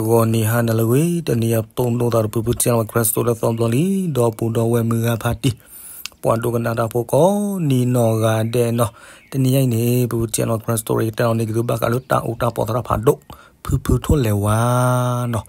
ဂီၤနံၤဟါနၤလၢအဂ့ၤ, တနံၤအံၤ ပတိၢ်နီၣ်သးဒီး ဖုဖုထံၣ်လီၤဝဲ Christo လၢသီဘျီလံ, ဒီပုၢ်ဒီဝဲၢ်မုၢ်ဂၤဖးတံၢ်, ပှၤဒိကနၣ်တၢ်ဖိကိးနံၤနီၢ်ဂၤဒဲးနီၤ, တနံၤအံၤန့ၣ် ဖုဖုထံၣ်လီၤဝဲ Christo ကတဲလီၤန့ၢ်က့ၤသုဘၣ်ဃးလၢတၢ်အိၣ်တၢ်ပီၢ်သရၣ်ဖးဒိၣ် ဖုဖုထိၣ်လဲၤဝါနီၤ,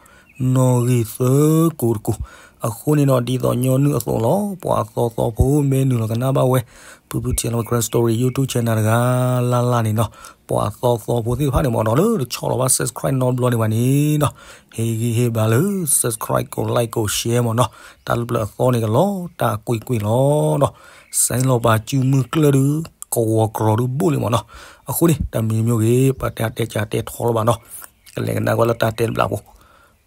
နီၣ်ဂံၢ်သၢကိးတကိး, အဃိန့ၣ်နီၤ ဒ်သိးညီနုၢ်အသိးလီၤ, ပှၤသီသီဖိမ့ၢ်နုာ်လီၤကနၣ်ဘၣ်ဝဲ ဖုဖုထံၣ်လီၤဝဲ Christo YouTube channel တဂၤလၢ်လၢ်န့ၣ်နီၤ, ပှၤသီသီဖိသ့ၣ်တဖၣ်န့ၣ်မ့ၢ်နီၤ လၢတဆီၣ်လီၤဘၣ် subscribe နီတဘျီန့ၣ်ဘၣ်န့ၣ်နီၤ, ဟ့ၣ်ဂံၢ်ဟ့ၣ်ဘါလၢ subscribe ကိး like ကိး share မ့ၢ်နီၤ, တၢ်လၢပျၢၤအသီန့ၣ်ကလီၤတၢ်ကွ့ၢ်ကွ့ၢ်လီၤနီၤ, စဲလီၤပာ်စုမုၢ်ကျၢၢ်ဒုး ကဝီၤကြီဒုးဘိၣ်လံမ့ၢ်နီၤ, အဃိန့ၣ် တမံၤမံၤဂ့ၤ ပတဲတဲကတဲထီလီၤဘၣ်နီၤ, ကလဲၤကနၣ်ကွၢ်လၢတၢ်တဲတဘျီဖိ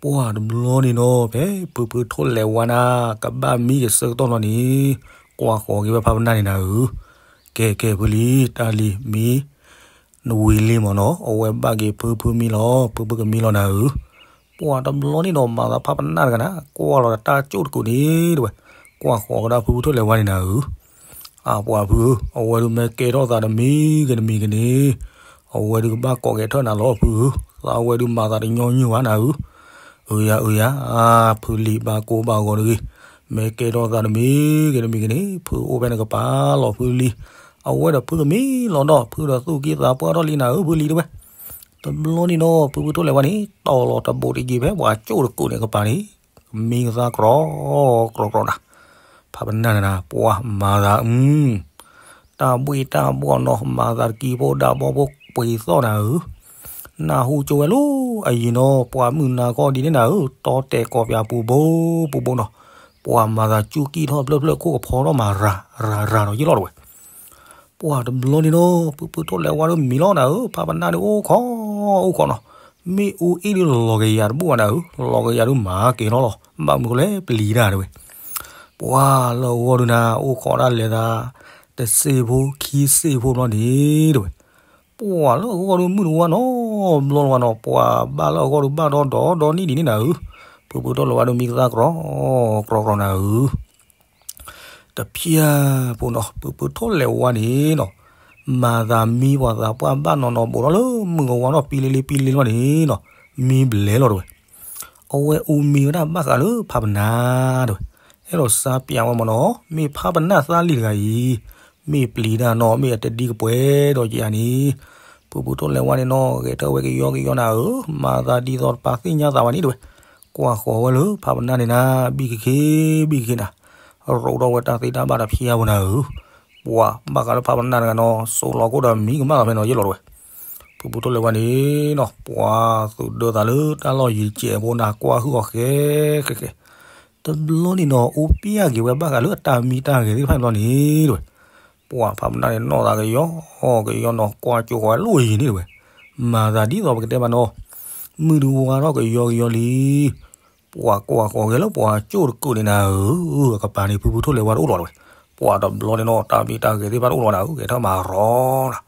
ပှၤတဘျီန့ၣ်နီၤ ဖဲဖုဖုထိၣ်လဲၤဝါနၤ ကဘၣ်မံက့ၤဆၢကတီၢ်လီၤန့ၣ်, ကွၢ်ဃီၤက့ၤဝဲဖးပနၢ်န့ၣ်နၤဧၢ, ကဲကဲဖုလံ, တၢ်လံၤမံ နဝံၤလံမ့ၢ်နီၤ, အဝဲဘၣ်က့ၤဖုဖုမံလီၤ, ဖုဖုကမံလီၤနၤဧၢ, ပှၤတဘျီန့ၣ်နီၤ မၤသးဖးပနၢ်တဂၤနၤ ကွၢ်လီၤဒီးတၢ်ကၠိၣ်တကိးန့ၣ်တဝဲ, ကွၢ်ဃီၤကဒါဖုဖုထိၣ်လဲၤဝါန့ၣ်နၤဧၢ အပှၤဖုဧၢ, အဝဲဒုးမ့ၢ်ကဲထီၣ်သးတမံၤဂ့ၤတမံၤဂ့ၤန့ၣ်, အဝဲဒုးကဘၣ်ကိးကဲထီၣ်နၤလီၤဖုဧၢ, သးဝဲဒုးမၤသးတညီညီဘၣ်နၤဧၢ, အၢယၤအၢယၤ, ဖုလံၤဘၣ်ကိးဘၣ်ဂီၤတဂ့ၤ, မ့ၢ်ကဲထီၣ်သးတမံၤဂ့ၤတမံၤဂ့ၤန့ၣ် ဖုအိၣ်ဖဲနကပၤလီၤဖုလံ, အဝဲဒီးဖုကမံလီၤဒီး ဖုဒီးသူၣ်က့သးပှၢ်ထီၣ်လံနၤဧၢဖုလံတဝဲ, တဘျီန့ၣ်နီၤ ဖုဖုထိၣ်လဲၤဝါန့ၣ် တီၢ်လီၤတဘူးတယံၤဖဲပှၤကၠိၣ်တကိးန့ၣ်ကပၤန့ၣ်, ကမံကသါကြီကြီကြီနၤ, ဖးပနၢ်န့ၣ်နၤ ပှၤမၤသးအု, တၢ်ဘှ့ၣ်တၢ်ဘှီၣ်နီၤ မၤသးတကံဖိဒၣ်ဘီဖိပှ့ၤသီၣ်နၤဧၢ, နၢ်ဟူကၠိဝဲလၢအယံၤနီၤ ပှၤမုၢ်နၤခီဒ်န့ၣ်နၤဧၢ, တီတဲာ်ကီၢ်ပၠးပူၤဘိပူၤဘိနီၤ, ပှၤမၤသးစူၢ်ကံၢ်ထီၣ်ဖျၢၣ်ဖျၢၣ်ခိၣ်ကဖီထီၣ်မၤရၤရၤရၤနီၤယ့ၣ်လီၤတဝဲ ပှၤတဘျီန့ၣ်နီၤ ဖုဖုထိၣ်လဲၤဝါဒီးမံလီၤနၤဧၢ, ဖးပနၢ်န့ၣ်အိၣ်ခိးအိၣ်ခိးနီၤ, မ့ၣ်အူအ့ၣ်ဒုးလီၤကယၤတဘူၣ်ဘၣ်နၤဧၢ, လီၤကယၤဒုးမၤကဲၤလီၤလီၤ, ဘၣ်မနုၤဃိလဲၣ်ပျံၤတၢ်တဝဲ, ပှၤလၢအဂီၢ်ဒုးနၤ အိၣ်ခိးဒၣ်လဲၤသး တစ့ဖိခံစ့ဖိဘျီန့ၣ်တဝဲ, ပှၤလၢအဂီၢ်ဒုးမုၢ်တဝါနီၤ ဘျီလီၤဝါနီၤ, ပှၤဘၣ်လၢအဂီၢ်ဒုးဘၣ်ဒီဒီဒီနံၣ်ဒ်န့ၣ်နၤဧၢ, ဖုဖုထိၣ်လဲၤဝါဒီးမံကသါကြီကြီကြီနၤဧၢ တဖၣ်ဖိနီၤ ဖုဖုထိၣ်လဲၤဝါန့ၣ်နီၤ, မၤသးမံပှၤသးပှၢ်ဘၣ်နီၢ်နီၢ်ဘူးထီၣ်လၢမုၢ်ကဝါထီၣ်ပံလ့လ့ပံလ့လီၤန့ၣ်နီၤ, မံဘျဲးလီၤတဝဲ, အဝဲအူမံဝဲဒၣ်ဘၣ်ဃးလၢဖးပနၢ်တဝဲ, အဲၣ်ဒိးစါပၠးဝဲမ့ၢ်နီၤ, မ့ၢ်ဖးပနၢ်သးလံတဂၤအံၤ, မ့ၢ်ပျံၤတၢ်နီၤ မ့ၢ်အတဒံကပှဲၤဒီးကယၤန့ၣ်, ဖုဖုထိၣ်လဲၤဝါန့ၣ်နီၤ ဂဲၤထၢၣ်ဝဲကယီကယီနၤဧၢ, မၤသးဒ်သိးတပာ်သ့ၣ်ညါသးဘၣ်န့ၣ်တဝဲ, ကွၢ်ဃီၤဝဲလၢဖးပနၢ်န့ၣ်နၤ, ဘံၣ်ကခ့ ဘံၣ်ကခ့နၤ, ရိးထီၣ်ဝဲတၢ်သ့တၢ်ဘၣ်တဖၣ်ဖိနၤဧၢ, ပှၤဘၣ်ဃးလၢဖးပနၢ်တဂၤနီၤ စိးလီၤခိၣ်ဒီးမံကမၣ်သးဖဲနီၤယ့ၣ်လီၤတဝဲ, ဖုဖုထိၣ်လဲၤဝါန့ၣ်နီၤ ပှၤသူၣ်ဒၢသးလၢတၢ်လီၢ်ယံၤတစဲးဖိနၤ ကွၢ်ဟုၣ်အီၤဃဲဃဲဃဲ, တဘျီန့ၣ်နီၤ အူပျၢ်က့ၤဝဲဘၣ်ဃးလၢအတၢ်မံတၢ်ဂဲၤသ့ၣ်တဖၣ်န့ၣ်ဘျီန့ၣ်တဝဲ, ပှၤဖးပနၢ်န့ၣ်နီၢ်သးကယီ ကယီနီၤ ကွၢ်ကၠိဃီၤဝဲလီၢ်ယံၤန့ၣ်တဝဲ, မၤသးဒ်သိးပကတဲဘၣ်နီၤ, မုၢ်ဒုးဝါထီၣ်ကယီကယီလံ ပှၤကွၢ်ဃီၤဂဲၤလၢပှၤကၠိၣ်တကိးန့ၣ်နၤဧၢ, အကပၤန့ၣ် ဖုဖုထိၣ်လဲၤဝါတအိၣ်လီၤတဝဲ, ပှၤတဘျီန့ၣ်နီၤ တၢ်မံတၢ်ဂဲၤသ့ၣ်တဖၣ်တအိၣ်လီၤနၤဧၢ, ဂဲၤထၢၣ်မၤရီနၤ,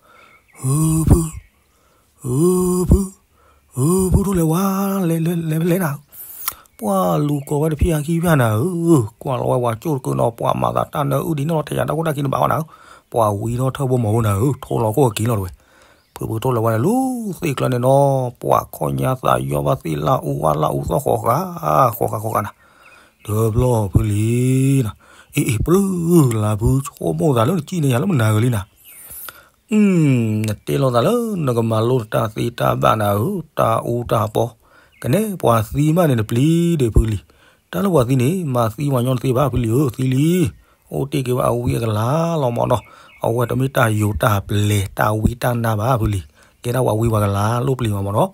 ဧၢဖု ဧၢဖု ဧၢဖုထိၣ်လဲၤဝါ, လဲၤလဲၤလဲၤလဲၤနၤဧၢ, ပှၤလူၤကိးဝဲတဖၣ်အခံဖၣ်နၤဧၢ, ကွၢ်လီၤဝဲပှၤကၠိၣ်တကိးနီၤ ပှၤမၤသးတၢ်နၢအုၣ်ဒ်န့ၣ်လီၤ တယၤတၢ်ခိၣ်တၢ်ခံနဘၣ်ဝဲနၤဧၢ, ပှၤဝံထီၣ်ထၢၣ်ဘိမီၤဖိနၤဧၢ, ထိၣ်လီၤခိၣ်အက့ၤလီၤတဝဲ, ဖုဖုထိၣ်လဲၤဝါန့ၣ် လူၤသ့ၣ်ကျၢန့ၣ်နီၤ ပှၤခီၣ်ညါသးယီဘၣ်သ့ၣ်လၢအူဝဲလၢအူသီၣ်ဃီၤဃာ် ဃီၤဃာ်ဃီၤဃာ်နၤ, ဒီဖျီဖုလံနၤ, အ့ၣ်အ့ၣ် ပြၢလၢဖုဆိကမိၣ်သးလၢနစံၣ်န့ၢ်ယၤလၢမနၤဂ့ၤလံနၤ နတဲလိာ်သးလၢနကမၤလိနတၢ်သ့တၢ်ဘၣ်နၤဧၢ, တၢ်အူတၢ်ပီ, ကနဲပှၤသံမးန့ၣ်နပျံၤဒံးဖုလံ, တၢ်လၢပှၤသံန့ၣ် မၤသံပှၤညီတသ့ဘၣ်ဖုလံဧၢ, သံလံ, အိၣ်တ့ၢ်က့ၤဝဲအဝံအကလၤလီၤမ့ၢ်နီၤ, အဝဲတမ့ၢ်တၢ်ယိၤတၢ်ပျဲၤ တၢ်ဝံတၢ်နါဘၣ်ဖုလံ, ကဲဒၣ်ပှၤဝံပှၤကလၤလိၣ်ပျံၤဘၣ်မ့ၢ်နီၤ,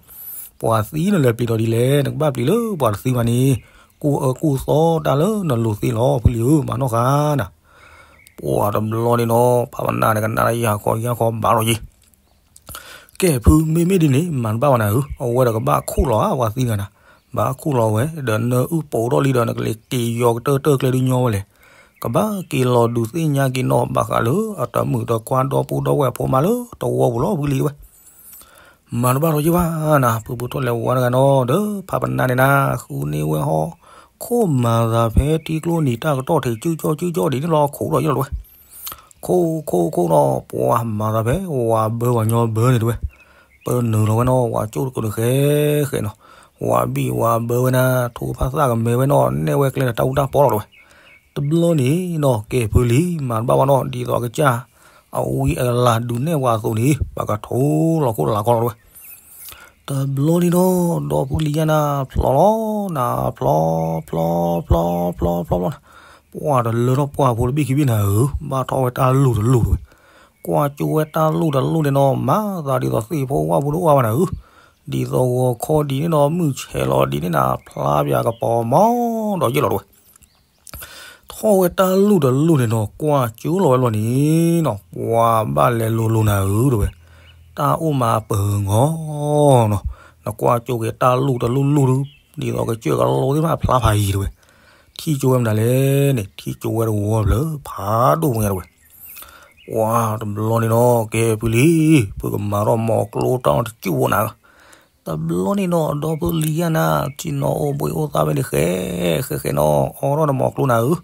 ပှၤသံနလဲၤပျံၤဒီးဒ်လဲၣ် နကဘၣ်ပျံၤလၢပှၤတသံဘၣ်န့ၣ်, ကူၣ်အၢကူၣ်သီတၢ်လၢနလိၤသ့လီၤဖုလံဧၢ, မၤနီၢ်ဃာ်နၤ ပှၤတဘျီန့ၣ်နီၤ ဖးပနၢ်န့ၣ် ကနၣ်တၢ်ယၢ်ခီယၢ်ခီဘၣ်လီၤယံၤ, ကဲဖု မ့မ့ၢ်ဒ်န့ၣ် မၤတဘၣ်ဘၣ်နၤဧၢ, အဝဲဒီးကဘၣ်ခူၣ်လီၤဧါ ပှၤသံတဂၤနၤ, ဘၣ်ခူၣ်လီၤဝဲ ဒီးနၢအုၣ်ပိာ်ထီၣ်လံဒီး နကလဲၤက့ၤယီၤကတၢၢ်တၢၢ်ကျဲဒုးညီဝဲလဲၣ်, ကဘၣ်က့ၤလီၤဒုးသ့ၣ်ညါက့ၤနီၤ ဘၣ်ဃးလၢအတမုာ်တခွါဒီပုၢ်ဒီဝဲၢ်ဖိမးလၢတဝီပူၤလီၤဖုလံဝဲ မၤတဘၣ်လီၤယံၤဘၣ်နၤ, ဖုဖုထိၣ်လဲၤဝါတဂၤနီၤ ဒီးဖးပနၢ်န့ၣ်နၤ ဃုန့ၢ်ဝဲဟီၣ်ခိၣ်မၤသးဖဲထံကျိနံၤ တၢ်ကတီၢ်ထံးစုကၠီၣ်စုကၠီၣ်ဒ်န့ၣ်လီၤ ခိၣ်ဒီးယလီၤတဝဲ, ခိၣ်ခိၣ်ခိၣ်နီၤ ပှၤမၤသးဖဲဝၤဘၢဝၤညီဘၢန့ၣ်တဝဲ, ပနုာ်လီၤဝဲနီၤ ဝၤကၠိၣ်တကိးန့ၣ်ဃဲဃဲနီၤ, ဝၤဘံၣ်ဝၤဘၢဝဲနၤ ထိဖးသၣ်ကမဲဝဲနီၣ် နဲၣ်ဝဲကျဲဒီးတၢ်အူတၢ်ပီလီၤတဲဝဲ. တဘျီန့ၣ်နီၣ် ကဲဖုလံၤ မၤတဘၣ်ဘၣ်နီၣ် ဒ်သိးအကစၢ် အဝံအကလၤဒုးနဲၣ်ဝၤအသိးန့ၣ် ပှၤကထိလီၤခိၣ်လၤကီလီၤတဲဝဲ. တဘျီန့ၣ်နီၣ် ဒီဖုလံၤယါနၤ ဖျီလီၤနၤ ဖျီ ဖျီ ဖျီ ဖျီ ဖျီ ဖျီနၤ ပှၤတလၢထီၣ်ပှၢ်ဖိတဘ့ၣ်ခံဘ့ၣ်နၤဧၢ ဘၣ်ထီၣ်ဝဲတၢ်လိၣ်တလိၣ်တဲဝဲ. ကွၢ်ကၠိဝဲတၢ်လိၣ်တလိၣ်န့ၣ်နီၣ် မၤသးဒ်သိးသ့ၣ်ဖိဝၣ်ဖိတအိၣ်အါဘၣ်နၤဧၢ, ဒ်သိးဂီၤခီဒ်န့ၣ်နီၣ် မုၢ်ဆဲးလီၤဒ်န့ၣ်နၤ ဖျါပၠးကပီၤမီဒီးယ့ၢ်လီၤတဲဝဲ. ထီၣ်ဝဲတၢ်လိၣ်တလိၣ်န့ၣ်နီၣ် ကွၢ်ကၠိလီၤဝဲလီၤန့ၣ်နီၣ် ပှၤဘၣ်လဲၤလိၤလိၤနၤဧၢတဲဝဲ, တၢ်အိၣ်မးပၢၤဂီၤနီၣ်, နကွၢ်ကၠိက့ၤတၢ်လိၣ်တလိၣ်လိၣ်ဒုး ဒ်သိးကစၢၢ်ကလိသ့ၣ်တဖၣ်ဖျါဖးယံၤတဲဝဲ, ထံၣ်ကၠိဝဲမနုၤလဲၣ်န့ၣ် ထံၣ်ကၠိဝဲတဝီဖျၢၣ်ဖးဒိၣ်ပူၤညါတဲဝဲ. ပှၤတဘျီန့ၣ်နီၣ် ကဲဖုလံၤ ဖုကမၤထီၣ်မီၤကျိတၢ်အီၣ်တကၠူၣ်ဖိနၤ တဘျီန့ၣ်နီၣ် ဒီဖုလံၤယါနၤ ထံၣ်နီၣ်အိၣ်ဘှံးအိၣ်သါဖဲန့ၣ် ဃဲ ဃဲဃဲနီၣ် အီထီၣ်နမီၤကျိနၤဧၢ,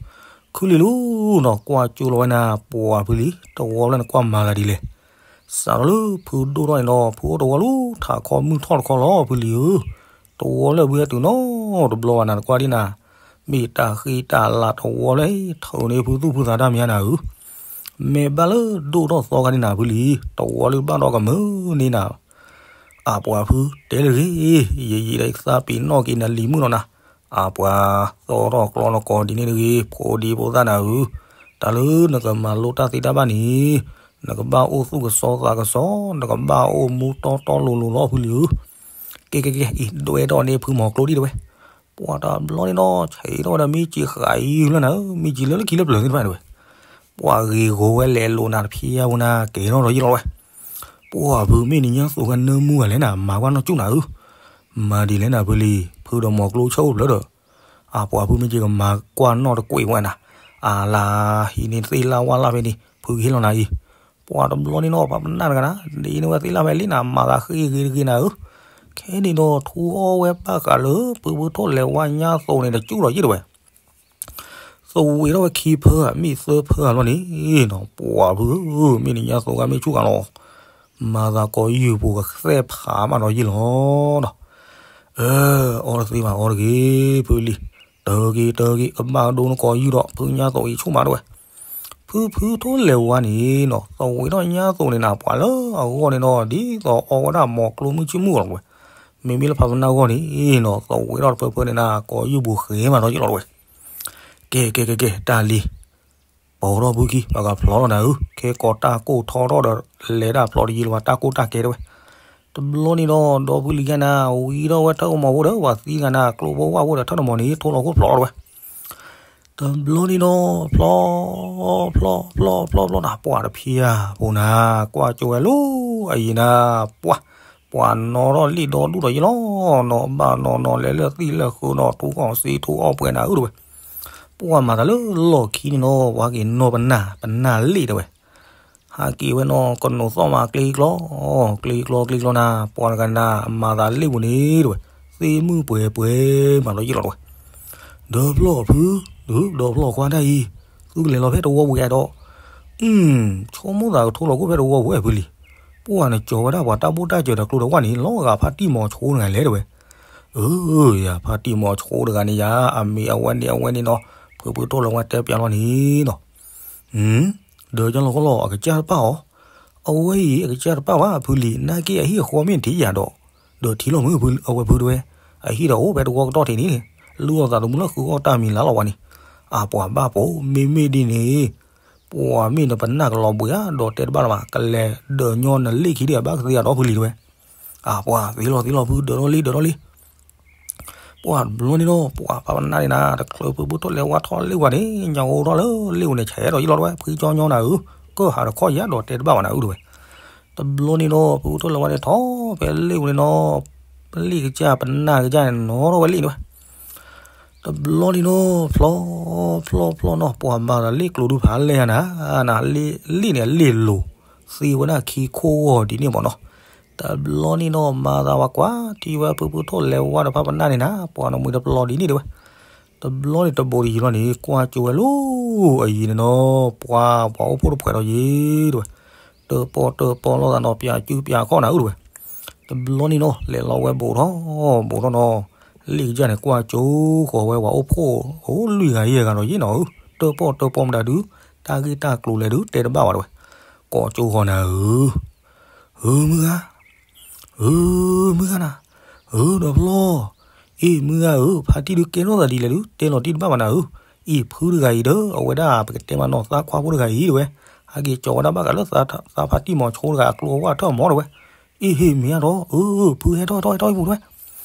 ခုလံၤလူၤနီၣ် ကွၢ်ကၠိလီၤဝဲနၤ ပှၤဖုလံၤ တဝီဖျၢၣ်နကွၢ်မၤသးဒ်လဲၣ်, စးထီၣ်လၢဖုဒိၣ်ထီၣ်န့ၣ်နီၣ် ဖုအိၣ်တဝီလူၤ ထးခီမုၢ်ထီၣ်တခီလီၤ ဖုလံၤဧၢ, တဝီဖျၢၣ်ဖုဟဲတုၤနီတဘျီဘၣ်နၤ နကွၢ်ဒ်နၤ မ့ၢ်တၢ်ဃ့တၢ်လၤတဝီဖျၢၣ် ထုးန့ၢ်ဖုသူၣ်ဖုသးတၢ်မံၤနၤဧၢ, မ့ၢ်ဘၣ်လၢဒိၣ်ထီၣ်သီခါန့ၣ်နၤဖုလံၤ တဝီလၢဘၣ်ဒီးကမုာ်န့ၢ်နၤ အပှၤဖုတဲတဂ့ၤ, ယယံာ်ဒီးယသးပ့ၤနီၣ်က့ၤနလံၤမုၣ်လီၤနၤ, အပှၤသီထီၣ်ကျီနကီဒ်န့ၣ်တဂ့ၤ ဖိဒံဖိသၣ်နၤဧၢ, တၢ်လၢနကမၤလိတၢ်သ့တၢ်ဘၣ်န့ၣ် နကဘၣ်အိၣ်သူၣ်ကစီသးကစီ နကဘၣ်အိၣ်မူတီတီလိၤလိၤလီၤဖုလံၤဧၢ, ကဲကဲကဲ အံၤဒွဲၣ်ထီၣ်န့ၢ်ဖုမီၤကျိဒံးတဲဝဲ. ပှၤတဘျီန့ၣ်နီၤ ဆံးထီၣ်ဝဲဒီးမ့ၢ်စံးဃာ်အံၤလၢနၤဧၢ, မ့ၢ်စံးလၢလၢခံလၢပျၢၤသ့ၣ်တဖၣ်န့ၣ်တဲဝဲ. ပှၤဂ့ၤဂီၤဝဲလဲၤလိာ်နၤတဖျၢၣ်ဖိနၤ ကဲထီၣ်ဒီးယ့ၢ်လီၤဝဲ. ပှၤဖုမ့ၢ်နညါသိးကနၢမူဂၤလဲၣ်နၤ မၤကွၢ်နီၢ်ကၠူၣ်နၤဧၢ, မၤဒ်လဲၣ်နၤဖုလံၤ ဖုဒီးမီၤကျိဆၢအိၣ်ဖျၢၣ်ဒီး အပှၤဖုမ့ၢ်က့ၤကမၤကွၢ်နီၣ်တကွံာ်ဝဲနၤ, အလါဟံးန့ၢ်သ့ၣ်လၢ်ဝၣ်လၢ်ဖဲန့ၣ် ဖုကဟ့ၣ်လီၤနၤအံၤ. ပှၤတဘျီန့ၣ်နီၤ ပှၤပနၢ်တဂၤနၤ ဒ်န့ၣ်ဝဲသ့ၣ်လၢ်ဖဲလံနၤ မၤသးဃ့ဂ့ၤတဂ့ၤနၤဧၢ, ခဲန့ၣ်ဒီးထူအီၣ်ဝဲဘၣ်ဃးလၢ ဖုဖုထိၣ်လဲၤဝါညါသိးန့ၣ် တကၠူၣ်ဒီးယ့ၢ်တဲဝဲ. သဝံးထီၣ်ဝဲခံဖၢဧါ မ့ၢ်သၢဖၢဧါလီၤန့ၣ်နီၤ ပှၤဖုဧၢ မ့ၢ်နညါသိးဂၤမ့ၢ်ဆူၣ်ဂၤလီၤ, မၤသးကိးယုၢ်ပူၤကသဲၣ်ဖးမးဒီးယ့ၢ်လီၤနီၤ. အၢ အီတသ့ဘၣ်အီတဂ့ၤ ဖုလံၤ, တၢ်ဂ့ၤတၢ်ဂ့ၤ ကဘၣ်ဒိနကိးယုၢ်ဒီး ဖုညါသိးအံၤဆူၣ်မးတဲဝဲ. ဖုဖုထိၣ်လဲၤဝါန့ၣ်နီၤ သဝံးထီၣ်ညါသိးန့ၣ်နၤ ပှၤလၢအဂီၢ်န့ၣ်နီၤ ဒ်သိးအီဝဲဒၣ်မီၤကျိမုၢ်ဆ့ၣ်မုၢ်လီၤတဲဝဲ. မ့မ့ၢ်လၢဖးပနၢ်ဂီၢ်န့ၣ်နီၤ သဝံးထီၣ်တဖၢဖၢန့ၣ်နၤ ကိးယုၢ်ပူၤဃဲမးဒီးယ့ၢ်လီၤတဲဝဲ. ကဲကဲကဲကဲ တၢ်လံၤ ပိာ်ထီၣ်ဖုခံ ပှၤကဖျီထီၣ်နၤဧၢ, ခဲကိးတၢ်ကိၢ်ထီထီၣ်ဒီး လဲၤတၢ်ဖျီတယံၤလၢၤဘၣ် တၢ်ကိၢ်တၢ်ကဲတဲဝဲ. တဘျီန့ၣ်ဒီး ဒီဖုလံၤယါနၤ ဝံထီၣ်ဝဲထၢၣ်ကမီၤဖိဒီး ပှၤသံဂၤနၤ ကျိဖိဝၣ်ဖိဒီးထၢၣ်တမီၤန့ၣ် ထိလီၤခိၣ်ဖျီထီၣ်တဲဝဲ. တဘျီန့ၣ်ဒီး ဖျီ ဖျီ ဖျီ ဖျီ ဖျီနၤ ပှၤတဖျၢၣ်ဖိနၤ ကွၢ်ကၠိဝဲလၢ အယံၤနၤ ပှၤ ပှၤနီၣ်ထီၣ်လံၣ်ဒီဒူၣ်ဒီးယ့ၢ်လီၤ, နီၣ်ဘၣ်နီၣ်နီၣ် လဲၤလၢသံၣ်လၢဃုာ်နီၣ် ထူအီၣ်စ့ထူအီၣ်ပှဲၤနၤဧၢတဲဝဲ. ပှၤမၤသးလၢလီၢ်ခံန့ၣ်နီၤ ပှၤက့ၤနီၣ်ပနၢ် ပနၢ်လ့ၣ်တဲဝဲ. ဟးက့ၤဝဲနီၤ ကနိးသီၣ်မးကျ့ကျီ ကျ့ကျီကျ့ကျီနၤ ပှၤတဂၤနၤ မၤသးလ့ၣ်ပူၤန့ၣ်တဲဝဲ. သ့ၣ်မုၣ်ပှဲၤပှဲၤမးဒီးယ့ၢ်လီၤတဲဝဲ. ဒီဖျီၣ်ဖု ဒီဖျီၣ်ခွါတၢ်အံၤ သုကလဲၤလီၤဖဲတဝီပူၤဒီး ဆိကမိၣ်သးကထိလီၤခိၣ်ဖဲတဝီပူၤဝဲဖုလံၤ, ပှၤနကၠီၤဝဲဒၣ်ပှၤတၢ်ဘိၣ်တၢ်စၢၤဒီးကျိဒီးဝၣ်န့ၣ် လီၤဂာ်ဖါတံၢ်မီၤဆိတဂၤလဲၣ်တဲဝဲ. အၢ ယၤဖါတံၢ်မီၤဆိတဂၤန့ၣ်ယၤ အမံၤအဝဲန့ၣ်အဝဲန့ၣ်နီၤ ဖုဖုထိၣ်လဲၤဝါတဲပၠးလီၤန့ၣ်နီၤ. ဒီးကၠီလီၤကီလီၤ အကစၢ်တပၣ်အီၤ, အဝဲအံၤအကစၢ်တပၣ်ဘၣ်ဖုလံၤ နာ်က့အဟံၣ်အဃီမ့ၢ်ထံၣ်ယၤဒီး, ဒီးထံၣ်လီၤမုၢ်ဖုအဝဲဖုတဲဝဲ, အဟံၣ်ဒီးအိၣ်ဖဲတဝီကတီၢ်ထံးန့ၣ်, လူၤအီၣ်သးသမူလၢဃုအီၣ်တၢ်မံၤလါလီၤဝဲန့ၣ်, အပှၤဘၣ်ပိာ် မ့မ့ၢ်ဒ်န့ၣ် ပှၤမ့ၢ်နပနၢ်ကလီၤဘှံးဧါ ဒီးတဲတဘၣ်လၢၤဘၣ် ကလဲၤဒၢးညီနလ့ၣ်ခံဒံးဘၣ်ကသ့အဒီဖုလံၤတဲဝဲ, အပှၤသ့လီၤသ့လီၤဖုဒၢးထီၣ်လံဒၢးထီၣ်လံ ပှၤတဘျီန့ၣ်နီၤ ပှၤဖးပနၢ်န့ၣ်နၤ တချုးဖုဖုထိၣ်လဲၤဝါထီၣ်လ့ၣ်ဝဲန့ၣ် ညၣ်အိၣ်ထီၣ်လၢလ့ၣ်ဝဲန့ၣ် ဆဲးဒီးယ့ၢ်လီၤတဲဝဲ ဖုကၠီညီနၤဧၢ, ကၢၢ်ဟးတခီယၤဒီးတဲတဘၣ်ဘၣ်နၤဧၢတဲဝဲ. တဘျီန့ၣ်နီၤ ဖုဖုထိၣ်လဲၤဝါန့ၣ်ထီၣ်ဖဲလ့ၣ်ဝဲန့ၣ်နီၤ, လ့ၣ်ကစၢ်ပနၢ်ကစၢ်န့ၣ်နီၤထီၣ်ဝဲလ့ၣ်န့ၣ်ဝဲ တဘျီန့ၣ်နီၤ ဖျီ ဖျီ ဖျီ ဖျီနီၤ ပှၤမၤသးလ့ၣ်ကျိဒုးဖးလဲၢ်နၤ, နလ့ၣ်န့ၣ်အလ့ၣ်လိၤ သ့ဝဲဒၣ်ခံခိၣ်ဂီၤဒ်န့ၣ်မးနီၤ. တဘျီန့ၣ်နီၤ မၤသးဝဲကွၢ်ထံၣ်ဝဲဖုဖုထိၣ်လဲၤဝါဒီးဖးပနၢ်န့ၣ်နၤ ပှၤနမှံတပျီဒ်န့ၣ်တဲဝဲ. တဘျီန့ၣ်တဘိးတယံၤလီၤန့ၣ် ကွၢ်ကၠိဝဲလီၤ အယံၤန့ၣ်နီၤ ပှၤ ပှၤအိၣ်ဖှိၣ်တဖှဲးဒီးယ့ၢ်တဲဝဲ. တပီၢ်တပီၢ်လိာ်သးနီၤ ပၠးကုပၠးခီၣ်နၤဧၢတဲဝဲ. တဘျီန့ၣ်နီၤ လဲၤလီၤဝဲဘူးထီၣ် ဘူးထီၣ်နီၤ လ့ၣ်ကစၢ်န့ၣ် ကွၢ်ကၠိဃီၤဝဲပှၤအိၣ်ဖှိၣ် အိၣ်လွံၢ်ဂၤယဲၢ်ဂၤဒီးယ့ၢ်နီၤဧၢ, တၢၣ်ပီၣ်တၢၣ်ပီၣ်မတၤဒုး တၢ်ဂ့ၢ်တၢ်ကျိၤလဲၣ်ဒုး တဲတဘၣ်ဘၣ်တဲဝဲ, ကိးကၠိဃီၤနၤဧၢ, ဧၢ မုၢ်ဂၤ ဧၢ မုၢ်ဂၤနၤ, ဧၢ ဒီးဖျီ, အ့ၣ် မုၢ်ဂၤဧၢ, ဖါတံၢ်ဒုးကဲထီၣ်သးဒ်လဲၣ်ဒုး တဲလီၤတံၢ်တဘၣ်ဘၣ်နၤဧၢ, အံၤဖုတဂၤအံၤဒီး အဝဲဒၣ်ပကတဲမးနီၤ သးခွါဖိတဂၤအံၤတဲဝဲ, ဟဲက့ၤကၠီၤဝဲဒၣ်ဘၣ်ဃးလၢသးဖါတံၢ်မီၤဆိတဂၤအကျိအဝၣ်ထၢၣ်မီၤတဲဝဲ, အ့ၣ် ဟ့ၣ် မ့ၢ်ဧါဒီး အၢ ဖုဟဲထီၣ်ဟဲထီၣ်ဟဲထီၣ်ဟံၣ်ပူၤတဲဝဲ,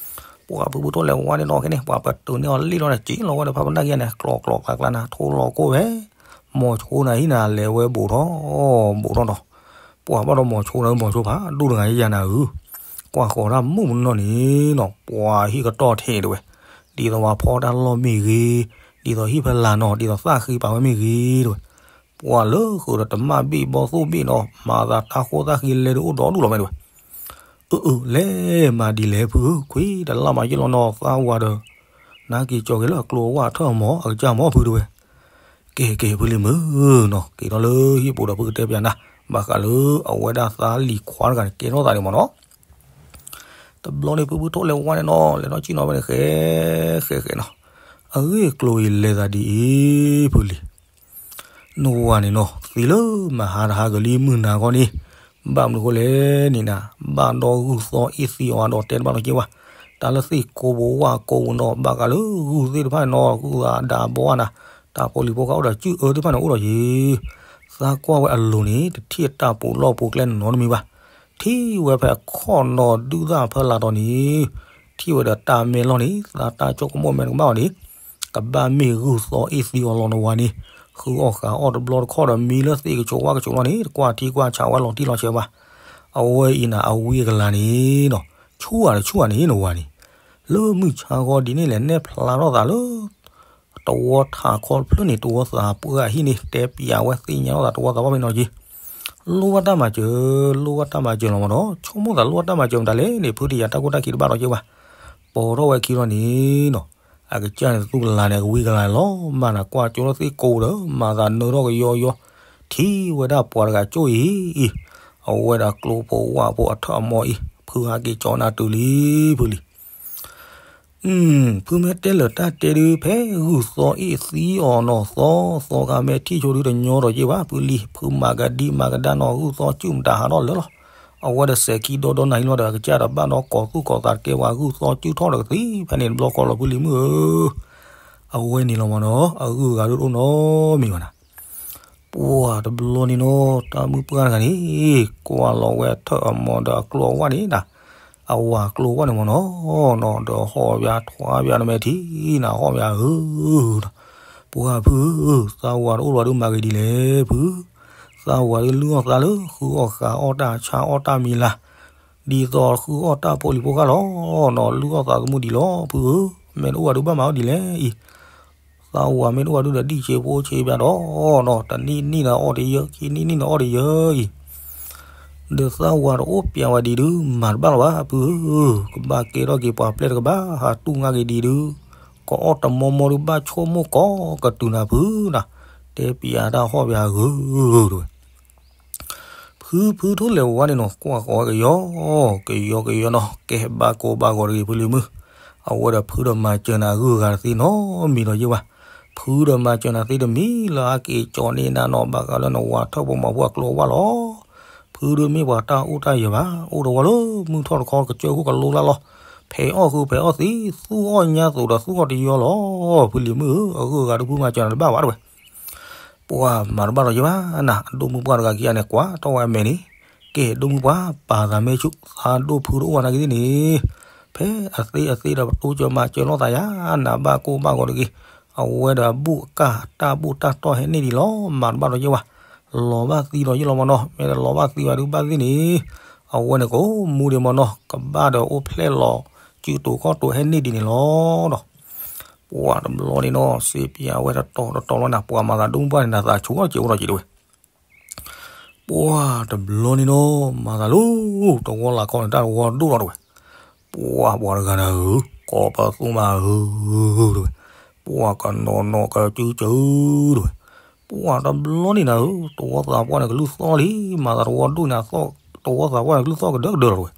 ပှၤဖုဖုထီၣ်လဲၤဝါန့ၣ်နီၤခဲန့ၣ် ပှၤပတုာ်န့ၢ်အီၤလ့ၣ်လီၤန့ၣ် စ့လီၤဝဲဒီးဖးပနၢ်က့ၤန့ၣ် ကျီကျီကျါကျါနၤ ထိလီၤကိၢ်ဝဲ, မီၤဆိနၤဟံၣ်နၤလဲၤဝဲဘူးထီၣ် ဘူးထီၣ်ဒီး ပှၤဘၣ်ဒီးမီၤဆိနၤ မီၤဆိဖးဒိၣ်တဂၤယၤနၤဧၢ, ကွၢ်ဃီၤတၢ်မုၢ်မနီၤန့ၣ်နီၤ ပှၤဟံၣ်ကတီၢ်ထဲတဲဝဲ, ဒ်သိးပှၤဖီတၢ်လီၢ်မ့ၢ်ဂ့ၤ, ဒ်သိးဟံၣ်ဖဲလၢ်နီၤ ဒ်သိးသၣ်ဃံပာ်ဝဲမ့ၢ်ဂ့ၤတဲဝဲ, ပှၤလၢဃုာ်ဒီးတမၣ်ဘ့ၣ်ဘီသိၣ်ဘ့ၣ်နီၤ မၤသးတၢ်ဃိသၣ်ဃံလဲၤဒုးအိၣ်ဒီဒူၣ်လီၤမးတဲဝဲ အၢ အၢ လဲၤမၤဒ်လဲၣ်ဖုဧၢ, ခွံတလၢ်မၤယ့ၢ်လီၤနီၤ သးဝၤဒီး နက့ၤကၠီၤက့ၤလၢအကျိအဝၣ်အထၢၣ်အမီၤ အကစၢ်မီၤဖုတဲဝဲ, ကဲ ကဲ ဖုလံၤမုၢ်နီၤ က့ၤထီၣ်လၢဟံၣ်ပူၤဒီးဖုကတဲပၠးနၤ ဘၣ်ဃးလၢအဝဲဒၣ်သးလံၤခွါတဂၤန့ၣ် ကဲထီၣ်သးန့ၣ်မးနီၤ တဘျီန့ၣ် ဖုဖုထီၣ်လဲၤဝါန့ၣ်နီၤ လဲၤထီၣ်ဆ့ၣ်နီၤဝဲန့ၣ် ဃဲ ဃဲ ဃဲနီၤ, အဂ့ၢ်အကျိၤအံၤလဲၤသးဒ်အံၤ ဖုလံၤ နဝၤန့ၣ်နီၤ သံလၢမဟါတဟါကလံၤမုၢ်နၤခီန့ၣ်, ဘၣ်မနုၤဃိလဲၣ်န့ၣ်နၤ, ဘၣ်ဒီးဂုၢ်သီအ့ၣ်သံအီၤဒီးတဲတဘၣ်လီၤက့ၤဝဲ, တၢ်လၢသ့ၣ်ကိးပူၤဝၣ်ကိးပူၤနီၤ ဘၣ်ဃးလၢဂုၢ်သ့ၣ်တဖၣ်န့ၣ်နီၤ ဂုၢ်သးဒးဘီဧါနၤ, တၢ်ဖိလံၤဖိဃၣ်အိၣ်ဒီးစုၣ်အၢသ့ၣ်တဖၣ်န့ၣ်အိၣ်ဒီးယံၤ, သးကွၢ်ဝဲအလိၤန့ၣ် တထံၣ်တၢ်ပူၤလီၢ်ပူၤကျဲနီတမံၤဘၣ်, ထံၣ်ဝဲဖဲအခီၣ်နီၤဒုၣ်သၣ်ဖၢလၢ်တီၤန့ၣ်, ထံၣ်ဝဲဒီးတၢ်မဲလီၢ်န့ၣ် သးတၢ်ကၠီၣ်ကမိၣ်မဲာ်တကဘၣ်အီၤန့ၣ် ကဘၣ်မ့ၢ်ဂုၢ်သီအ့ၣ်သံအီၤလီၤနဝၤန့ၣ်, ဃုအီၣ်ဃးအီၣ်တဘျီတခီၣ်ဒီးမံလၢသ့ၣ်ကဆိးဝၣ်ကဆိးလီၤန့ၣ် တကွၢ်ထံကွၢ်ဆးဝဲလီၤတံၢ်လီၤဆဲးဘၣ်. အဝဲအံၤနၤ အဝံအကလၤန့ၣ်နီၤ, ဆူၣ်ဧါတဆူၣ်ဧါန့ၣ်နဝၤန့ၣ်, လၢမုၢ်ဆါဂီၤဒ်န့ၣ်လဲၣ် နဲၣ်ဖျါထီၣ်သးလၢ တဝီထးခီတဖျၢၣ်န့ၣ် တဝီသးပှၢ်အဟံၣ်န့ၣ် တဲပၠးဝဲသ့ၣ်ညါထီၣ်သးတဝီသးပှၢ်မ့ၢ်နီၤက့ၤ, လိၣ်ဘၣ်တၢ်မၤစၢၤ, လိၣ်ဘၣ်တၢ်မၤစၢၤလီၤမးနီၤ, ဆိကမိၣ်သးလိၣ်ဘၣ်တၢ်မၤစၢၤမတၤလဲၣ်န့ၣ် ဖုတယၤတၢ်ကိၢ်တၢ်ခံးတဘၣ်ဒီးက့ၤဘၣ်. ပိာ်ထီၣ်ဝဲခံလီၤန့ၣ်နီၤ, အကစၢ်န့ၣ်တသူကလၤန့ၣ် အကဝံကလၤလီၤမးနၤ ကွၢ်ကၠိလၢသ့ၣ်ကိးဒီး မၤသးနၢထီၣ်ကယီယီ, ထံၣ်ဝဲဒၣ်ပှၤတဂၤကၠိအံၤအံၤ, အဝဲဒၣ်ကျိဖိဝၣ်ဖိအထၢၣ်အမီၤအံၤ ဖုဟးက့ၤကၠီနၤတုၤလံ ဖုလံၤ ဖုမ့ၢ်တဲလၢာ်တၢ်တဲဒုး ဖဲဂုၢ်သီအ့ၣ်သံအီၤနီၤ သီသီခါမ့ၢ်ထံၣ်ဆိဒုးတညီဒီးက့ၤဘၣ် ဖုလံၤ ဖုမၤကဒံမၤကဒါနီၤ ဂုၢ်သီစုၣ်မတၤဟးထီၣ်လၢာ်လီၤ. အဝဲဒီးစဲးခံဒီဒီနၤဟံးလီၤဒီး အကစၢ်ဒီးဘၣ်ဒီးကိးသူၣ်ကိးသးတကဲဝဲဂုၢ်သီစုၣ်ထီၣ်ဒီးကသံဖဲန့ၣ်တဘျီဃီလီၤ ဖုလံၤမုၣ်ဧၢ, အဝဲန့ၣ်လီၤမးနီၤ အဂုၢ်အဂၤဒိၣ်ဒိၣ်နီတမံၤဘၣ်နၤ ပှၢ်တဘျီန့ၣ်နီၤ တၢ်မုၢ်ပှၢ်တဂၤန့ၣ် ကွၢ်လီၤဝဲအထၢၣ်အမီၤဒီးအကျိအဝၣ်န့ၣ်နၤ, အဝၤကျိအဝၣ်န့ၣ်မးနီၤ, ဒီးဟီၣ်ဝဲထွါဝဲနမဲာ်ထံနၤ ဟီၣ်ဝဲဧၢ, ပှၢ်ဖုဧၢ, သးဝၤတအိၣ်လီၤဒုးမၤဂ့ၤဒ်လဲၣ်ဖု, သးဝၤဒုးလုၢ်အီၣ်သးလၢ ဃုအီၣ်ဃာ်အီၣ်တၢ်ဆါအီၣ်တၢ်မံၤလၢ်, ဒ်သိးဃုအီၣ်တၢ်ဖိလံၤဖိဃၣ်လီၤနီၤ လုၢ်အီၣ်သးသမူဒံးလီၤ ဖုဧၢ, မ့ၢ်တအိၣ်ဝဲဒုးဘၣ်မၤအီၣ်ဒ်လဲၣ်အံၤ သးဝၤမ့ၢ်တအိၣ်ဝဲဒုးဒီး ဒံၣ်စ့ဖိဆ့ဘၣ်ဒီးနီၤ တနံၣ်နံၣ်ဒီးအီၣ်တယၢ ခံနံၣ်နံၣ်ဒီးအီၣ်တယၢအံၤ, ဒီးသးဝၤတအိၣ်ပျဲဝဲဒံးဒုး မၤတဘၣ်လီၤဘၣ် ဖုဧၢ, ကဘၣ်ကဲထီၣ်က့ၤပှၤပျဲၢ်တကဘၣ် ဟးတူၢ်ငါက့ၤဒံးဒုး, ကအီၣ်တမီမီဒုး ဘၣ်ဆိကမိၣ်ကိးကတုၤနၤဖုနၤ, တဲပျးတၢ်ဟီၣ်ပျးဂုၤတဲဝဲ ဖုဖုထိၣ်လဲၤဝါန့ၣ်နီၤ ကွၢ်ဃီၤဝဲကယီ, ကယီကယီနီၤ ကဲဘၣ်ကိးဘၣ်ဂီၤတဂ့ၤ ဖုလံၤမုၣ်, အဝဲဒီးဖုဒီးမၤစၢၤနၤဂုၤဂၤတသ့နီတမံၤဒီးယ့ၢ်ဘၣ်, ဖုဒီးမၤစၢၤနၤသ့တမံၤလၢအက့ၤကၠီန့ၢ်နၤနီၤ ဘၣ်ဃးလၢနဝၤထၢၣ်ဖိမီၤဖိအကျိအဝၣ်လီၤ. ဖုဒုးမ့ၢ်ပှၤတၢ်အိၣ်တၢ်ယၢၤဘၣ်, အိၣ်တဝီလၢမုၢ်ထီၣ်တခီကစၢၢ်ခိၣ်ကလိလၢ်လီၤ, ဖဲးအီၣ်ဃုဖဲးအီၣ်သံ, သူၣ်အီၣ်ညါသိးဒီးသူၣ်အီၣ်တယီလီၤ. ဖုလံၤမုၣ်ဧၢ, အဂုၤအဂၤဒုးဖုမၤစၢၤနၤတဘၣ်ဘၣ်တဲဝဲ ပှၢ်မၤတဘၣ်ဒီးယဘၣ်နၤ, အဒိၣ်မုၢ်ပှၢ်တဂၤခံဂၤန့ၣ် ကွၢ်ထီၣ်ဝဲအမဲာ်န့ၣ်, ကဲ ဒိၣ်မုၢ်ပှၢ် ပာ်သးမ့ၢ်ဆူၣ် သးဒိၣ်ဖုတအိၣ်ဝဲနာ်က့ၤသ့ၣ်န့ၣ်, ဖဲအသ့အသ့ဒီးပတိစၢၤမၤစၢၤလိာ်သးယၤ, နဘၣ်ကိၢ်ဘၣ်ဂီၤတဂ့ၤ, အဝဲဒီးအဘူၣ်အကၢ်တၢ်ဘူၣ်တၢ်တီၢ်ဟဲန့ၢ်ဒံးလီၤ, မၤတဘၣ်ဒီးယဘၣ်, လီၤဘၣ်သံဒီးယလီၤမနီၤ, မ့ၢ်တလီၤဘၣ်သံဘၣ်ဒုးဘၣ်သ့ၣ်န့ၣ်, အဝဲန့ၣ်ကအိၣ်မူဒံးမနီၤ, ကဘၣ်ဒီးအိၣ်ဖျဲၣ်လီၤ စုတူာ်ခီၣ်တူာ်ဟဲန့ၢ်ဒံးန့ၣ်လီၤဒီး ပှၢ်တဘျီန့ၣ်နီၤ စ့ပၠးဝဲတတီၤတတီၤလီၤနၤ, ပှၢ်မၤသးဒိၣ်မုၢ်ပှၢ်န့ၣ် နသးဆူၣ်ထီၣ်စဲးအိၣ်ထီၣ်စဲးတဲဝဲ, ပှၢ်တဘျီန့ၣ်နီၤ မၤသးလၢ တဝီလၢ်ခီန့ၣ် တၢ်တဝီဒိၣ်လီၤတဲဝဲ, ပှၢ်ပှၤတဂၤနၤဧၢ, ကိးပသူမးဧၢ, တဲဝဲ, ပှၢ်ကနီၤနီၤကစုကၢတဲဝဲ, ပှၢ်တဘျီန့ၣ်နၤဧၢ, တဝီသးပှၢ်န့ၣ်ကလုၢ်သီၣ်လံ, မၤသးတဝီဒိၣ်န့ၣ် တဝီသးပှၢ်န့ၣ်ကလုၢ်သီၣ်ကဒၢကဒၢလီၤတဲဝဲ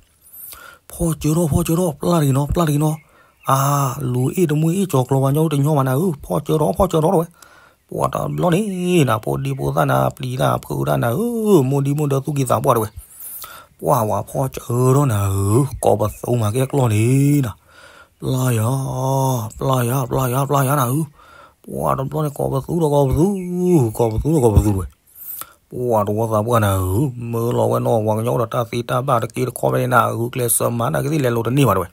ဖီၣ်စၢထီၣ် ဖီၣ်စၢထီၣ် ပျၢ်တဂ့ၤနီၤ ပျၢ်တဂ့ၤနီၤ, အါ, လူၤအ့ၣ်တမှံအ့ၣ်ကၠီၤကျီၤပှၤညီတညီမးနၤဧၢ, ဖီၣ်ကၢထီၣ် ဖီၣ်ကၢထီၣ်တဲဝဲ. ပှၤတဘျီန့ၣ်နၤ ဖိဒံဖိသၣ်နၤ ပျံၤတၢ်ဖုးတၢ်နၤဧၢ, မိၢ်ဒံမိၢ်ဒၢသူၣ်ကံၢ်သးပှၢ်တဲဝဲ. ပှၤဝဲဖီၣ်ကၢထီၣ်နၤဧၢ, ကိးပသူမၤကဲကျီၢ်န့ၣ်နၤ, ပျၢ်ယၤ, ပျၢ်ယၤ ပျၢ်ယၤ ပျၢ်ယၤနၤဧၢ. ပှၤတဘျီန့ၣ် ကိးပသူဒီးကိးပသူ, ကိးပသူဒီးကိးပသူတဲဝဲ. ပှၤတဝီသးပှၢ်နၤဧၢ, မၢလီၤဝဲနီၤ ပှၤကညီအိၣ်ဒီးတၢ်သ့တၢ်ဘၣ်တက့တခီဖဲန့ၣ်နၤဧၢ, ကျဲးစၢးမၤနာ်က့သ့ၣ်လဲၤလိၤတန့ၢ်ဘၣ်တဲဝဲ.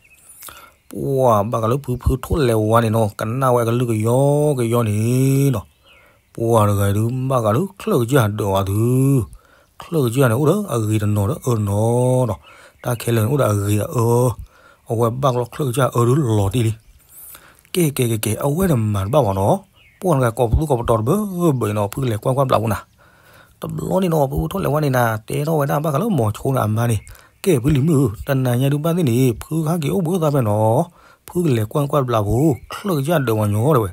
ပှၤဘၣ်ဃးလၢဖုဖုထိၣ်လဲၤဝါန့ၣ်နီၤ ကနၣ်ဝဲအကလုၢ်ကယီကယီန့ၣ်နီၤ, ပှၤတဂၤဒုးဘၣ်ဃးလၢချၢၣ်ကစၢ်ဒၢးဝဲသု, ချၢၣ်ကစၢ်န့ၣ် အိၣ်ဒီးအဂ့ၤတနီၤဒီးအၢတနီၤဒီး, တၢ်ခဲလၢာ်န့ၣ်အိၣ်ဒီးအဂ့ၤအအၢ, အဝဲဘၣ်ကျီချၢၣ်ကစၢ်အၢဒုးလီၤတံၢ်လံ. ကဲကဲကဲကဲ အဝဲန့ၣ်မၤတဘၣ်ဘၣ်နီၤ, ပှၤတဂၤကိးပသူကိးပတီၤတဘၢဘၢအံၤနီၤ ဖုလဲၤကွၢ်ကွၢ်ဘျးဖိနၤ. တဘျီန့ၣ်နီၤ ဖုဖုထိၣ်လဲၤဝါန့ၣ်နၤ တဲထီၣ်ဝဲဒၣ်ဘၣ်ဃးလၢမိၤဆိန့ၣ်အမါန့ၣ်, ကဲဖုလံၤမုၣ်ဧၢ, တနၤညါဒုးဘၣ်သ့ၣ်န့ၣ် ဖုဟဲက့ၤအိၣ်ဘှံးအိၣ်သါဖဲနီၤ, ဖုကလဲၤကွၢ်ကွၢ်ဘျးဖိ ချၢၣ်ကစၢ်ဒၢးဝဲညီတဲဝဲ.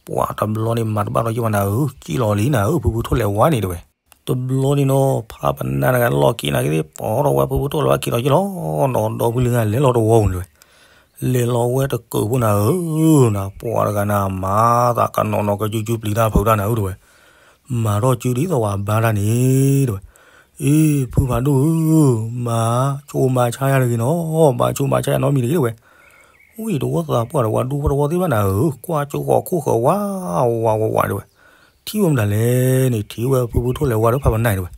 ပှၤတဘျီန့ၣ်မၤတဘၣ်ဒီးယံာ်ဘၣ်နၤဧၢ, ကံၣ်လီၤလံနၤဧၢ, ဖုဖုထိၣ်လဲၤဝါန့ၣ်တဲဝဲ. တဘျီန့ၣ်နီၤ ဖးပနၢ်တဂၤလီၢ်ခံနာ်က့သ့ၣ် ပိာ်ထီၣ်ဝဲဖုဖုထိၣ်လဲၤဝါခံဒီးယံာ်လီၤနီၤ, ဒီဖုလံၤဂၤလဲၤလီၤတဝီပူၤန့ၣ်တဲဝဲ. လဲၤလီၤဝဲတကၢးဖိနၤဧၢ, နၤပှၤတဂၤနၤ မၤသးကနီၤနီၤကစုကစုပျံၤတၢ်ဖုးတၢ်နၤဧၢတဲဝဲ. မၤထီၣ်စုဒ်သိးဝဲဘါတၢ်န့ၣ်တဲဝဲ. အ့ ဖုဖးဒိၣ်ဧၢ, မၤဆိမၤဆါယၤတဂ့ၤနီၤ, မၤဆိမၤဆါယၤနီတမံၤတဂ့ၤတဲဝဲ. ဝံၤတဝီသးပှၢ်ဒီးဝဲဒူဖိတဝီသ့ၣ်ဘၣ်နၤဧၢ, ကွၢ်ကၠိဃီၤခိၣ်ဃၢၤဝးဝးဝးဝးတဲဝဲ. ထံၣ်ဝဲမတၤလဲၣ်န့ၣ် ထံၣ်ဝဲဖုဖုထိၣ်လဲၤဝါဒီးဖးပနၢ်တဲဝဲ.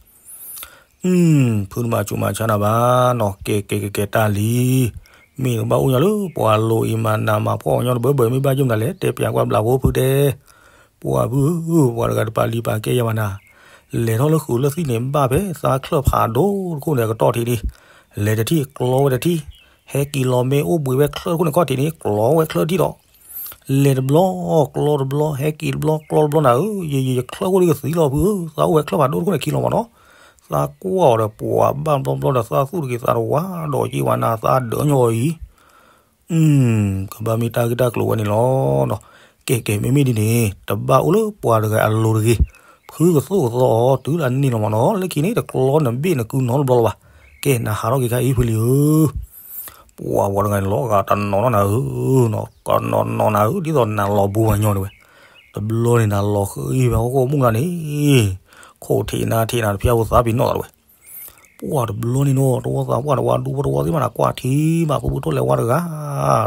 ဖုတမၤဆိမၤဆါနၤဘၣ်နီၤ, ကဲကဲကဲကဲတၢ်လံ. မ့ၢ်တဘၣ်အိၣ်ညီလၢပှၤလိၤအံၤမၤနးမၤဖှီၣ်ညီတဘၢဘၢ မ့ၢ်ဘၣ်ယိၣ်မတၤလဲၣ် တဲပၠးကွၢ်ဘျးဖိဖုတဲ. ပှၤဖုဧၢ, ပှၤတဂၤတပာ်လံၤပာ်ကဲယၤဘၣ်နၤ. လဲၤထီၣ်လၢဃုာ်လၢသံၣ်န့ၣ် ဘၣ်ဖဲသးချၢၣ်ဖးဒိၣ်တခိၣ်န့ၣ် အကတီၢ်ထံးန့ၣ်, လဲၤတထံၣ်ကျီဝဲတထံၣ်, ဟဲက့ၤလီၤမ့ၢ်အိၣ်ဘှံးဝဲချၢၣ်တခိၣ်န့ၣ်ခီၣ်ထံးန့ၣ် ကျီဝဲချၢၣ်တထံၣ်ဒီး လဲၤတဘျီ ကျီတဘျီ ဟဲက့ၤတဘျီ ကျီတဘျီနၤဧၢ, ယယချၢၣ်ခိၣ်ဒ်ကသံလီၤဖုဧၢ, သးအိၣ်ဝဲချၢၣ်ဖးဒိၣ်တခိၣ်န့ၣ်ခံလီၤမးနီၤ. သးကွၢ်အီၤဒီးပှၤဘၣ်ဘျီဘျီဒီးသးသူၣ်တက့ၤသးတဝါဒီးက့ၤဝဲနၤ သးဒၢးညီအံၤ ကဘၣ်မ့ၢ်တၢ်ဂ့ၢ်တၢ်ကျိၤဝဲန့ၣ်လီၤ. ကဲကဲ မ့မ့ၢ်ဒ်န့ၣ် တဘၣ်အိၣ်လၢပှၤတဂၤအလိၤတဂ့ၤ, ဖုကသိၣ်ကသီအီၤတုၤလၢအန့ၢ်လီၤမးနီၤ, လၢခံန့ၣ် တကျီနဘ့ၣ်နကုနီတဘျီလၢၤဘၣ်. ကဲ နဟးထီၣ်က့ၤခါအံၤဖုလံၤဧၢ. ပှၤဝဲတဂၤန့ၣ်လီၤဂာ်တနီၤနီၤနၤဧၢ, ကနီၤနီၤနၤဧၢ, ဒ်သိးနၤလီၤဘိဝဲညီတဲဝဲ. တဘျီန့ၣ်နၤလီၤဃံဘၣ်ဟီၣ်ခိၣ်မူၣ်နၤန့ၣ်, ခိၣ်ထံးနါထံးနၤတဖျၢၣ်ဖိသးပ့ၤနီၣ်သးတဲဝဲ. ပှၤတဘျီန့ၣ်နီၤ တဝီသးပှၢ်တဝါဒူဖိတဝီသ့ၣ်မးနၤ ကွၢ်ထံမး ဖုဖုထိၣ်လဲၤဝါတဂၤ,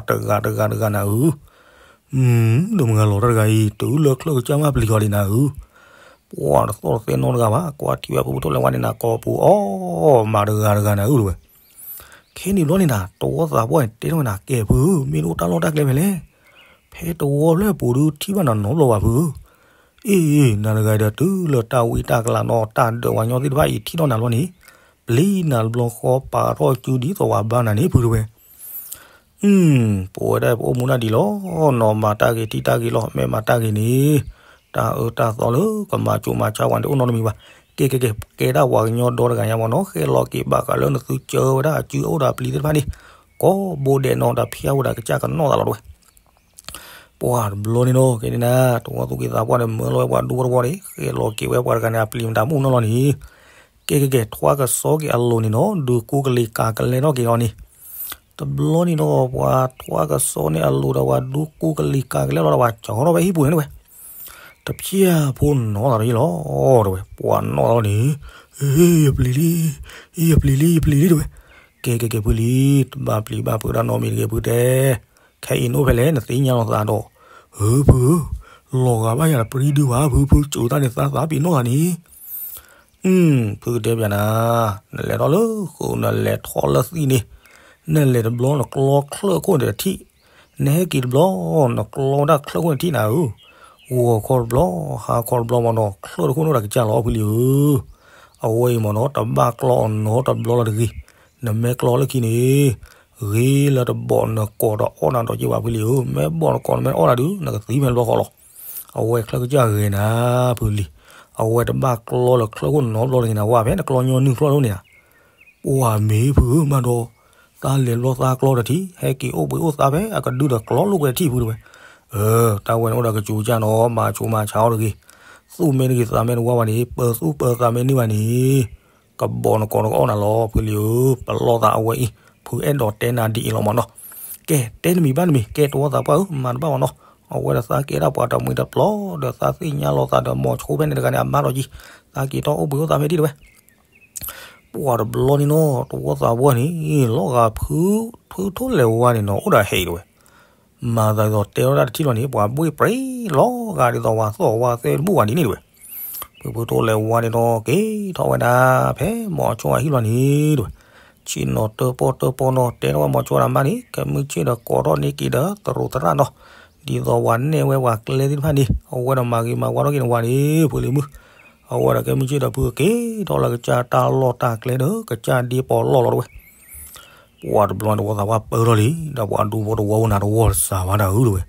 တဂၤတဂၤတဂၤနၤဧၢ. ဒိၣ်မုၢ်ဂၤလီၤတၢ်တဂၤအံၤ တုၤလၢချၢၣ်ကစၢ်မးပျံၤဃီလံနၤဧၢ. ပှၤတသီၣ်တသဲနီတဂၤဘၣ် ကွၢ်ထံဝဲဖုဖုထိၣ်လဲၤဝါန့ၣ်နၤ ကိးပူၤအီၣ်မးတဂၤတဂၤနၤဧၢတဲဝဲ. ခဲန့ၣ်ဘျီန့ၣ်နၤ တဝီသးပှၢ်န့ၣ် တဲထီၣ်ဝဲနၤ ကဲဖုဧၢ မ့ၢ်နအိၣ်တၢ်လီၢ်တၢ်ကျဲဖဲလဲၣ်. ဖဲတဝီဖျၢၣ်ပူၤဒုးထံၣ်ဘၣ်နၤနီတဘျီဘၣ်ဖုဧၢ. အ့ နၤတဂၤဒီးတုၤလၢတၢ်ဝံတၢ်ကလၤနီၤ တၢ်ဒၢးဝဲညီသ့ၣ်တဖၣ်အံၤထံၣ်ထီၣ်နၤဘျီန့ၣ် ပျံၤနၤတဘျီဃီပာ်ထီၣ်စုဒ်သိးဝဲဘါနၤန့ၣ်ဖုတဲဝဲ. ပဝဲဒၣ်ပအိၣ်မူဒၣ်ဒံးလီၤနီၤ မၤတၢ်ဂ့ၤထံၣ်တၢ်ဂ့ၤလီၤ မ့ၢ်မၤတၢ်ဂ့ၤန့ၣ် တၢ်အၢတၢ်သီလၢကမၤစိၤမၤဆါဝဲန့ၣ်တအိၣ်နီတမံၤဘၣ်. ကဲကဲကဲ ကဲဒၣ်ပှၤကညီဒီတဂၤညါမးနီၤ ဃဲလီၤက့ၤဘၣ်ဃးလၢနသုစၢဝဲဒၣ်အစုအိၣ်ဒီးအပျံၤသ့ၣ်တဖၣ်န့ၣ် ကိးဘိဒဲးနီၤဒီးဖျါဝဲဒၣ်ကစၢ်ကနီၣ်သးလီၤတဲဝဲ. ပှၤတဘျီန့ၣ်နီၤ ကဲန့ၣ်နၤ တဝီသူၣ်က့ၤသးပှၢ်န့ၣ် မၢလီၤဝဲပှၤဒူဖိတဝီန့ၣ် ဃဲလီၤက့ၤဝဲပှၤတဂၤန့ၣ် အပျံၤမတၤမုၣ်နီၢ်လီၤန့ၣ် ကဲကဲကဲ ထွါကစီက့ၤအလိၤန့ၣ်နီၤ ဒုးကူကလံၤကၤကလဲထီၣ်က့ၤအီၤန့ၣ် တဘျီန့ၣ်နီၤ ပှၤထွါကစီန့ၣ်အလိၤဒီးပှၤဒုးကူကလံၤကၤကလဲလီၤဒီးပှၤကၠီထီၣ်ဝဲဟံၣ်ပူၤန့ၣ်ဝဲ တဖျၢၣ်ဖိနီၢ်သးတယံာ်လီၤတဲဝဲ ပှၤနီၢ်သးလီၤန့ၣ် ယပျံၤလံ ယပျံၤလံ ယပျံၤလံတဲဝဲ ကဲကဲကဲဖုလံ တဘၣ်ပျံၤဘၣ်ဖုးတၢ်နီတမံၤတဂ့ၤဖုတဲ ခဲအံၤနအိၣ်ဖဲလဲၣ် နသ့ၣ်ညါလီၤသးဒီး ဧၢဖုဧၢ လီၤဂာ်ဘၣ်ယၤတပြံဒုဘၣ် ဖုဖုကၠိၤတၢ်န့ၣ်သးသးပ့ၤနီၣ်သးန့ၣ် ဖုကတဲပျးနၤ နလဲၤထီၣ်လၢဃုာ် နလဲၤထီၣ်လၢသံၣ်န့ၣ် နလဲၤတဘျီ နကျီချၢၣ်ခိၣ်န့ၣ်တထံၣ် နဟဲက့ၤတဘျီ နကျီဝဲဒၣ်ချၢၣ်ခိၣ်န့ၣ်ထံၣ်နၤဧၢ ဂီၤခီတဘျီ ဟါခီတဘျီမ့ၢ်နီၤ ချၢၣ်တခိၣ်န့ၣ်အိၣ်ဒီးကစၢ်လီၤဖုလံဧၢ အဝဲအံၤမ့ၢ်နီၤ တဘၣ်ကျီအီၤနီတဘျီလီၤတဂ့ၤ နမ့ၢ်ကျီလၢခံန့ၣ် ဂ့ၤလၢတဘီၣ်နကိာ်ဒီးအီၣ်နၤဒီးက့ၤဘၣ်ဖုလံဧၢ မ့ၢ်ဘီၣ်နကိာ်နမ့ၢ်အီၣ်နၤဒုး နကသံဖဲတဘျီဃီလီၤ အဝဲချၢၣ်ကစၢ်ဂ့ၤနၤ ဖုလံ အဝဲတဘၣ်ကျီလၢချၢၣ်ခိၣ်နီတဘျီလၢၤန့ၣ် ဝဲဖဲနကျီညီနုၢ်ချီၣ်လၢန့ၣ်ဧါ ပှၤမ့ၢ်ဖုမးဒီး သးလဲၤဘျီသးကျီတထံၣ် ဟဲက့ၤအိၣ်ဘှံးအိၣ်သါဖဲအကဒုဒီးကျီလိာ်ကွဲထံၣ်ဖုတဲဝဲ အၢ တၢ်ဝဲန့ၣ်အိၣ်ဒီးကစူၤကစၢ်နီၤ မၤဆိမၤဆါအီၤတဂ့ၤ သူၣ်မ့ၢ်တဂ့ၤသးမ့ၢ်တဝါဘၣ်န့ၣ် ပၢၤသူၣ်ပၢၤသးမ့ၢ်န့ၢ်ဘၣ်န့ၣ် ကဘီၣ်နကိာ်နကအီၣ်နၤလီၤ ဖုလံဧၢ ပလီၢ်သးအဝဲအံၤ ဖုအဲၣ်ဒိးတဲနၤဒ်အံၤလီၤမ့ၢ်နီၤ ကဲ တဲတမံၤဘၣ်တမံၤ ကဲတဝီသးပှၢ်ဧၢ မၤတဘၣ်ဘၣ်နီၤ, အဝဲဒီးသးကဲဒၣ်ပှၤတမှံၤတပျီၤ ဒီးသးသ့ၣ်ညါလီၤသးဒီးမိၤဆိဖဲန့ၣ်တဂၤန့ၣ် အမါဒီးယံၤ, သးက့ၤထီၣ်အိၣ်ဘှံးအိၣ်သါဖဲဒံးတဝဲ ပှၤတဘျီန့ၣ်နီၤ တဝီသးပှၢ်န့ၣ် လီၤဂာ်ဖု ဖုထိၣ်လဲၤဝါန့ၣ်နီၤ အိၣ်ဒီးဟဲအံၤတဝဲ, မၤသးဒ်သိးတဲထီၣ်တၢ်တထံၣ်လီၤန့ၣ် ပှၤဘှ့ၣ်ပြ့လီၤဂာ်ဒ်သိးဝၤသီၣ်ဝါသဲတဘူၣ်ဝဲဒ်န့ၣ်တဝဲ, ဖုဖုထိၣ်လဲၤဝါန့ၣ်နီၤ က့ၤထီၣ်ဝဲဒၣ် ဖဲမိၤဆိအဟံၣ်လီၤန့ၣ်တဝဲ, ဆ့ၣ်နီၤတၢပီၣ်တၢပီနီၤ တဲထီၣ်ဝဲမိၤဆိဒီးမါန့ၣ် ကဲမုၢ်ဆ့ၣ်ဒီးကိးထီၣ်န့ၢ်က့ၤဒီးသရူးသရၣ်နီၤ, ဒ်သိးဝၤနဲၣ်ဝဲပှၤကျဲသ့ၣ်တဖၣ်န့ၣ် အဝဲဒီးမၤဂ့ၤမၤဝါထီၣ်က့ၤန့ၣ်ဝၤန့ၣ် ဖုလံၤမုၣ် အဝဲဒီးကဲမုၢ်ဆ့ၣ်ဒီးဖုက့ၤထီၣ်လၢကစၢ်တၢ်လီၢ်တၢ်ကျဲဒီး ကစၢ်ဒ့ပီးလီၢ်လီၤတဝဲ, ပှၤတဘျီတဝီသးပှၢ်ပၢထီၣ်လံ ဒီးပှၤဒူဖိတဝီအိၣ်နၤတဝီတစးဘၣ်တၢ်ဧၢတဝဲ,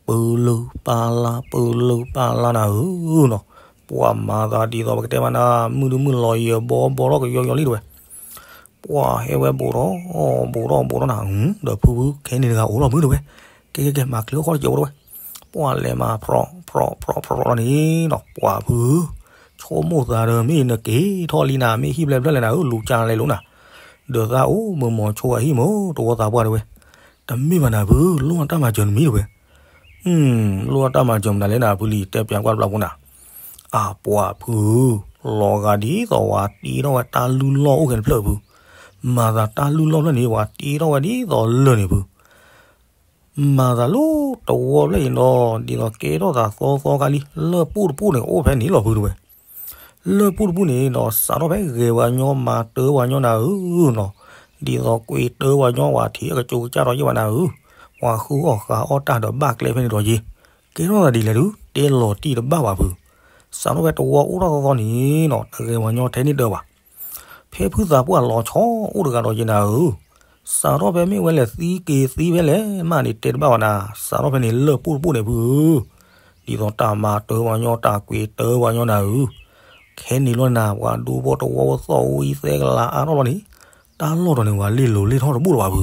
ပၢလၢပၢလၢ ပၢလၢပၢလၢနၤဧၢနီၤ, ပှၤမၤသးဒ်သိးပကတဲမးနၤ မုၢ်ဒုမုၢ်လီၤယၢၤဘီဘီထီၣ်ကယီကယီလံတဝဲ, ပှၤဟဲဝဲဘူးထီၣ် ဘူးထီၣ်ဘူးထီၣ်နၤဧၢ, ဒီးဖုဖုခဲန့ၣ်တဂၤအိၣ်လီၤမုၢ်တဝဲ, ကဲကဲကဲ မၤချ့အိၣ်ခီၣ်တစဲးအိၣ်တဝဲ, ပှၤလဲၤမၤဖြီၣ်ဖြီၣ်ဖြီၣ်ဖြီၣ်လီၤန့ၣ်နီၤ ပှၤဖု ဆိကမိၣ်သးဒီးမ့ၢ်နက့ၤထီၣ်လံနၤ မ့ၢ်ဟံၣ်ဘျဲၣ်ဘျဲၣ်လဲၣ်နၤဧၢ လူၤကၢ်လဲၣ်လိၤနၤ, ဒီးသးအိၣ်မုာ်မိၤဆိအဟံၣ်မုာ် တဝီသးပှၢ်တဝဲ, တမ့ၢ်ဘၣ်နၤဖု လိၣ်အတၢ်မၤစၢၤနမံၤတဝဲ, လိၣ်အတၢ်မၤစၢၤမတၤလဲၣ်နၤဖုလံၤ တဲပၠးကွၢ်တဘျီဖိနၤ, အပှၤဖု လီၤဂာ်ဒ်သိးဝၤတ့ထီၣ်ဝဲတၢ်လုၢ်လီၢ်အိၣ်ကဲတဖျၢၣ်ဖု, မၤသးတၢ်လုၢ်လီၢ်ဖျၢၣ်န့ၣ် ဝၤတ့ထီၣ်ဝဲဒ်သိးလၢၢ်န့ၣ်ဖု မၤသးလၢတဝီဖျၢၣ်အံၤနီၤ ဒ်သိးကဲထီၣ်သးသီသီခါလံ လၢၢ်ပူၣ်တပူၣ်န့ၣ် အိၣ်ဖဲန့ၣ်လီၤဖုတဝဲ, လၢၢ်ပူၣ်တပူၣ်န့ၣ်ဒီး စးထီၣ်ဖဲဂဲၤဝၤညီမၤတၢဝၤညီနၤဧၢနီၤ, ဒ်သိးကွံာ်တၢဝၤညီဝၤထံးအကစိၤကစၢ်ဒီးယဲၢ်ဘၣ်နၤဧၢ, ပှၤဃုအီၣ်ဃးအီၣ်တၢ်ဒီးဘၣ်ကျဲဖဲန့ၣ်ဒီးယ့ၤ, ကဲထီၣ်သးဒ်လဲၣ်ဒုး တဲလီၤတံၢ်တဘၣ်ဘၣ်ဖု, စးထီၣ်ဖဲတဝီအိၣ်ထီၣ်သီသီန့ၣ်နီၤ တဂဲၤဝၤညီထဲန့ၣ်တၢဘၣ် ဖဲဖုသးပှၢ်လီၤဆီအိၣ်တဂၤဒီးယဲၢ်နၤဧၢ, စးထီၣ်ဖဲမ့ၢ်ဝဲလဲၣ်သံက့ၤသံဖဲလဲၣ်မးန့ၣ် တဲတဘၣ်ဘၣ်နၤ, စးထီၣ်ဖဲန့ၣ်လၢၢ်ပူၣ်တပူၣ်န့ၣ်ဖုဧၢ, ဒ်သိးတၢ်မၤတၢဝၤညီတၢ်ကွံာ်တၢဝၤညီနၤဧၢ, ခဲန့ၣ်လီၤနၤ ပှၤဒူဖိတဝီဝဲသီၣ်ဝံသဲကလၤအါထီၣ်လီၤန့ၣ်, တၢ်လီၢ်တီၤန့ၣ် ဝၤလ့ၢ်လိၤလ့ၢ်ထီၣ်တဘူၣ်လၢၤဘၣ်ဖု,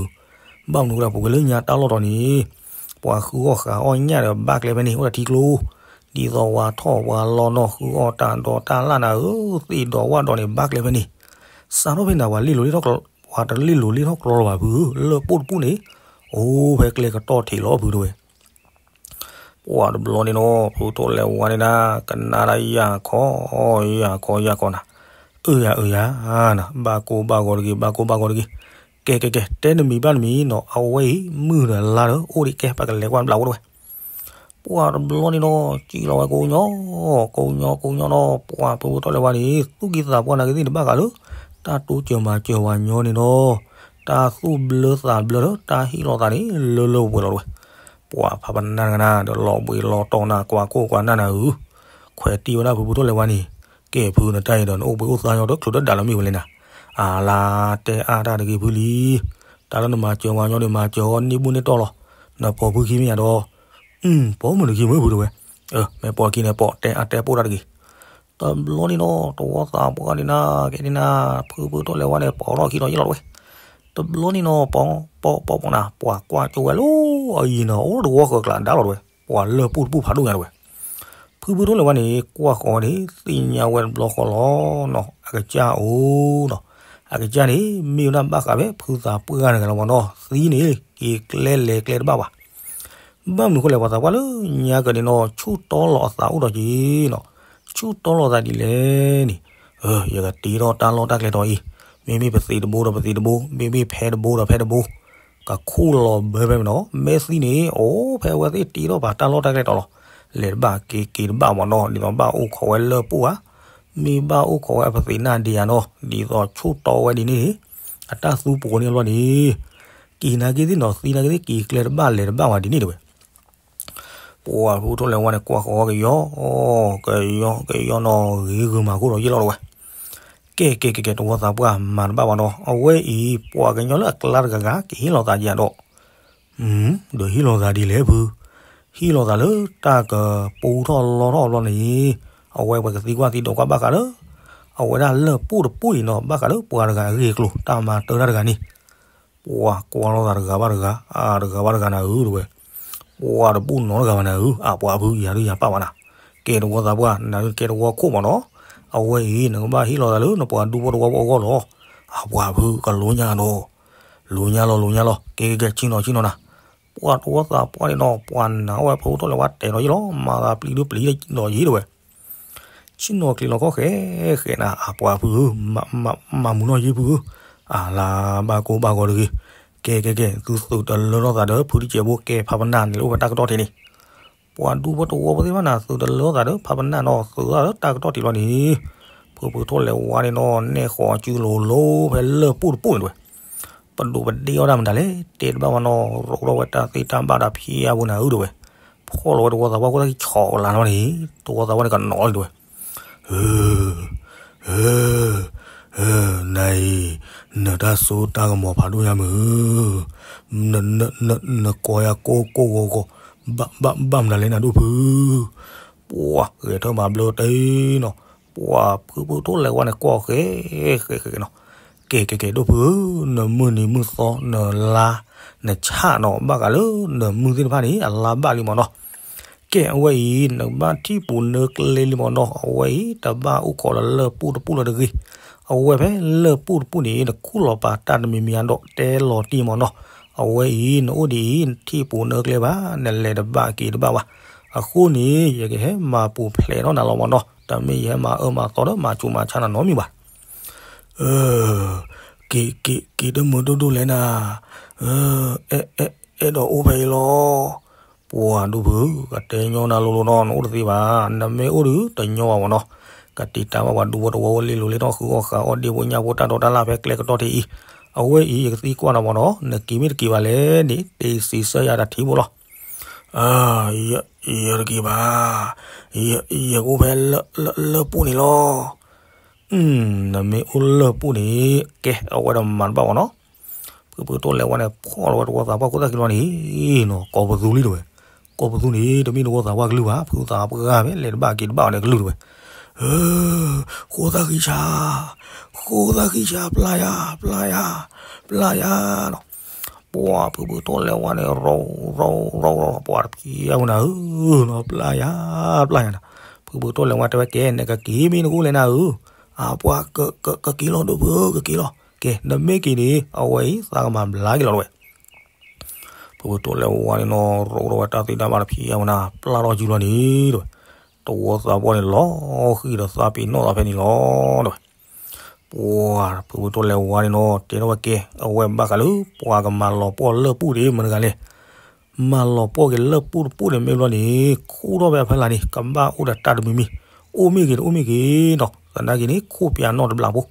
ဘၣ်မနုၤဃိဒၣ်ပူၤကွံာ်လၢညါတၢ်လီၢ်တီၤန့ၣ် ပှၤဃုအီၣ်ဃးအီၣ်ညၣ်ဒီးဘၣ်ကျဲဖဲန့ၣ် အိၣ်ဒီးထံကျိ ဒ်သိးဝၤထီၣ်ဝၤလီၤနီၢ်ဃုအီၣ်တၢ်ဒီးတၢ်လၢ်နၤဧၢ, သ့ၣ်ဒီးဝၣ်ဒီးန့ၣ် ဘၣ်ကျဲဖဲန့ၣ်, စးထီၣ်ဖဲန့ၣ် ပှၤလ့ၢ်လိၤလ့ၢ်ထီၣ်ကျီ, ပှၤတလ့ၢ်လိၤလ့ၢ်ထီၣ်ကျီလီၤဘၣ်ဖုဧၢ, လၢၢ်ပူၣ်တပူၣ်န့ၣ် အိၣ်ဖဲကျဲကတီၢ်ထံးလီၤဖုတဝဲ, ပှၤတဘျီန့ၣ်နီၤ ဖုထိၣ်လဲၤဝါန့ၣ်ဒၣ် ကနၣ်ဒၣ်ယၢ်ခီ, ယၢ်ခီယၢ်ခီနၤ, အၢယၤအၢယၤ, ဘၣ်ကိၢ်ဘၣ်ဂီၤတဂ့ၤ, ဘၣ်ကိၢ်ဘၣ်ဂီၤတဂ့ၤ, ကဲကဲကဲ တဲနမံၤဘၣ်နမံၤနီၤ အဝဲအံၤ မုၢ်ဒီးလါဒီး အိၣ်ဒံးကဲ ပကလဲၤကွၢ်ဘျးအိၣ်တဝဲ ပှၤတဘျီန့ၣ်နီၤ စံၣ်လီၤဝဲကိးညီ, ကိးညီကိးညီနီၤ ပှၤဖုဖုထိၣ်လဲၤဝါန့ၣ် သူၣ်က့သးပှၢ်နာ်က့သ့ၣ်တဘၣ်ဃးလၢ တၢ်တိစၢၤမၤစၢၤဝၤညီန့ၣ်နီၤ, တၢ်သူၣ်ဘျၢသးဘျၢဒီး တၢ်ဟ့ၣ်လီၤသးန့ၣ် လၢလၢပှဲၤပှဲၤလီၤတဝဲ, ပှၤဖးပနၢ်တကနၣ်ဒီး လီၤဘှံးလီၤတီၢ်နၢ် ကွၢ်ကိၢ်ကွၢ်နၢ်နၤဧၢ, ခွဲးတံၢ်ဝဲဒၣ်ဖုဖုထိၣ်လဲၤဝါန့ၣ်, ကဲဖုနတၢ်အံၤဒီး နအိၣ်ဘှံးအိၣ်သါညီဒီးချုးတဒၣ်လၢမ့ၢ်ဝဲလဲၣ်နၤ, အလါတဲအါတၢ်တဂ့ၤဖုလံ တၢ်လၢနမၤစၢၤဝၤညီန့ၣ် မၤစၢၤအီၤန့ၢ်ဘူၣ်န့ၢ်တီၢ်လီၤ, နပိာ်ဖုခံမ့ၢ်ယၤဒီး, ပိာ်မုၣ်တခံမ့ၢ်ဖုတဝဲ, မ့ၢ်ပိာ်ခံန့ၣ်ပိာ် တဲအါတဲပိာ်တၢ်တဂ့ၤ, တဘျီန့ၣ်နီၤ တဝီသးပှၢ်န့ၣ်နၤ ကဲန့ၣ်နၤ ဖုဖုထိၣ်လဲၤဝါန့ၣ် ပိာ်ထီၣ်ခံဒီးယ့ၢ်လီၤတဝဲ, တဘျီန့ၣ်နီၤ ပိာ်ပိာ်ပိာ်ပိာ်နၤ ပှၤကွၢ်ကၠိဝဲလၢအယံၤနီၤ အိၣ်တဝီဃၢၤကျါဒါလီၤတဝဲ, ပှၤလၢၢ်ပူၣ်တပူၣ်ဖးဒိၣ်ညါတဝဲ ဖုဖုထိၣ်လဲၤဝါန့ၣ် ကွၢ်ဃီၤန့ၣ် သ့ၣ်ညါဝဲတဘျီဃီလီၤနီၤ အကစၢ်အိၣ်နီၤ, အကစၢ်န့ၣ် မ့ၢ်ဝဲဒၣ်ဘၣ်ဃးဖဲဖုသးပှၢ်တဂၤလီၤမ့ၢ်နီၤ သံန့ၣ် က့ၤကျဲလဲၤကျဲတဘၣ်ဘၣ်, ဘၣ်မနုၤဃိလဲၣ် ပှၤသးပှၢ်လၢညါကဒီးန့ၣ်နီၤ ဆူၣ်တီလီၤအသးအိၣ်ဒီးက့ၤနီၤ, ဆူၣ်တီလီၤသးဒ်လဲၣ်န့ၣ်, ယကတ့ထီၣ်တၢ်လီၢ်တၢ်ကျဲတီၤအံၤ, မ့မ့ၢ်ပသံးတဘိဒီးပသံးတဘိ, မ့မ့ၢ်ဖဲတဘိဒီးဖဲတဘိ ကခူၣ်လီၤဘၢဖဲမ့ၢ်နီၤ မ့ၢ်သံန့ၣ် အိၣ်ဖဲဝဲသ့ၣ်တ့ထီၣ်ပာ်တၢ်လီၢ်တၢ်ကျဲတီၤလီၤ, လဲၤတဘၣ်က့ၤက့ၤတဘၣ်မ့ၢ်နီၤ ဒ်သိးဘၣ်အိၣ်ခိးဝဲလၢၢ်ပူၣ်ဧါ, မ့ၢ်ဘၣ်အိၣ်ခိးဝဲအပသံးနၢ်ဒ့ဧါနီၤ ဒ်သိးဆူၣ်တီဝဲဒ်န့ၣ်န့ၣ်, အတၢ်သူပှိၤန့ၣ်အလီၢ်န့ၣ်, က့ၤနာ်က့သ့ၣ်နီၤ သံနာ်က့သ့ၣ် က့ၤကျဲတဘၣ်လဲၤတဘၣ်ဝဲဒ်န့ၣ်တဝဲ ပှၤဖုထီၣ်လဲၤဝါန့ၣ် ကွၢ်ဃီၤကယီ, ကယီကယီနီၤ ဂ့ၤဂုာ်မၤခိၣ်ဒီးယ့ၢ်လီၤတဝဲ, ကဲကဲကဲကဲ တဝီသးပှၢ်မၤတဘၣ်ဘၣ်နီၤ အဝဲအံၤ ပှၤကညီလၢအကျါတဂၤဂၤ က့ၤဟ့ၣ်လီၤသးကယၤဒီး, ဒီးဟ့ၣ်လီၤသးဒ်လဲၣ်ဖု, ဟ့ၣ်လီၤသးလၢတၢ်ကပူထီၣ်လီထီၣ်အဘျီန့ၣ်, အဝဲပှၤကသံကွၢ်သံဒိးကွၢ်ဘၣ်ဃးလၢ, အဝဲဒၣ်လၢၢ်ပူၣ်တပူၣ်အံၤနီၤ ဘၣ်ဃးလၢပှၤတဂၤအဂ့ၢ်အကျိၤ တၢ်မၤတၢ်တၢ်တဂၤန့ၣ် ပှၤကွၢ်လိာ်သးတဂၤဘၣ်တဂၤ, တဂၤဘၣ်တဂၤနၤဧၢတဝဲ, ပှၤတဘူၣ်နီတဂၤဘၣ်နၤဧၢ, အပှၤဖုယၤဒုးယၤပၣ်ဘၣ်နၤ, ကဲတဝီသးပှၢ် နကဲတဝီခိၣ်မးနီၤ, အဝဲအံၤ နကဘၣ်ဟ့ၣ်လီၤသးလၢနပှၤဒူဖိတဝီဖိအဂီၢ်လီၤ, အပှၤဖုကလိညါဒီး, လိညါလီၤ လိညါလီၤ ကဲကဲကဲ ဆ့ၣ်နီၤဆ့ၣ်နီၤနၤ, ပှၤတဝီသးပှၢ်န့ၣ်နီၤ ပှၤနာ်အီၣ်ဝဲဖုဖုထီၣ်လဲၤဝါတဲာ်ဒီးယ့လီၤ မၤသးပျံၤဒုပျံၤဒီးယ့တဝဲ. ဆ့ၣ်နီၤကျံၤလီၤခီၣ်ဃဲဃဲနၤ အပှၤဖုဧၢ, မၤမုာ်နီၢ်ယ့ဖုဧၢ, အလါဘၣ်ကိၢ်ဘၣ်ဂီၤတဂ့ၤ, ကဲကဲကဲ သုသုးတလၢထီၣ်သးဒီး ဖုတကဲးဖိကဲဖးပနၢ်န့ၣ်လၢအိၣ်ဖဲတၢ်ကတီၢ်ထံးန့ၣ် ပှၤဒူဖိတဝီဖိသ့ၣ်တဖၣ်န့ၣ် သုးတလၢသးဒီးဖးပနၢ်နီၤ သုးသးဒီးတၢ်ကတီၢ်ထံးလီၤန့ၣ်, ဖုဖုထီၣ်လဲၤဝါန့ၣ်နီၤ နဲၣ်ဃီၤစုလိၤလိၤဖဲလၢၢ်ပူၣ်တပူၣ်န့ၣ်တဝဲ. ပဒိးပဒ့အီၣ်တၢ်မတၤလဲၣ် တဲတဘၣ်ဝဲနီၤ ရိးထီၣ်ဝဲတၢ်သ့တၢ်ဘၣ်ဒီးဖံးအါပူၤနၤဧၢတဝဲ. ဖီၣ်လီၤဝဲတဝီသးပှၢ်ခိၣ်သၣ်ခံဆီးကလၤနီၤန့ၣ် တဝီသးပှၢ်န့ၣ်ကနီၤလံတဝဲ. ဧၢ ဧၢ နၤအံၤ နတၢ်စိတၢ်ကမီၤဖးဒိၣ်ညါမုၢ်, နကိးယၤကိၢ်ကိၢ်ဂီၤဂီၤ, ဘၣ်ဘၣ်ဘၣ်မနုၤလဲၣ်နၤဒိၣ်ဖု, ပှၤဂဲၤထၢၣ်မၤဘျၢတ့ၢ်နီၤ, ပှၤဖုဖုထီၣ်လဲၤဝါန့ၣ် ကွၢ်ဃဲဃဲဃဲနီၤ, ကဲကဲကဲ ဒိၣ်ဖုဧၢ, နမုၢ်နံၤမုၢ်သီနလါ နဆၣ်နီၤ ဘၣ်ဃးလၢနမုၢ်သ့ၣ်တဖၣ်န့ၣ် အလါဘၣ်လံမ့ၢ်နီၤ ကဲ အဝဲအံၤ နကဘၣ်ထံၣ်ပူၤနၢကျဲလံမ့ၢ်နီၤ, အဝဲအံၤ တဘၣ်အိၣ်ခိးလၢလၢၢ်ပူၣ်တပူၣ်လၢၤတဂ့ၤ, အဝဲဖဲလၢၢ်ပူၣ်တပူၣ်န့ၣ် နခူၣ်လီၤပာ်တၢ်တမံၤမံၤအဒီးတဲလီၤတံၢ်မ့ၢ်နီၤ, အဝဲအံၤ နအိၣ်ဒ်အံၤ နထံၣ်ပူၤနၢကျဲဘၣ် နလဲၤတဘၣ်က့ၤတဘၣ်ဘၣ်, အဃိန့ၣ် ယကဟဲမၤပူၤဖျဲးထီၣ်နၤလီၤမ့ၢ်နီၤ, တမ့ၢ်ယဟဲမၤအၢမၤသီဒီးမၤစူၤမၤဆါနၤနီတမံၤဘၣ်. က့ၤက့ၤက့ၤတမုာ်ဒိၣ်ဒိၣ်လဲၣ်နၤ, အဲၣ်ဒိးအိၣ်ဖဲအံၤလီၤ. ပှၤဒိၣ်ဖုဧၢ, ကတဲညီနၤလိၤလိၤနီၤ နအိၣ်တသ့ဘၣ်, နမ့ၢ်အိၣ်ဒီးတညီဘၣ်မ့ၢ်နီၤ, ကတံာ်တာ်ဘၣ်ပှၤဒူဖိတဝီဖိလံလိၤလံနီၤ ဃုအီၣ်ဃုအီၣ်ဒ့ဖိညၣ်ဖိတၢ်ဒိးတၢ်လၢ်ဖဲကျဲကတီၢ်ထံးအံၤ, အဝဲအံၤ ယကသံကွၢ်နၤမ့ၢ်နီၤ နက့ၤမ့ၢ်တက့ၤဘၣ်လဲၣ်န့ၣ် တ့စံးဆၢယၤတၢ်ထံဖိလီၤ. ယတက့ၤဘၣ်, ယကအိၣ်ဖဲလၢၢ်ပူၤန့ၣ်လီၤ. နမ့ၢ်အိၣ်လၢၢ်ပူၤန့ၣ် ကဲ အဝဲဒီးမၤတဘၣ်မ့ၢ်နီၤ, ဖုဖုထီၣ်လဲၤဝါန့ၣ် ဖီၣ်လီၤဝဲတဝီသးပှၢ်ခိၣ်သၣ်ခံလီၤန့ၣ်နီၤ ကိးပသူလံတဝဲ, ကိးပသူန့ၣ် တမ့ၢ်တဝီသးပှၢ်ကလုၢ်ဘၣ် ဖုသးပှၢ်ဂၤဖဲလဲၤတဘၣ်က့ၤတဘၣ်အီၤန့ၣ်ကလုၢ်တဝဲ, ဃိသၣ်ဃံဆါ, ဃိသၣ်ဃံဆါ ပျၢ်ယၤ ပျၢ်ယၤ, ပျၢ်ယၤနီၤ, ပှၤဖုဖုထီၣ်လဲၤဝါန့ၣ် ရီရီရီ ပှၤတဖံးအါဝဲနၤဧၢ, ပျၢ်ယၤ ပျၢ်ယၤနၤ, ဖုဖုထီၣ်လဲၤဝါတဲဝဲကဲ နကက့ၤမ့ၢ်နကအိၣ်လဲၣ်နၤဧၢ, အပှၤ ကက့ၤလီၤဒိၣ်ဖုဧၢ ကက့ၤလီၤ, ကဲ နမ့ၢ်က့ၤန့ၣ် အဝဲအံၤ သးကမၤဘျါက့ၤလီၤတဝဲ. ဖုဖုထီၣ်လဲၤဝါန့ၣ်နီၤ ရိးထီၣ်ဝဲတၢ်သ့တၢ်ဘၣ်တဖံးအါဝဲနၤ ပျၢ်ထီၣ်စုလီၤန့ၣ်တဝဲ, တဝီသးပှၢ်န့ၣ် လီၤဃံၤဒီးသးပ့ၤနီၣ်သးဖဲန့ၣ်လီၤတဝဲ. ပှၤဖုဖုထီၣ်လဲၤဝါန့ၣ်နီၤ တဲထီၣ်ဝဲကဲ အဝဲဘၣ်ဃးလၢ ပှၤကမၤလီၤပှီၢ်လၢၢ်ပူၤဒ်မနုၤဂၤလဲၣ်, မၤလီၤပှီၢ်က့ၤလၢၢ်ပူၤတပူၤန့ၣ်မ့ၢ်ဘျီန့ၣ် ခူၣ်ထီၣ်ဖဲအဖီလာ်န့ၣ် ကဘၣ်အိၣ်ဒီးတၢ်တမံၤမံၤ, အိၣ်မ့ၢ်ဂ့ၤတအိၣ်မ့ၢ်ဂ့ၤနီၤ သနာ်က့န့ၣ် ခိၣ်ပၠးနီၣ်တဘျီဖ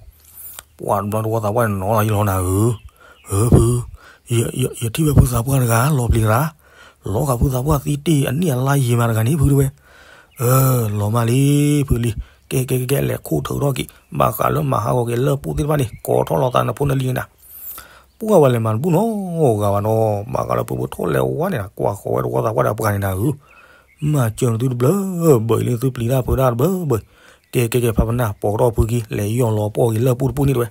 ိ. ပှၤတဘျီတဝီသးပှၢ်န့ၣ်နီၤလီၤယလီၤနၤဧၢ, ဧၢဖု, ယထံၣ်ဝဲဖုသးပှၢ်တဂၤ လီၤပျံၤသရၣ်, လီၤဃာ်ဖုသးပှၢ်သံတ့ၢ်အနံၣ်အလါယံာ်မးတဂၤန့ၣ်ဖုတဝဲ. လီၤမးလံ ဖုလံ, ကဲကဲကဲ လဲၤခိၣ်ထုးထီၣ်က့ၤ ဘၣ်ဃးလၢမၤဟးဂီၤက့ၤလၢၢ်ပူၤသ့ၣ်တဖၣ်န့ၣ် ကိးထီၣ်လီၤသးနဖိနလံၤန့ၣ်နၤ. ပှၤဝဲလဲၤမၤတဘူၣ်နီတဂၤဘၣ်နီၤ, ဘၣ်ဃးလၢဖုဖုထီၣ်လဲၤဝါန့ၣ် ကွၢ်ဃီၤဝဲတဝီသးပှၢ်ဒီးပှၤန့ၣ်နၤဧၢ, မၤစၢၤနသုတဘျၢဘၢအံၤလံ သုပျံၤတၢ်ဖုးတၢ်တဘျၢဘၢအံၤ, ကဲကဲကဲ ဖးပနၢ် ပိာ်ထီၣ်ဖုခံ လဲၤယီၢ်လီၤပှီၢ်က့ၤလၢၢ်ပူၤတပူၤန့ၣ်တဝဲ.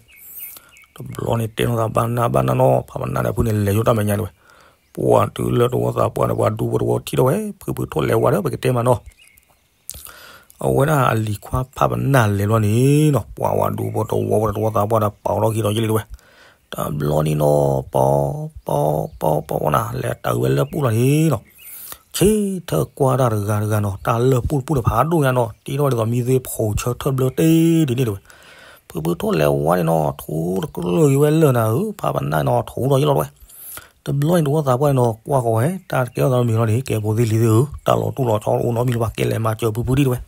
တဘျီန့ၣ်တဲနီၢ်သးဘၣ်နၢ်ဘၣ်နၢ်နီၤ ဖးပနၢ်ဒီးဖုန့ၣ် လဲၤယိၣ်တၢ်မဲာ်ညါတဝဲ. ပှၤတုၤလၢတဝီသးပှၢ်န့ၣ် ပှၤဒူဖိတဝီထံၣ်ထီၣ်ဝဲ ဖုဖုထီၣ်လဲၤဝါဒီး ပကတဲမးနီၤ အဝဲဒၣ်အလံၤခွါဖးပနၢ်လဲၤဘျီန့ၣ်နီၤ ပှၤဝဲဒူဖိတဝီဖိဒီးတဝီသးပှၢ်ဒီး ပာ်အီၤထီၣ်ခံဒီးယလံၤတဝဲ. တဘျီန့ၣ်နီၤ ပီပီပီပီနၤ လဲၤတၢ်ဝဲလၢၢ်ပူၤလီၤန့ၣ်နီၤ. ဆ့ထၢၣ်ကွၢ်တၢ်တဂၤတဂၤနီၤ တၢ်လၢၢ်ပူၤတပူၤန့ၣ်ဖးဒိၣ်ညါနီၤ တ့ထီၣ်ဒ်သိးမံသ့ဖီၣ်ဆၢထၢၣ်ဘျၢတ့ၢ်ဒ်န့ၣ်တဝဲ. ဖုဖုထီၣ်လဲၤဝါန့ၣ်နီၤ ထူတကလုာ်က့ၤဝဲလၢၢ်နၤဧၢ ဖးပနၢ်နီၤ ထူဒီးယလီၤတဝဲ. တဘျီန့ၣ်တဝီသးပှၢ်န့ၣ်နီၤ ကွၢ်ဃီၤဝဲ တၢ်တကဲထီၣ်သးတမံၤလီၤန့ၣ် ကဲဖိသ့ၣ်လံၤသ့ၣ်ဧၢ တၢ်လီၤတူၢ်လီၤဆီအိၣ်နီတမံၤလၢၤဘၣ် ကဲလဲၤမၤစၢၤဖုဖုဒံးတဝဲ.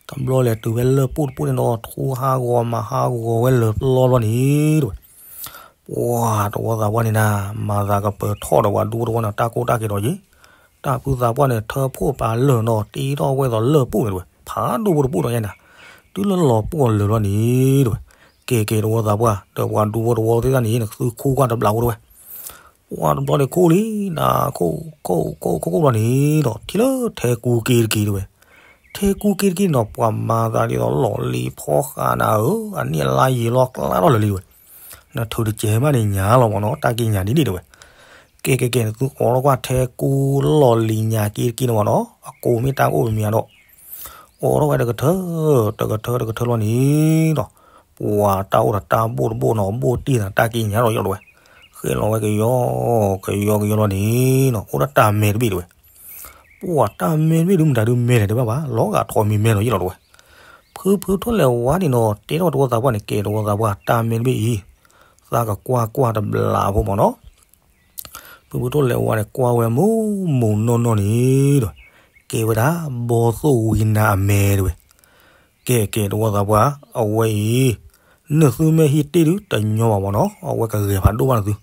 တဘျီလဲၤတုၤဝဲလၢၢ်ပူၤတပူၤန့ၣ်နီၤ ထူဟးဂီၤမၤဟးဂီၤဝဲလၢာ်ပျီဘျီန့ၣ်တဝဲ. ပှၤတဝီသးပှၢ်န့ၣ်နၤ မၤသးကပၢၤထီၣ်ဒီးပှၤဒူဖိတဝီန့ၣ် တၢ်ကိၢ်တၢ်ဂီၤဒီးယံၤ တၢ်ဖုသးပှၢ်န့ၣ် ထၢဖှိၣ်ပာ်လၢာ်နီၤ တ့ထီၣ်ဝဲသိးလၢၢ်ပူၤန့ၣ်တဝဲ ဖးဒိၣ်ဖိတပူၤဒီးယဲနၤ တုၤလၢလီၤပှီၢ်လၢာ်ဘျီန့ၣ်တဝဲ. ကဲကဲတဝီသးပှၢ် ဒီးပှၤဒူဖိတဝီသ့ၣ်တဖၣ်န့ၣ် နသုခိၣ်ကွၢ်တဘျးဖိတဝဲ. ပှၤတဘျီန့ၣ်ခိၣ်လံနၤ ခိၣ်ခိၣ်ခိၣ်ခိၣ်ဘျီန့ၣ်ဒီး ထံၣ်လၢထဲကူက့တက့ၤတဝဲ. ထဲကူက့တက့ၢ်နီၤ ပှၤမၤသးဒ်သိးလီၢ်လံၤဖီဃာ်နၤဧၢ အနံၣ်အလါယံာ်လီၤကျါထီၣ်လၢာ်လံဝဲ. နထုးတစဲးမးန့ၣ်ညါလီၤမ့ၢ်နီၤ တၢ်က့ညါဒ်န့ၣ်တဝဲ. ကဲကဲကဲ နသုအိးထီၣ်ကွၢ်ထဲကူလီၢ်လံၤညါက့တက့ၢ်န့ၣ်မ့ၢ်နီၤ အကိးမ့ၢ်တၢ်ကအိၣ်ပမံၤဒီး အိးထီၣ်ဝဲတကထၢ တကထၢတကထၢလီၤန့ၣ်ဒီး ပှၤတၢ်အိၣ်ဒီးတၢ်ဘိၣ်တဘိၣ်နီၤ ဘိၣ်တံၢ်သးတၢ်က့ညါလီၤယလီၤတဝဲ. ကဲလီၤဝဲကယီကယီကယီလီၤန့ၣ်နီၤ အိၣ်ဒၣ်တၢ်မဲတဘ့ၣ်တဝဲ. ပှၤတၢ်မဲတဘ့ၣ်ဒုးမတၤဒုးမဲလဲၣ်တဲဘၣ်ဘၣ် လီၤဂာ်ထီၣ်မံၤမဲလီၤယ့ၣ်လီၤတဝဲ. ဖုဖုထိၣ်လဲၤဝါန့ၣ်နီၤ တဲထီၣ်တဝီသးပှၢ်န့ၣ် ကဲတဝီသးပှၢ် တၢ်မဲတဘ့ၣ်အံၤ သးကကွၢ်ကွၢ်တဘျီဖိမၢ်နီၤ. ဖုဖုထိၣ်လဲၤဝါန့ၣ် ကွၢ်ဝဲမိၢ်မိၢ်နီၢ်နီၢ်န့ၣ်ဒီး ကဲဝဲဒၣ် ဘီသိၣ်ဝံနါအမဲတဝဲ. ကဲကဲတဝီသးပှၢ် အဝဲအံၤ နသုမ့ၢ်ဟံးတ့ၢ်ဒုးတညီဘၣ်မၢ်နီၤ အဝဲကဂဲၤဖးဒိၣ်ဘၣ်နသု.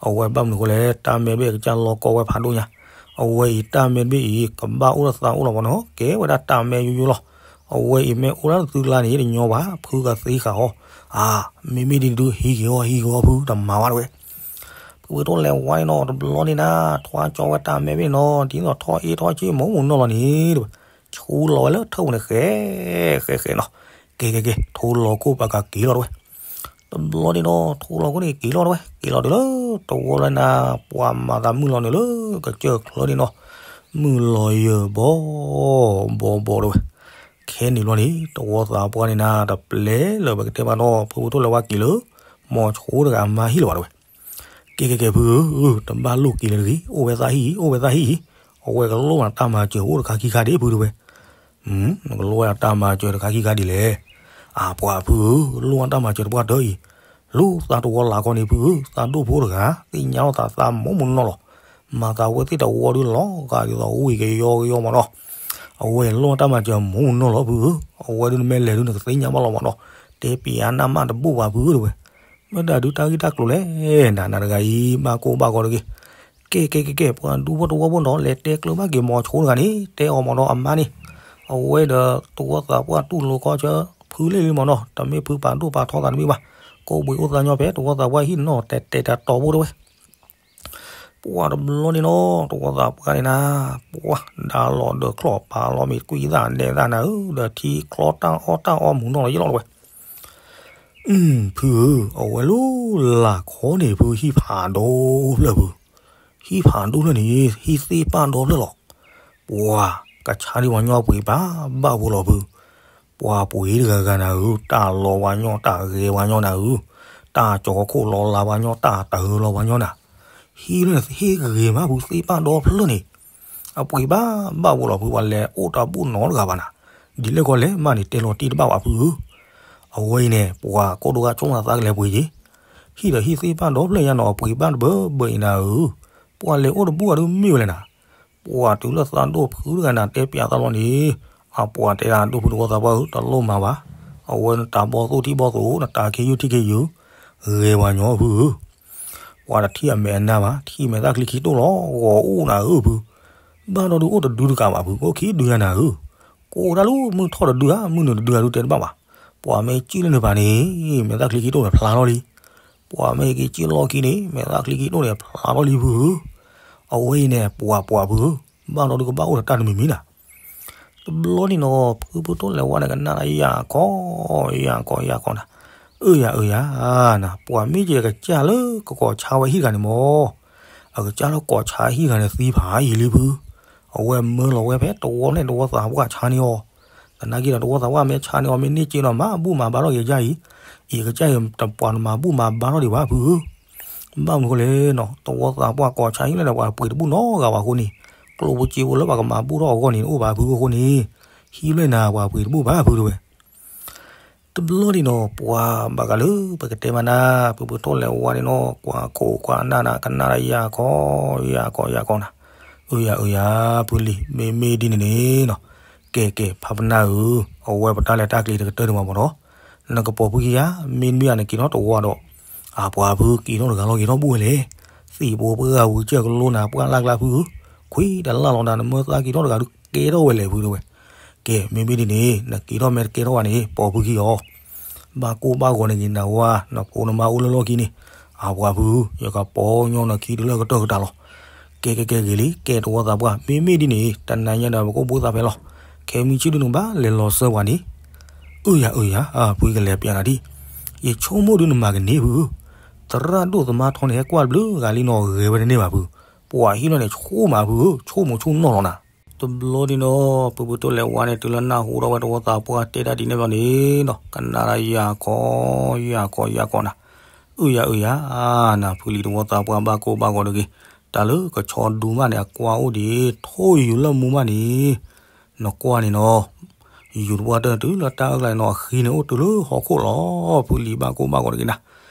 အဝဲဘၣ်မနုၤဃိလဲၣ် တၢ်မဲတဘ့ၣ်ကစၢ်လီၤကီဝဲဖးဒိၣ်ညါ. အဝဲအံၤတၢ်မဲတဘ့ၣ်အံၤ ကဘၣ်အိၣ်လၢသးအိၣ်လီၤမၢ်နီၤ ကဲဝဲဒၣ်တၢ်မဲယိယိလီၤ. အဝဲအံၤမ့ၢ်အိၣ်လၢသုကျါန့ၣ် တညီဘၣ် ဖုကသ့ဃာ်အီၤ. အါ မ့မ့ၢ်ဒ်န့ၣ်ဒုး ဟံးက့ၤအီၤ ဟံးက့ၤအီၤဖု တမၤဘၣ်တဝဲ. ဖုဖုထိၣ်လဲၤဝါန့ၣ်နီၤ တဘျီန့ၣ်နၤ ထွါကၠီဝဲတၢ်မဲဘ့ၣ်နီၤ ဒ်သိးထီၣ်အ့ၣ်ထီၣ်ဆ့မိၢ်မိၢ်နီၢ်လီၤန့ၣ်တဝဲ. ဆူလီၤဝဲလၢထၢၣ်ပူၤန့ၣ် ဃဲ ဃဲဃဲနီၤ. ကဲကဲကဲ ထိလီၤခိၣ်ပာ်ကၤက့ၤလီၤတဝဲ. တဘျီန့ၣ်နီၤ ထိလီၤခိၣ်န့ၣ်က့ၤလီၤတဝဲ က့ၤလီၤတုၤလၢတဝီလၢနၤ ပှၤမၤသးမုၢ်လီၤနုာ်လၢကစၢၢ်ချၢန့ၣ်နီၤ မုၢ်လီၤယၢၢ်ဘီဘီဘီတဝဲ. ခဲန့ၣ်ဘျီန့ၣ် တဝီသးပှၢ်န့ၣ်နၤ တပျဲလၢပကတဲဘၣ်နီၤ ဖုဖုထိၣ်လဲၤဝါက့ၤလၢ မိၤဆိတဂၤအမါဟံၣ်လၢၤဘၣ်တဝဲ. ကဲကဲကဲဖုဧၢ တဘၣ်လိၣ်က့ၤလၢၤတဂ့ၤ အိၣ်ဝဲသးဟံၣ်အံၤ အိၣ်ဝဲသးဟံၣ်အံၤ အဝဲကလိၣ်ဘၣ်တၢ်မၤစၢၤအိၣ်တခါခံခါဒံးဖုတဝဲ. နကလိၣ်ဝဲတၢ်မၤစၢၤတခါခံခါဒ်လဲၣ်. အါပှၤဖုဧၢ လိၣ်ဘၣ်တၢ်မၤစၢၤတပှၢ်တၢၢ်အံၤ လူၤသးတဝီလၢ်ကီန့ၣ်ဖုဧၢ သးဒိၣ်ဖိတဂၤ သ့ၣ်ညါလီၤသးသးမိၢ်မိၢ်နီၢ်နီၢ်လီၤ. မၤသးဝဲသ့ၣ်တဝီဒုးလီၤဂာ်ဒ်သိးဝံၤကယီကယီမၢ်နီၤ. အဝဲလိၣ်ဘၣ်တၢ်မၤစၢၤမိၢ်မိၢ်နီၢ်နီၢ်လီၤဖုဧၢ အဝဲဒုးနမ့ၢ်လဲၤဒုးနကသ့ၣ်ညါဘၣ်လီၤမၢ်နီၤ. တဲပျးနၢ်မးတဘူၣ်ဘၣ်ဖုဧၢတဝဲ. မ့ၢ်တၢ်ဒုးတၢ်ဂ့ၢ်တၢ်ကျိၤလဲၣ် နၤနၤတဂၤအံၤ ဘၣ်ကိၢ်ဘၣ်ဂီၤတဂ့ၤ. ကဲကဲကဲကဲ ပှၤဒူဖိတဝီဖိနီၤ လဲၤတဲကျၢၤဘၣ်က့ၤမိၤဆိတဂၤန့ၣ် တဲအီၤမၢ်နီၤ အမါန့ၣ် အဝဲဒီးတဝီသးပှၢ်တူၢ်လိာ်ခီဆၢ ဖုလ့ၣ်လံမၢ်နီၤ တမ့ၢ်ဖုပာ်ဒိၣ်ပာ်ထီသးတမ့ၢ်ဘၣ်. ကိးဘှံးအိၣ်သးညီဖဲ တဝီသးပှၢ်ဟံၣ်နီၤတဲာ်တဲာ်တတီၤဖိတဝဲ. ပှၤတဘျီန့ၣ်နီၤ တဝီသးပှၢ်န့ၣ်နၤ ပှၤဒါလီၤဒၢးချီၣ်ပာ်လီၤမ့ၤကွံသၣ်ဒဲးသၣ်နၤဧၢ ဒီးထံချီတၢ်အီၣ်တၢ်အီမုာ်နီၢ်လီၤယ့ၣ်လီၤတဝဲ. ဖုဧၢ အဝဲလၢလၢ်ခီန့ၣ်ဖုဟံၣ်ဖးဒိၣ်ဖျၢၣ်ဖု ဟံၣ်ဖးဒိၣ်ဖျၢၣ်န့ၣ် ဟံၣ်သ့ၣ်ပာ်ဒီဖျၢၣ်လီၤ. ပှၤကဆါဒံးပှၤညီပှ့ၤဘၣ်ဘၣ်ဖိလီၤဖု ပှၤပှ့ၤတဂၤဂၤနၤဧၢ တၢ်လီၤပှၤညီ တၢ်ဂဲၤပှၤညီနၤဧၢ, တၢ်ကၠီၤခိၣ်လီၤလးပှၤညီ တၢ်တၢ်ဟၢလီၤပှၤညီနၤ, ဟံၣ်လၢဟ့ၣ်ဂ့ၤမးဖုသ့ၣ်ပာ်ဒီဖျၢၣ်န့ၣ်, အပှ့ၤဘၣ်ဘၣ်ဖိလီၤဖု ပှၤလဲၤအိၣ်တၢ်ဘူၣ်နီတဂၤဘၣ်နၤ, ဒ်လဲၣ်ကီးလဲၣ်မးန့ၣ် တဲလီၤတံၢ်တဘၣ်ဘၣ်ဖုဧၢ, အဝဲအံၤန့ၣ် ပှၤကိးဒိဂၤဆိကမိၣ်သးကလဲၤပှ့ၤက့ၤ, ဟံၣ်ဒီးဟံၣ်သ့ၣ်ပာ်ဒီဖျၢၣ်ညါနီၤ အပှ့ၤဘၣ်တဘၢဘၢအံၤနၤဧၢ, ပှၤလဲၤအိၣ်တဘူၣ်အဒုးမ့ၢ်ဝဲလဲၣ်နၤ ပှၤတုၤလၢသးဒိၣ်ဖုတဂၤနၤတဲပျးသးလီၤန့ၣ်, အပှၤတဲဒၣ်ဒိၣ်ဖုတဝီသးပှၢ်ဧၢ တလိၣ်မၤဘၣ်, အဝဲနတၢ်ဘီၣ်သိၣ်ထံဘီၣ်သိၣ် နတၢ်ခ့ယုၢ်ထံခ့ယုၢ်, ဂဲၤပှၤညီဖုဧၢ, ပှၤတထံၣ်အမဲာ်အနါဘၣ် ထံၣ်မဲာ်သၣ်ချံခံတိၢ်လီၤ ဂီၤအိၣ်နၤဧၢဖု, ဘၣ်ဒီးဒုးအိၣ်တဒုတကးဘၣ်ဖု အိၣ်ခံဒုညါနၤဧၢ, ကိးဒၣ်လၢမုၢ်ထီၣ်တဒုဧါ မုၢ်နုာ်တဒုဧါဒုးတဲတဘၣ်ဘၣ်, ပှၤမ့ၢ်ကံၣ်လၢနပၤန့ၣ် မဲာ်သၣ်ချံခံတိၢ်န့ၣ်ဖျါထီၣ်လံ ပှၤမ့ၢ်က့ၤကံၣ်လီၢ်ခံန့ၣ် မဲာ်သၣ်ချံခံတိၢ်န့ၣ်ဖျါထီၣ်လံဖုဧၢ, အဝဲအံၤန့ၣ် ပှၤပှၤဖုဧၢ, ဘၣ်ဒီးဒုးကဘၣ်အိၣ်ဒီးတၢ်တမံၤမံၤနၤ, တဘျီန့ၣ်နီၤ ဖုဖုထိၣ်လဲၤဝါန့ၣ်ကနၣ်ဒၣ်ယၢ်ခီ, ယၢ်ခီယၢ်ခီနၤ, အၢယၤအၢယၤနၤ ပှၤမ့ၢ်က့ၤကစၢ်လၢကကိးဆါဝဲဟံၣ်တဂၤန့ၣ်မၢ်, အကစၢ်လၢကိးဆါဟံၣ်တဂၤန့ၣ်သံဖးယံာ်လံဖု, အဝဲမၢလီၤဝဲဖဲတဝီန့ၣ်တဝီသးပှၢ်ဆါန့ၢ်အီၤ, သနာ်က့ဒီးတဝီသးပှၢ်မ့ၢ်ဆါန့ၢ်အီၤ မ့ၢ်န့ၢ်က့ၤဒီးမၤဘူၣ်မၤဘါထီၣ်က့ၤကစၢ်အံၤ, အံၤကစၢ်အံၤတပှၤတမၤဘူၣ်မၤဘါထီၣ်ဒံးဘၣ်ဖုဧၢ, ဘၣ်မနုၤဃိလဲၣ်နီၤ တဝီသးပှၢ်ကိးဆါဟံၣ်လၢန့ၣ် ပှၤပှ့ၤတဘူၣ်နီတဂၤဘၣ်အဃိန့ၣ်, ကျိၣ်ဖိစ့ဖိလၢပှၤကမၤဘူၣ်ထီၣ်အဂီၢ်န့ၣ် အိၣ်ဘၣ်ဖုအဃိန့ၣ်, ဟံၣ်ဖျၢၣ်နၤပှၤပှ့ၤတဘူၣ်ဘၣ်ဖုတဝဲ တဘျီန့ၣ်နီၤ ပှၤဘၣ်ဃးလၢပကတဲမးနၤ ဖုဖုထိၣ်လဲၤဝါန့ၣ်နီၤ ကွၢ်ခိၣ်ကွၢ်နၢ်နၤ ကနၣ်ဒၣ်ယၢ်ခီ, ယၢ်ခီယၢ်ခီနၤ, အၢယၤအၢယၤ ဖုလံၤ မ့မ့ၢ်ဒ်န့ၣ်န့ၣ်နီၤ, ကဲကဲ ဖးပနၢ်ဧၢ, အဝဲပတၢ်လဲၤတၢ်ကျဲၤတကတၢၢ်ဒံးမးမ့ၢ်နီၤ, နကပိာ်ဖုခံဧါ, မ့တမ့ၢ်ဧါ နက့ၤထီၣ်တဝီဒီး, အပှၤဖုက့ၤထီၣ်တဂၤလီၤက့ၤထီၣ်ဘူၣ်ဝဲလဲၣ်, သံၣ်ဘိပှၢ်ဂၤဝံၤကၢၢ်ကလိနၤ ပှၢ်လၢ်ကျါဖုဧၢ, ခွံတလၢ်လီၤနၤ နမၢသးက့ၤထီၣ်တဂၤဒုးကဲထီၣ်ဝဲလဲၣ်ဖုတဝဲ ကဲ မ့မ့ၢ်ဒ်န့ၣ် နက့ၤထီၣ်မ့ၢ်တကဲထီၣ်ဘၣ်န့ၣ် ပိာ်ဖုခံအီၤ, ဘၣ်ကိၢ်ဘၣ်ဂီၤန့ၣ်က့ၤနဝါ နဖိနမါအိၣ်လၢလီၢ်ခံန့ၣ်, အပှၤဖု ယကပိာ်ညီနုၢ်ခံတုၤလၢကတၢၢ်ကတၢၢ်လီၤ. ကဲကဲကဲဂ့ၤလံ ကဲတဝီသးပှၢ် မ့မ့ၢ်ဒ်န့ၣ် တနၤညါဒီးပကအိၣ်ဘှံးသးဖဲလီၤ. ခဲမုၢ်ဆ့ၣ်ဒုးနကဘၣ်လဲၤလီၤစၢၤပှၤန့ၣ်, အၢယၤအၢယၤ ဖုကလဲၤပျးနၤဒံး, ယဆိကမိၣ်ဒုးနမၤကန့ၢ်ဖုဧၢ, သရၣ်ဒိၣ်သမါထီန့ၣ် ဟဲကွၢ်တဘျုးဂၤလံနီၤ ဂဲၤဝဲတန့ၢ်ဘၣ်ဖု, ပှၤဟံၣ်လီၤန့ၣ် ဆိကမိၣ်မးဖုဧၢ ဆိကမိၣ်ဆိကမိၣ်နီၤနၤ တဘျီဒ်နီၤ ဖုဖုထိၣ်လဲၤဝါန့ၣ် တုၤလၢနၢ်ဟူထီၣ်ဝဲတဝီသးပှၢ်တဲတၢ်ဒ်န့ၣ်ဘျီန့ၣ်နီၤ ကနၣ်ဒၣ်ယၢ်ခီ ယၢ်ခီယၢ်ခီနၤ, အၢ အုၣ်ယၤအုၣ်ယၤ, နဖုလံၤတဝီသးပှၢ်ဘၣ်ကိၢ်ဘၣ်ဂီၤတဂ့ၤ, တၢ်လၢကဆီဒူမးန့ၣ် အကွၢ်အိၣ်ဒံး ထိၣ်ယုၤလၢမူမးန့ၣ်, နကွၢ်န့ၣ်နီၤ, ယုၤတဝီတၢ်တုၤလၢတၢ်အၢၣ်ကျါန့ၣ်နီၤ, အဃံန့ၣ်အိၣ်တုၤလၢဟီၣ်ခိၣ်လီၤ, ဖုလံၤဘၣ်ကိၢ်ဘၣ်ဂီၤတဂ့ၤနၤ.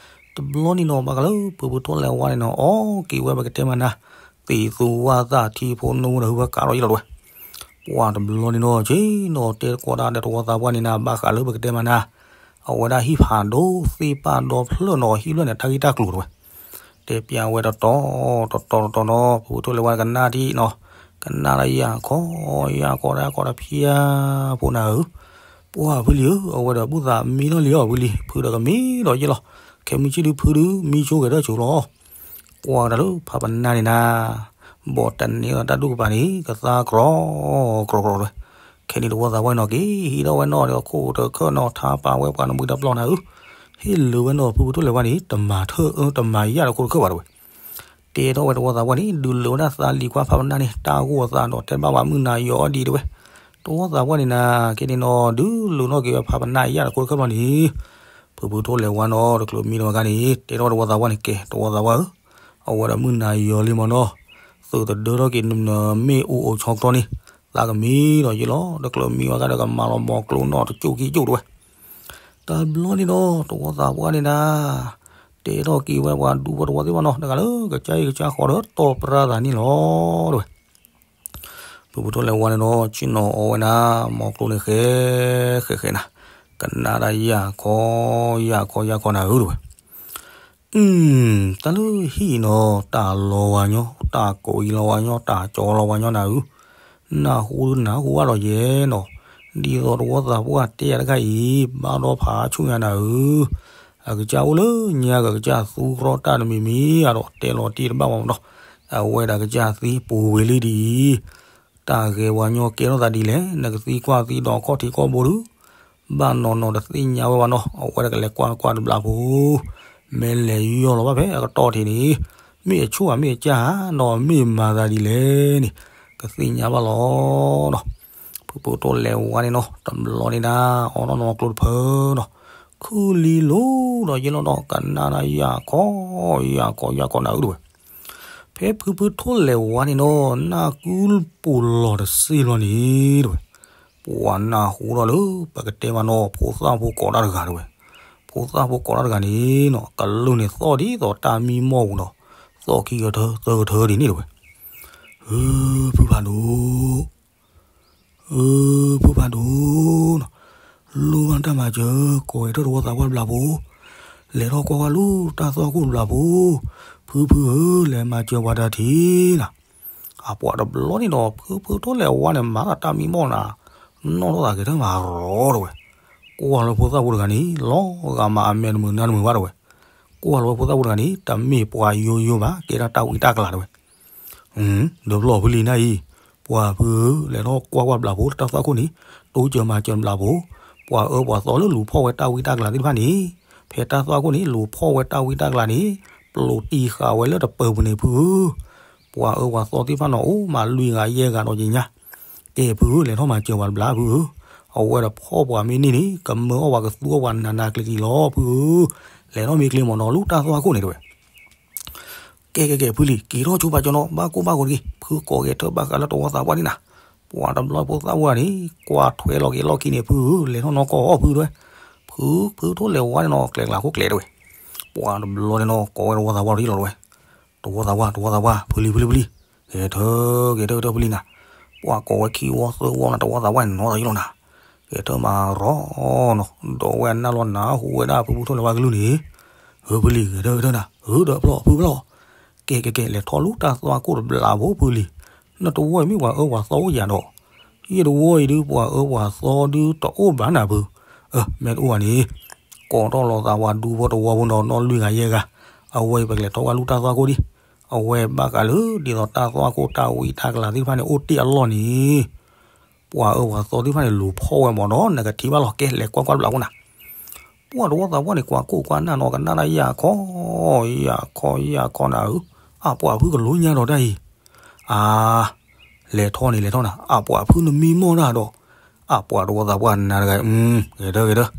တဘျီန့ၣ်နီၤ ဘၣ်ဃးလၢဖုဖုထိၣ်လဲၤဝါန့ၣ်နီၤ, အီၣ်က့ၤဝဲပကတဲမးနၤ, သံးသူဝၣ်သၣ်ထံဖိနူဒီးဟုဖၢကးထီၣ်ယ့ၢ်လီၤတဝဲ ပှၤတဘျီန့ၣ်နီၤ, ဆ့ၣ်နီၤတဲတကိးတၢ်ဒီးတဝီသးပှၢ်န့ၣ်နၤ, ဘၣ်ဃးလၢပကတဲမးနၤ, အဝဲဒၣ်ဟံၣ်ဖးဒိၣ်သ့ၣ်ပၢ်ဒီဖျၢၣ်နီၤ, ဟံၣ်ဖျၢၣ်န့ၣ် တၢ်ဂ့ၢ်တၢ်ကျိၤတဝဲ, တဲပျးဝဲတတီၤတတီၤတတီၤနီၤ, ဖုဖုထိၣ်လဲၤဝါကနၣ်ထံၣ်နီၤ, ကနၣ်ဒၣ်ယၢ်ခီ, ယၢ်ခီဒၣ်ယၢ်ခီတဖျၢၣ်, ဖိနၤဧၢ, ပှၤဖုလံၤဧၢ, အဝဲဒီးဘူၣ်သးမံထီၣ်လံအီၤဖုလံၤ, ဖုဒီးကမံဒီးယ့ၢ်လီၤ, ခဲမုၢ်ဆ့ၣ်ဒုဖုဒုမံဆိကဲၤထၢၣ်ဆိလီၤ ကွၢ်ကဒါလၢဖးပနၢ်န့ၣ်နၤ, ဘီၣ်တန့ၢ်ဒီးတၢ်ဒူၣ်ကပၤန့ၣ် ကသါကြီကြီတဝဲ, ခဲန့ၣ်တဝီသးပှၢ်နီၤက့ၤ ဟံးထီၣ်ဝဲနီၤဒီးခိၣ်တခၢၣ်နီၤ ထါပာ်ဝဲပှၤနဘှံးတပျီၢ်နၤဧၢ, ဟ့ၣ်လၢဝဲနီၤ ဖုဖုထိၣ်လဲၤဝါန့ၣ် တမၤထၢၣ်အၢ တမၤယၢ်တခိၣ်တခၢၣ်ဘၣ်တဝဲ တဲထီၣ်ဝဲတဝီသးပှၢ်န့ၣ် ဒုးလိာ်ဝဲဒၣ်သးလံၤခွါဖးပနၢ်န့ၣ် တၢ်ဂိၢ်အသးဒီးတဲဘၣ်ပှၤမုၢ်နၤယီၤအီၤဒံးတဝဲ, တဝီသးပှၢ်န့ၣ်နၤ က့န့ၣ်နီၤ ဒုးလိာ်နီၣ်က့ၤဝဲဖးပနၢ်ယၢ်တခိၣ်တခၢၣ်ဘျီန့ၣ် ဖုဖုထိၣ်လဲၤဝါနီၤ တချုးမံဒီးဂၤန့ၣ် တဲထီၣ်ဝဲတဝီသးပှၢ်န့ၣ် ကဲ တဝီသးပှၢ်ဧၢ, အဝဲဒီးမုၢ်နၤယီၤလံမ့ၢ်နီၤ, သုးတဒၢထီၣ်က့ၤနမ့ၢ်အိၣ်အိၣ်ဆီကျီန့ၣ် သးကမံဒီးယ့ၢ်လီၤ, တချုးမံဝဲဂၤဒီးကမၤလီၤမီၤကျိနီၤတကၠိၣ်ကံၣ်ကၠိၣ်တဝဲ တဘျီန့ၣ်ဒီး တဝီသးပှၢ်န့ၣ်နၤ တဲထီၣ်က့ၤဝဲပှၤဒူဖိတဝီသ့ၣ်တဖၣ်နီၤ တဂၤလၢကစၢ်အံၤကစၢ်ဃီဒီးတီၢ်ပြၢသးန့ၣ်လီၤတဝဲ ဖုဖုထိၣ်လဲၤဝါန့ၣ်ဒီး ဆ့ၣ်နီၤအီဝဲဒၣ် မီၤကျိန့ၣ်ဃဲ ဃဲဃဲနၤ, ကနၣ်ဒၣ်ယၢ်ခီ ယၢ်ခီ ယၢ်ခီနၤဧၢတဝဲ တၢ်လၢဟံၣ်နီၤ တၢ်လီၤဝါညီ တၢ်ကိးအံၤလီၤဝါညီ တၢ်ကၠီလီၤဝါညီနၤဧၢ, နၢ်ဟူဒုနၢ်ဟူဘၣ်ဒီးယဲနီၤ, ဒ်သိးတဝီသးပှၢ်တဲယၤတခါအံၤ ဘၣ်ဒီးဖးဆူၣ်ညါနၤဧၢ, အကစၢ်အိၣ်လၢညါကကစၢ်သူကြီတၢ်တမံၤမံၤ အဒီးတဲလီၤတံၢ်တဘၣ်မးနီၤ, အဝဲဒၣ်ကစၢ်သံပူၤဝဲလံဒ်အံၤ တၢ်ဂဲၤဝါညီကဲထီၣ်သးဒ်လဲၣ်, နကသံကွၢ်သံဒီးခီၣ်ထံးခီၣ်ဘိဒုး ဘၣ်နီၢ်နီၢ်တသ့ၣ်ညါဝဲဘၣ်နီၤ, အဝဲဒၣ်ကလဲၤကွၢ်ကွၢ်တဘျီဖိ, မ့ၢ်လဲၤယီၢ်လီၤဘၣ်ဖဲအကတီၢ်ထံးန့ၣ်, မ့ၢ်အဆိၣ်ဧါ မ့ၢ်အကၢ်ဧါ, ဒီးမ့ၢ်မၤသးဒ်လဲၣ်န့ၣ်, ကသ့ၣ်ညါဘၣ်လီၤနီၤ. ဖုဖုထိၣ်လဲၤဝါန့ၣ်နီၤ တဘျီန့ၣ်ဒၣ် အီၣ်နီၢ်နီၢ်ကျိတဖၢနီၤ, ခုလံလိၤဒီးယ့ၢ်လီၤဒီး ကနၣ်ဒၣ်ယၢ်ခီ, ယၢ်ခီ ယၢ်ခီနၤဧၢတဝဲ ဖဲဖုဖုထိၣ်လဲၤဝါန့ၣ်နီၤ နၢ်ကူပူၤလီၤတစ့လီၤန့ၣ်တဝဲ, ပှၤနၢ်ဟူထီၣ်လၢ ပကတဲမးနီၤ ဖိသၣ်ဖိကိးတၢ်တဂၤတဝဲ, ဖိသၣ်ဖိကိးတၢ်တဂၤန့ၣ်နီၤ ကလုၢ်န့ၣ်သီၣ်ဒ်သိးတၢ်မံမီၢ်ပူၤနီၤ, သီၣ်ခံကထၢသၢကထၢဒ်န့ၣ်တဝဲ, ဧၢ ဖုဖးဒိၣ် ဧၢ ဖုဖးဒိၣ်နီၤ, လိၣ်ဘၣ်တၢ်မၤစၢၤ ကိးဂဲၤထၢၣ်တဝီသးပှၢ်တဘျီဖိ, လဲၤထီၣ်ကွၢ်ကွၢ်လူၤတၢ်သွၣ်ခိၣ်တဘျီဖိ, ဖုဖုဧၢ လဲၤမၤစၢၤပှၤတၢ်ထံၣ်နီၤ. အပှၤတဘျီန့ၣ်ဒီး ဖုဖုထိၣ်လဲၤဝါန့ၣ် မၤတၢ်တၢ်မံမီၢ်နၤ, နီၢ်ထီၣ်သးဂဲၤထၢၣ်မးရီတဝဲ, ကွၢ်လၢဖိသၣ်ဖိတဂၤန့ၣ် လီၤဂာ်မးအမဲာ်တမုာ်နါတမုာ်ဘၣ်တဝဲ, ကွၢ်လၢဖိသၣ်ဖိတဂၤန့ၣ် တမ့ၢ်ပှၤယိယိဘၣ် ကဲဒၣ်တၢ်ဝံတၢ်ကျးတဝဲ ဒီးဖျီၣ်ဖုလံၤနၢ်အံၤ, ပှၤဖုဧၢ လဲၤထီၣ်ကွၢ်ကွၢ်ဘျီဖိ တၢ်သွၣ်ခိၣ်န့ၣ် တိစၢၤမၤစၢၤဘျီဖိ, ပှၤအၢပှၤသီလၢလူၤဖီၣ်ဝဲတၢ်ဝံတၢ်ကျးသ့ၣ်တဖၣ်န့ၣ်, ဖဲတၢ်သွၣ်ခိၣ်န့ၣ် လူၤဖီၣ်ဝဲတၢ်ဝံတၢ်ကျးန့ၣ်, ပျိးတံၢ်ဃာ်ဝဲလၢတပၢၤပူၤန့ၣ်ဖုဧၢ, ပှၤအၢပှၤသီသ့ၣ်တဖၣ်န့ၣ် အိၣ်မးလွံၢ်ဂၤယဲၢ်ဂၤဒီးယညါ ကဲဖုဧၢ လဲၤထီၣ်မၤစၢၤပှၤတဘျီဖုဧၢ, အဝဲဒီးဖီၣ်ပှၤမ့ၢ်န့ၢ်န့ၣ် ကမၢအီၣ်ပှၤကသူအီၣ်ပှၤနးနးကျံၤကျံၤလီၤဖုဧၢ, လဲၤထီၣ်မ့ၢ်ကျဲမ့ၢ်နီၤ လူၤတၢ်သွၣ်ခိၣ်န့ၣ်တဝဲ ကဲကဲကဲ ဖုလံၤ က့ၤထီၣ်ဆိပာ်စၢၤနီၤ ဘၣ်ကိၢ်ဘၣ်ဂီၤတဂ့ၤ, ဖုကိးဂဲၤထၢၣ်ဘၣ်ဃးလၢတဝီသးပှၢ်န့ၣ်နၤ, ပှၤတဘျီဖိသၣ်ဝဲန့ၣ် ကွၢ်ထွဲလီၤက့ၤလီၢ်ခံန့ၣ် ဖုဧၢ လဲၤထီၣ်နီၢ်ကီၢ်အီၣ်ဖုတဝဲ, ဖု ဖုထိၣ်လဲၤဝါန့ၣ်နီၤ ကျဲကျါခိၣ်ကျဲတဝဲ, ပှၤတဘျီန့ၣ်နီၤ ကိးဝဲတဝီသးပှၢ်တယံာ်လီၤတဝဲ တဝီသးပှၢ် တဝီသးပှၢ် ဖုလံၤ ဖုလံၤ ဖုလံၤ ဂဲၤထၢၣ် ဂဲၤထၢၣ် ဂဲၤထၢၣ်ဖုလံၤနၤ, ပှၤကိးဝဲခံဝီသၢဝီနၤ တဝီသးပှၢ်န့ၣ်နီၤတယံာ်လီၤနၤ, ဂဲၤထၢၣ်မးရီနီၤ ဒီးဝဲအနၢ်လီၤနၤဟူဝဲဒၣ်ဖုဖုထိၣ်လဲၤဝါကလုၢ်န့ၣ်, ဧၢ ဖုလံၤ ဂဲၤထၢၣ် ဂဲၤထၢၣ်နၤ ဧၢ ဒီးဖျီၣ် ဖုဖျီၣ်, ကဲကဲကဲ လဲၤထီၣ်လူၤတၢ်သွၣ်ခိၣ်တဘျီဖိဖုလံၤ, နတဝီအံၤမ့ၢ်ပှၤအၢပှၤသီအိၣ်ယၤဒီး, ယတဝီအံၤဒုးပှၤအၢပှၤသီဒုးတအိၣ်ဘၣ်နၤဖု, အၢ မ့ၢ်တအိၣ်ဘၣ်န့ၣ် ကိးထီၣ်လီၤသးပှၤဒူဖိတဝီဖိနီၤနီၢ်လွံၢ်ဂၤယဲၢ်ဂၤ, အဝဲအံၤပကလဲၤထီၣ်ဝဲလူၤတၢ်သွၣ်ခိၣ်ဒံး, အဝဲဘၣ်ဃးလၢဒ်သိးတၢ်သွၣ်ခိၣ်တၢ်ဝံတၢ်ကျးသ့ၣ်တဖၣ်န့ၣ် အိၣ်တ့ၢ်အလီၢ်န့ၣ်, ပှၤအၢပှၤသီသ့ၣ်တဖၣ်န့ၣ် လူၤဖီၣ်ဝဲမ့ၢ်ဒီး နကထံၣ်ဘၣ်လီၤ ကဲ လဲၤကွၢ်ကွၢ်တဘျီဖိနၤ ပှၤတဝီသးပှၢ်န့ၣ် ကွၢ်ကိၢ်ကွၢ်နၢ်နီၤ ကနၣ်ဒၣ်ယၢ်ခီ, ယၢ်ခီ ယၢ်ခီနၤဧၢ, အပှၤဖုကလိညါဒီးတၢ်အံၤ, အါ, လဲၤထီၣ်န့ၣ် လဲၤထီၣ်နၤ အပှၤဖုနမံမီၢ်တၢ်ဒီး, အပှၤတဝီသးပှၢ်နၤတဂၤ, ဂဲၤထၢၣ် ဂဲၤထၢၣ်,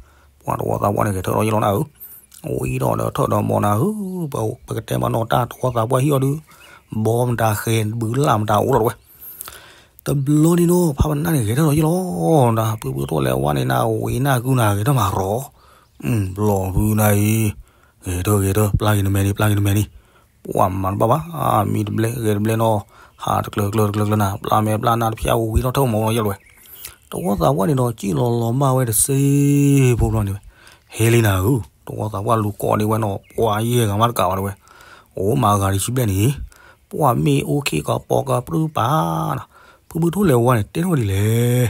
ပှၤတဝီသးပှၢ်န့ၣ် ဂဲၤထၢၣ်ဒီးယလီၤနၤဧၢ, ဝံၤဒီးဒီးထၢၣ်ဒီးမီၤနၤဧၢ, ပကတဲမးနီၤ တၢ်တဝီသးပှၢ်ဟံၣ်အီၤဒုး ဘီမတၤဃဲၤဘုလၢ်မတၤအိၣ်လီၤတဝဲ. တဘျီန့ၣ်နီၤ ဖးပနၢ်န့ၣ် ဂဲၤထၢၣ်လီၤယံလီၤ, ဖုဖုထိၣ်လဲၤဝါန့ၣ်နၤ ဝံၤနၢ်ကုနၤဂဲၤထၢၣ်မးရီၤ, ဘျီဖုနၤအံၤ ဂဲၤထၢၣ်ဂဲၤထၢၣ် ပျၢ်က့ၤနမဲာ်န့ၣ် ပျၢ်က့ၤနမဲာ်န့ၣ်, ပှၤမၤတဘၣ်ဘၣ်, မံတဘျဲၣ်ဂဲၤတဘျဲၣ်နီၤ, ဟးတကျၢၤတကျၢၤတကျၢၤတကျၢၤနၤ ပျၢ်မဲာ်ပျၢ်နၢ်တဖျၢၣ်ဝံၤထီၣ်ထၢၣ်မီၤလီၤယဲလီၤဝဲ. တဝီသးပှၢ်န့ၣ်ဒီး စံၣ်လီၤလီၤမၢ်ဝဲတစ့ဖိဘျီန့ၣ်ဝဲ, ဟဲလံနၤဧၢ, တဝီသးပှၢ်လူၤကိးဒံးဝဲနီၤ ပှၤယဲၢ်ဂၤမးတကးဘၣ်တဝဲ, အိၣ်မၤဂၤတဆံဘျဲၣ်န့ၣ်, ပှၤမ့ၣ်အူခ့ကီးပိာ်ကီးပြူပာ်နၤ, ဖုဖုထိၣ်လဲၤဝါန့ၣ် တဲထီၣ်ဝဲဒ်လဲၣ်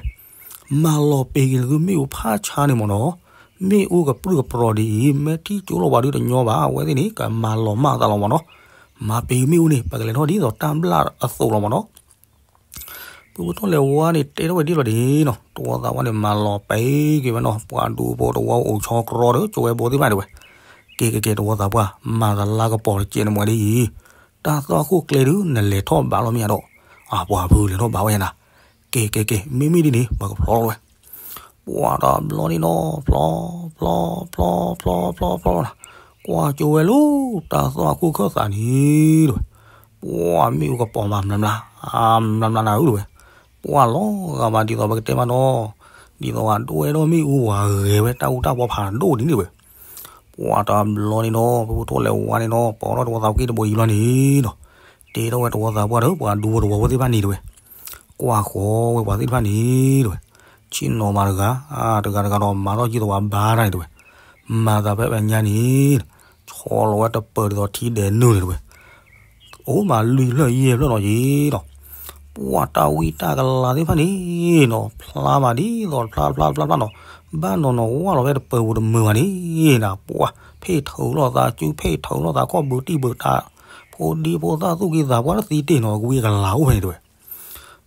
မၤလီၤပ့ၤက့ၤနသုမ့ၣ်အူဖးဆါန့ၣ်မ့ၢ်နီၤ, မ့ၣ်အူကပြုၢ်ကပြီၤဒ်အံၤ မ့ၢ်ထံၣ်ကၠိလီၤပှၤဒုတညီဘၣ်, အဝဲသ့ၣ်န့ၣ် ကမၤလီၤမၢ်အသးလီၤမ့ၢ်နီၤ, မၤပ့ၤက့ၤမ့ၣ်အူန့ၣ် ပကလဲၤထီၣ်ဒ်သိးတၢ်ဘျၣ်အသိးလီၤမ့ၢ်နီၤ. ဖုဖုထိၣ်လဲၤဝါန့ၣ် တဲထီၣ်ဝဲဒ်လီၤဒ်နီၤ, တဝီသးပှၢ်န့ၣ် မၤလီၤပ့ၤက့ၤဝဲနီၤ, ပှၤဒူဖိတဝီအိၣ်ဆီကြီဒီး ကၠိဝဲဘိသ့ၣ်တဖၣ်ဒၣ်ဝဲ, ကဲကဲကဲ တဝီသးပှၢ် မၤသလါကပီၤတကဲးနမှဲဒ်အံၤ, တၢ်သွၣ်ခိၣ်ကျဲဒုး နလဲၤထီၣ်ဘးလီၤမ့ၢ်ဧါဒီး, အပှၤဖုလဲၤထီၣ်ဘးဝဲယဲနၤ, ကဲကဲကဲ မ့မ့ၢ်ဒ်န့ၣ် ပကဖျီလီၤဝဲ ပှၤတဘျီန့ၣ်နီၤ ဖျီ ဖျီ ဖျီ ဖျီ ဖျီ ဖျီလီၤနၤ, ကွၢ်ကၠိဝဲလၢ တၢ်သွၣ်ခိၣ်ခၢၣ်သးန့ၣ်တဝဲ, ပှၤမ့ၣ်အူကပီၤမးမျးမျး, မျးမျးနၤဧၢတဝဲ, ပှၤလီၤဂာ်မးဒ်သိးပကတဲမးနီၤ, ဒ်သိးဂၤဒွဲၣ်ဒီးမ့ၣ်အူဝၤဂဲၤဝဲတၢ်အူတၢ်ပီဖးဒိၣ်ဒ်န့ၣ်တဝဲ, ပှၤတဘျီန့ၣ်နီၤ ဖုဖုထိၣ်လဲၤဝါန့ၣ်နီၤ ပိာ်ထီၣ်တဝီသးပှၢ်က့တဘိယူၤလီၤန့ၣ်ဒီး, တဲထီၣ်ဝဲတဝီသးပှၢ်ဒီး ပှၤဒူဖိတဝီဖိသ့ၣ်တဖၣ်န့ၣ်တဝဲ ကွၢ်ဃီၤဝဲပှၤသ့ၣ်တဖၣ်န့ၣ်တဝဲ, ဆ့ၣ်နီၤမးတဂၤ, တဂၤတဂၤဒီးမၤထီၣ်ကံသိးပှၤဘါတၢ်န့ၣ်တဝဲ, မၤသးဖဲပညါန့ၣ်, ဆီလီၤဝဲတပၢၤဒ်သိးထံဒဲးနုာ်န့ၣ်တဝဲ, အိၣ်မးလွံၢ်ဖျၢၣ်ယဲၢ်ဖျၢၣ်လီၤက့ၤဒီး, ပှၤတၢ်ဝံတၢ်ကလၤသ့ၣ်တဖၣ်န့ၣ်နီၤ ဖျါမးဒ်သိးတဖျါတဖျါတဖျါတဖျါနီၤ, ဘၣ်နီၤနီၤဝၢ်လီၤဝဲတပၢၤပူၤတမုာ်ဘၣ်န့ၣ်နၤ, ပှၤဖ့ၣ်ထုးလိာ်သးစု ဖ့ၣ်ထုးလိာ်သးခီၣ်ဘုးတံၢ်ဘုးတၢ်, ဖိဒံဖိသၣ်သူၣ်က့သးပှၢ်တသံတ့ၢ်နီၤ အဝံအကလၤအိၣ်ဖဲန့ၣ်တဝဲ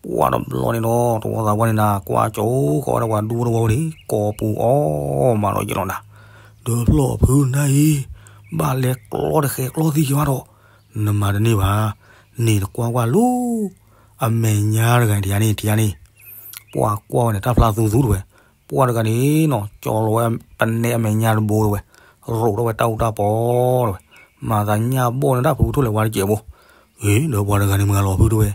ပှၤတဘျီန့ၣ်နီၤ တဝီသးပှၢ်န့ၣ်နၤ ကွၢ်ကၠိဃီၤဝဲဒၣ်ပှၤဒူဖိတဝီဖိန့ၣ် ကိးပူၤအီၣ်မးဒီးယဲလီၤနၤ, ဒီးဖျီၣ်ဖုနၤအံၤ, ဘၣ်လဲၤကျီတဃဲၤကျီသံက့ၤဘၣ်ဒီး, နမၤတန့ၢ်ဘၣ်, န့ၣ်နကွၢ်ကွၢ်လၢ အမဲာ်ညါတဂၤန့ၣ် ထံၣ်ဧါန့ၣ်, ထံၣ်ဧါန့ၣ်, ပှၤကွၢ်ဝဲန့ၣ် တၢ်ဖျါသူသူတဝဲ, ပှၤတဂၤန့ၣ်နီၤ ကၠီလီၤဝဲပနဲအမဲာ်ညါတဘိတဝဲ, ရိးထီၣ်ဝဲတၢ်အူတၢ်ပီတဝဲ, မၤသးညၣ်ဘီၣ်န့ၣ်ဒၣ်ဖုဖုထိၣ်လဲၤဝါတစဲးဖိ, အ့ ဒီးပှၤတဂၤန့ၣ်မုၢ်ဂၤလီၤဖုတဝဲ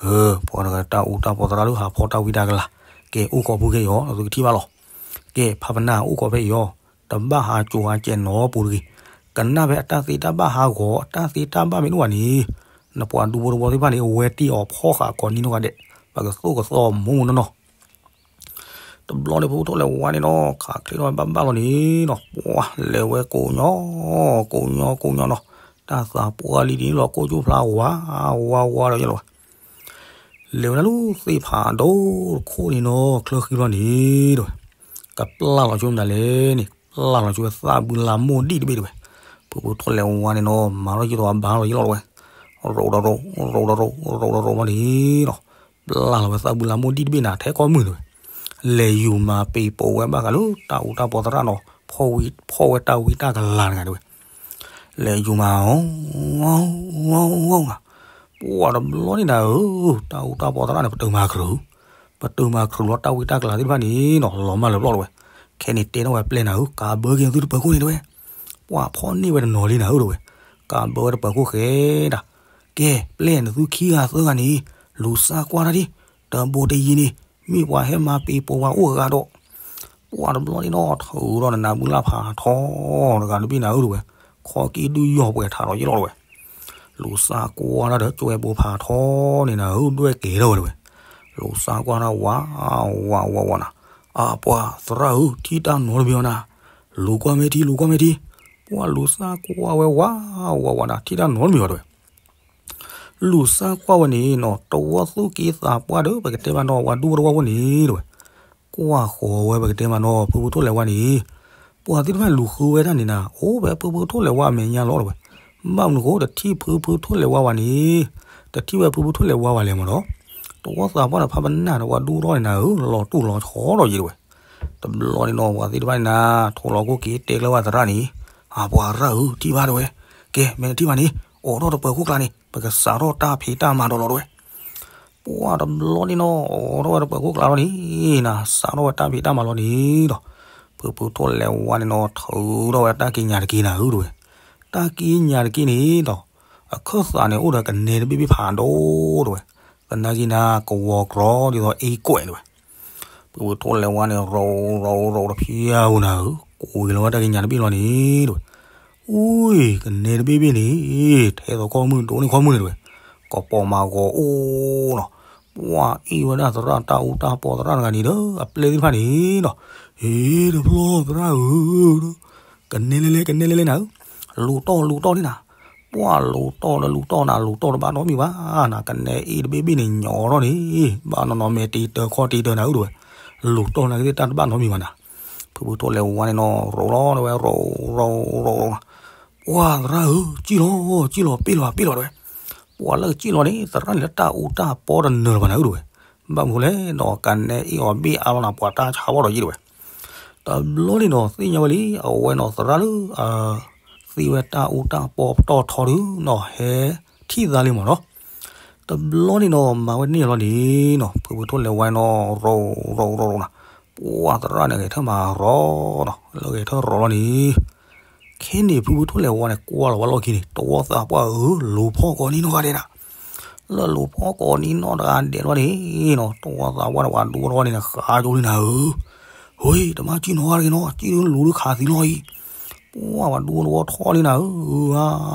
ဧၢ, ပှၤတဂၤတၢ်အူတၢ်ပီသရၣ်လၢဟးဖီၣ်တၢ်ဝံတၢ်ကလၤ, ကဲအိၣ်ခိးဖုခဲအံၤအီၤ နသုကထံၣ်ဘၣ်လီၤ. ကဲ ဖးပနၢ်အိၣ်ခိးဖဲအံၤအီၤ, တဘၣ်ဟးကိၤဟးစဲးနီတပူၤတဂ့ၤ, ကနၣ်ဖဲအတၢ်သ့တၢ်ဘၣ်ဟးဂီၤ အတၢ်သ့တၢ်ဘၣ်မ့ၢ်တအိၣ်ဘၣ်န့ၣ်, နပှၤဒူဖိတဝီသ့ၣ်တဖၣ်န့ၣ် အဝဲတ့ၢ်အီၤဖီၣ်ဃာ်ကိးနံၤနီၢ်ဂၤဒဲး, ပကသိၣ်ကသီမိၢ်မိၢ်နီၢ်နီၢ် တဘျီန့ၣ် ဖုဖုထိၣ်လဲၤဝါန့ၣ်နီၤ ခးချ့ထီၣ်ဝဲဘၣ်ဘၣ်လီၤန့ၣ်နီၤ ပှၤလဲၤဝဲကိးညီ ကိးညီကိးညီနီၤ, တၢ်သးပှၢ်လံဒ်န့ၣ်လီၤ ကိးကၠိဖျါဝါ ဝါဝါဒီးယဲလီၤဝဲ, လဲၤဝဲဒၣ်လၢသ့ၣ်ဖးဒိၣ်တခိၣ်န့ၣ်နီၤ ချၢဃံလီၤန့ၣ်တဝဲ, ကပျၢ်လီၤဆိမတၤလဲၣ်န့ၣ် ပျၢ်လီၤဆိဝဲသၣ်ဘုလါမိၢ်ဒံၣ်တဘ့ၣ်တဝဲ, ဖုဖုထိၣ်လဲၤဝါန့ၣ်နီၤ မၤထီၣ်ယဲသိးအဘါလီၤယဲလီၤတဝဲ, ရိးဒီးရိး ရိးဒီးရိး ရိးဒီးရိးမးန့ၣ်နီၤ ပျၢ်လီၤဝဲသၣ်ဘုလါမိၢ်ဒံၣ်တဘ့ၣ်နၤ ထဲကီၢ်မုၢ်တဝဲ, လဲၤယူၤမၤပ့ၤပိာ်ဝဲဘၣ်ဃးလၢတၢ်အူတၢ်ပီသရၣ်နီၤ ဖီၣ်ဝဲတၢ်ဝံတၢ်ကလၤတဂၤတဝဲ, လဲၤယူၤမၤ ပှၤတဘျီန့ၣ်နၤဧၢ, တၢ်အူတၢ်ပီသရၣ်န့ၣ် ပတုာ်မၤခရူၣ်, ပတုာ်မၤခရူၣ်လီၤတၢ်ဝံတၢ်ကလၤသ့ၣ်တဖၣ်န့ၣ်နီၤ လီၤမၢ်လၢပျီၢ်တဝဲ, ခဲန့ၣ်တဲထီၣ်ဝဲပျဲၢ်နၤဧၢ ကးဘၢက့ၤသုတပၢၤခိၣ်န့ၣ်တဝဲ, ပှၤဖီၣ်န့ၢ်ဝဲတနီၤလံနၤဧၢတဝဲ, ကးဘၢဝဲတပၢၤခိၣ်ဃဲဒၣ်, ကဲ ပျဲၢ်နသုခံဂၤသၢဂၤန့ၣ် လူၤစၢ်ကွၢ်တၢ်ဒံး, တဘိတယံၤန့ၣ် မ့ၢ်ပှၤဟဲမၤပ့ၤပိာ်ပှၤအိၣ်ဂၤဒီး ပှၤတဘျီန့ၣ်နီၤ ထုးဒီးနနၢ်ဘုလၢ်ဖးထီ တဂၤတဘ့ၣ်နၤဧၢတဝဲ, ခီက့ဒုးယီၢ်ပှဲၤထးဒီးယဲလီၤတဝဲ, လူၤစၢ်ကွၢ်တၢ်ဒီး ကၠိဝဲဘိဖးထီန့ၣ်နၤဧၢ ဒွဲၣ်ကဲထီၣ်ဝဲတဝဲ, လူၤစၢ်ကွၢ်တၢ်ဝး ဝး ဝး ဝးနၤ, အပှၤသရၣ်ဧၢ ထံၣ်တၢ်နီတမံၤအီၤနၤ, လူၤကွၢ်မ့ၢ်ထံ လူၤကွၢ်မ့ၢ်ထံ, ပှၤလူၤစၢ်ကွၢ်ဝဲဝး ဝး ဝးနၤ ထံၣ်တၢ်နီတမံၤအီၤတဝဲ လူၤစၢ်ကွၢ်ဝဲန့ၣ်နီၤ တဝီသူၣ်က့သးပှၢ်ဒီး ပကတဲမးနီၤ ပှၤဒူဖိတဝီဖိန့ၣ်တဝဲ, ကွၢ်ဃီၤဝဲပကတဲမးနီၤ ဖုဖုထိၣ်လဲၤဝါန့ၣ်, ပှၤသ့ၣ်တဖၣ်လူၤဃုဝဲဒၣ်န့ၣ်နၤ အိၣ်ဖဲဖုဖုထိၣ်လဲၤဝါအမဲာ်ညါလီၤတဝဲ, ဘၣ်မနုၤဃိ တထံၣ်ဖုဖုထိၣ်လဲၤဝါဘၣ်န့ၣ်, တထံၣ်ဝဲဖုဖုထိၣ်လဲၤဝါဘၣ်လဲၣ်မးဒီး, တဝီသးပှၢ်ဒီးဖးပနၢ်ဒီးပှၤဒူဖိတဝီန့ၣ်နၤဧၢ လီၤတူၢ်လီၤဆီဒီးယံၤတဝဲ တဘျီန့ၣ်နီၤ ပှၤသ့ၣ်တဖၣ်န့ၣ်နၤ ထိၣ်လီၤခိၣ်က့ၤတဲကျၢၤဝဲသရၣ်န့ၣ်, အပှၤရၣ်ဧၢ ထံၣ်ဘၣ်တဝဲ, ကဲ မ့ၢ်နထံၣ်ဘၣ်န့ၣ် အိးထီၣ်တပၢၤခိၣ်ကျါန့ၣ် ပကစးထီၣ်တၢ်ဖံးတၢ်မၤဒီးလီၤတဝဲ, ပှၤတဘျီန့ၣ်နီၤ အိးထီၣ်ဝဲတပၢၤခိၣ်ကျါလီၤန့ၣ်နၤ စးထီၣ်ဝဲတၢ်ဖံးတၢ်မၤလီၤန့ၣ်ဒီး, ဖု ဖုဖုထိၣ်လဲၤဝါန့ၣ်နီၤ ထုးထီၣ်ဝဲတၢ်ကံးညာ်တက့ၢ်နၤဧၢ တဲဝဲ, တၢ်ကံးညာ်တက့ၢ်န့ၣ်ဒီး အခၢၣ်သးန့ၣ်အိၣ်ဒီးကနဲတဘ့ၣ်ဘ့ၣ်ဖးဒိၣ် တဲဝဲ, သနာ်က့နၤ ကဝီၤကြီဒ်သိးအ့ကွဲး တဲဝဲ. ဖုဖုထိၣ်လဲၤဝါန့ၣ် ရိးရိးရိးတဖျၢၣ်ဧိၤနၤဧၢ, ကွံာ်လီၤဝဲတၢ်ကံးညာ်တဘ့ၣ်လီၤန့ၣ် တဲဝဲ, အူ ကနဲတဘ့ၣ်ဘ့ၣ်န့ၣ် ထဲသိးခီၣ်မုၢ်ဒိၣ်န့ၢ်ခီၣ်မုၢ်န့ၣ် တဲဝဲ, ကပီၤမၤဂီၤအိၣ်နီၤ, ပှၤအ့ၣ်ဝဲဒၣ်သရၣ်တၢ်အူတၢ်ပီသရၣ်တဂၤန့ၣ်ဒီး အပျဲၢ်သ့ၣ်တဖၣ်န့ၣ်နီၤ, ဟ့ တဖျီသရၣ်ဧၢ, ကနဲလဲၤလဲၤ ကနဲလဲၤလဲၤနၤဧၢ, လူၤတီၢ်လူၤတီၢ်န့ၣ်နၤ, ပှၤလူၤတီၢ်လၢလူၤတီၢ်နၤ လူၤတီၢ်တဘၣ်နီတမံၤဘၣ်နၤ, ကနဲအ့ၣ်တဘ့ၣ်ဘ့ၣ်န့ၣ်ညီထီၣ်န့ၣ် ဘၣ်နီၤနီၤမဲာ်တ့တၢၤခီၣ်တ့တၢၤနၤဧၢ တဲဝဲ, လူၤတီၢ်နၤကသ့ၣ်တၢ်တဘၣ်နီတမံၤဘၣ်နၤ. ဖုဖုထိၣ်လဲၤဝါန့ၣ်နီၤ ရိးလီၤတဲဝဲ ရိးရိးရိး ပှၤသရၣ်ဧၢ, စံၣ်လီၤ စံၣ်လီၤ ပ့ၢ်လီၤ ပ့ၢ်လီၤ တဲဝဲ, ပှၤလၢကစံၣ်လီၤန့ၣ် သရၣ်န့ၣ်လၢတၢ်အူတၢ်ပီတနၢၤလၢၤဘၣ်နၤဧၢ တဲဝဲ, ဘၣ်မနုၤလဲၣ်ဒီး ကနဲအ့ၣ်အီၤဘ့ၣ်အါလီၤနၤ ပှၤတၢ်ဆါဘီၣ်ဒီးယံၤ တဲဝဲ. တဘျီန့ၣ်ဒီး သ့ၣ်ညါဝဲလံ အဝဲနီၤသရၣ်လၢ သ့ၣ်ဝဲတၢ်အူတၢ်ပီပတီၢ်ထီဒုးနီၤ ဟဲထံၣ်သါလံမ့ၢ်နီၤ. တဘျီန့ၣ်ဒီး မၤဝဲန့ၢ်လီၤန့ၣ်နီၤ ဖုဖုထိၣ်လဲၤဝါန့ၣ်နီၤ ရိးရိးရိးနီၤ, ပှၤသရၣ်န့ၣ်ဂဲၤထၢၣ်မၤရီၤနီၤ လၢဂဲၤထၢၣ်ရီၤလီၤန့ၣ် ခဲန့ၣ် ဖုဖုထိၣ်လဲၤဝါန့ၣ် ကွၢ်လီၤဝဲလီၢ်ခံန့ၣ် တဝီသးပှၢ်ဧၢ လူၤဖီၣ်ကိးနံၤနီၢ်ဂၤဒဲးနၤ, လၢလူၤဖီၣ်ကိးနံၤနီၢ်တဂၤဒဲးလီၤန့ၣ်နီၤ တဝီသးပှၢ်န့ၣ် ပှၤဒူတဝီန့ၣ် ဃါကၠိလံနၤဧၢ, ဟ့ တဘၣ်စံၣ်နီၤဂၤတဂ့ၤနီၤ စံၣ်ဒုလူၤဒုခးသံလီၤအံၤ, ပှၤပှၤဒူတဝီထီၣ်လံနၤဧၢ, အုအါ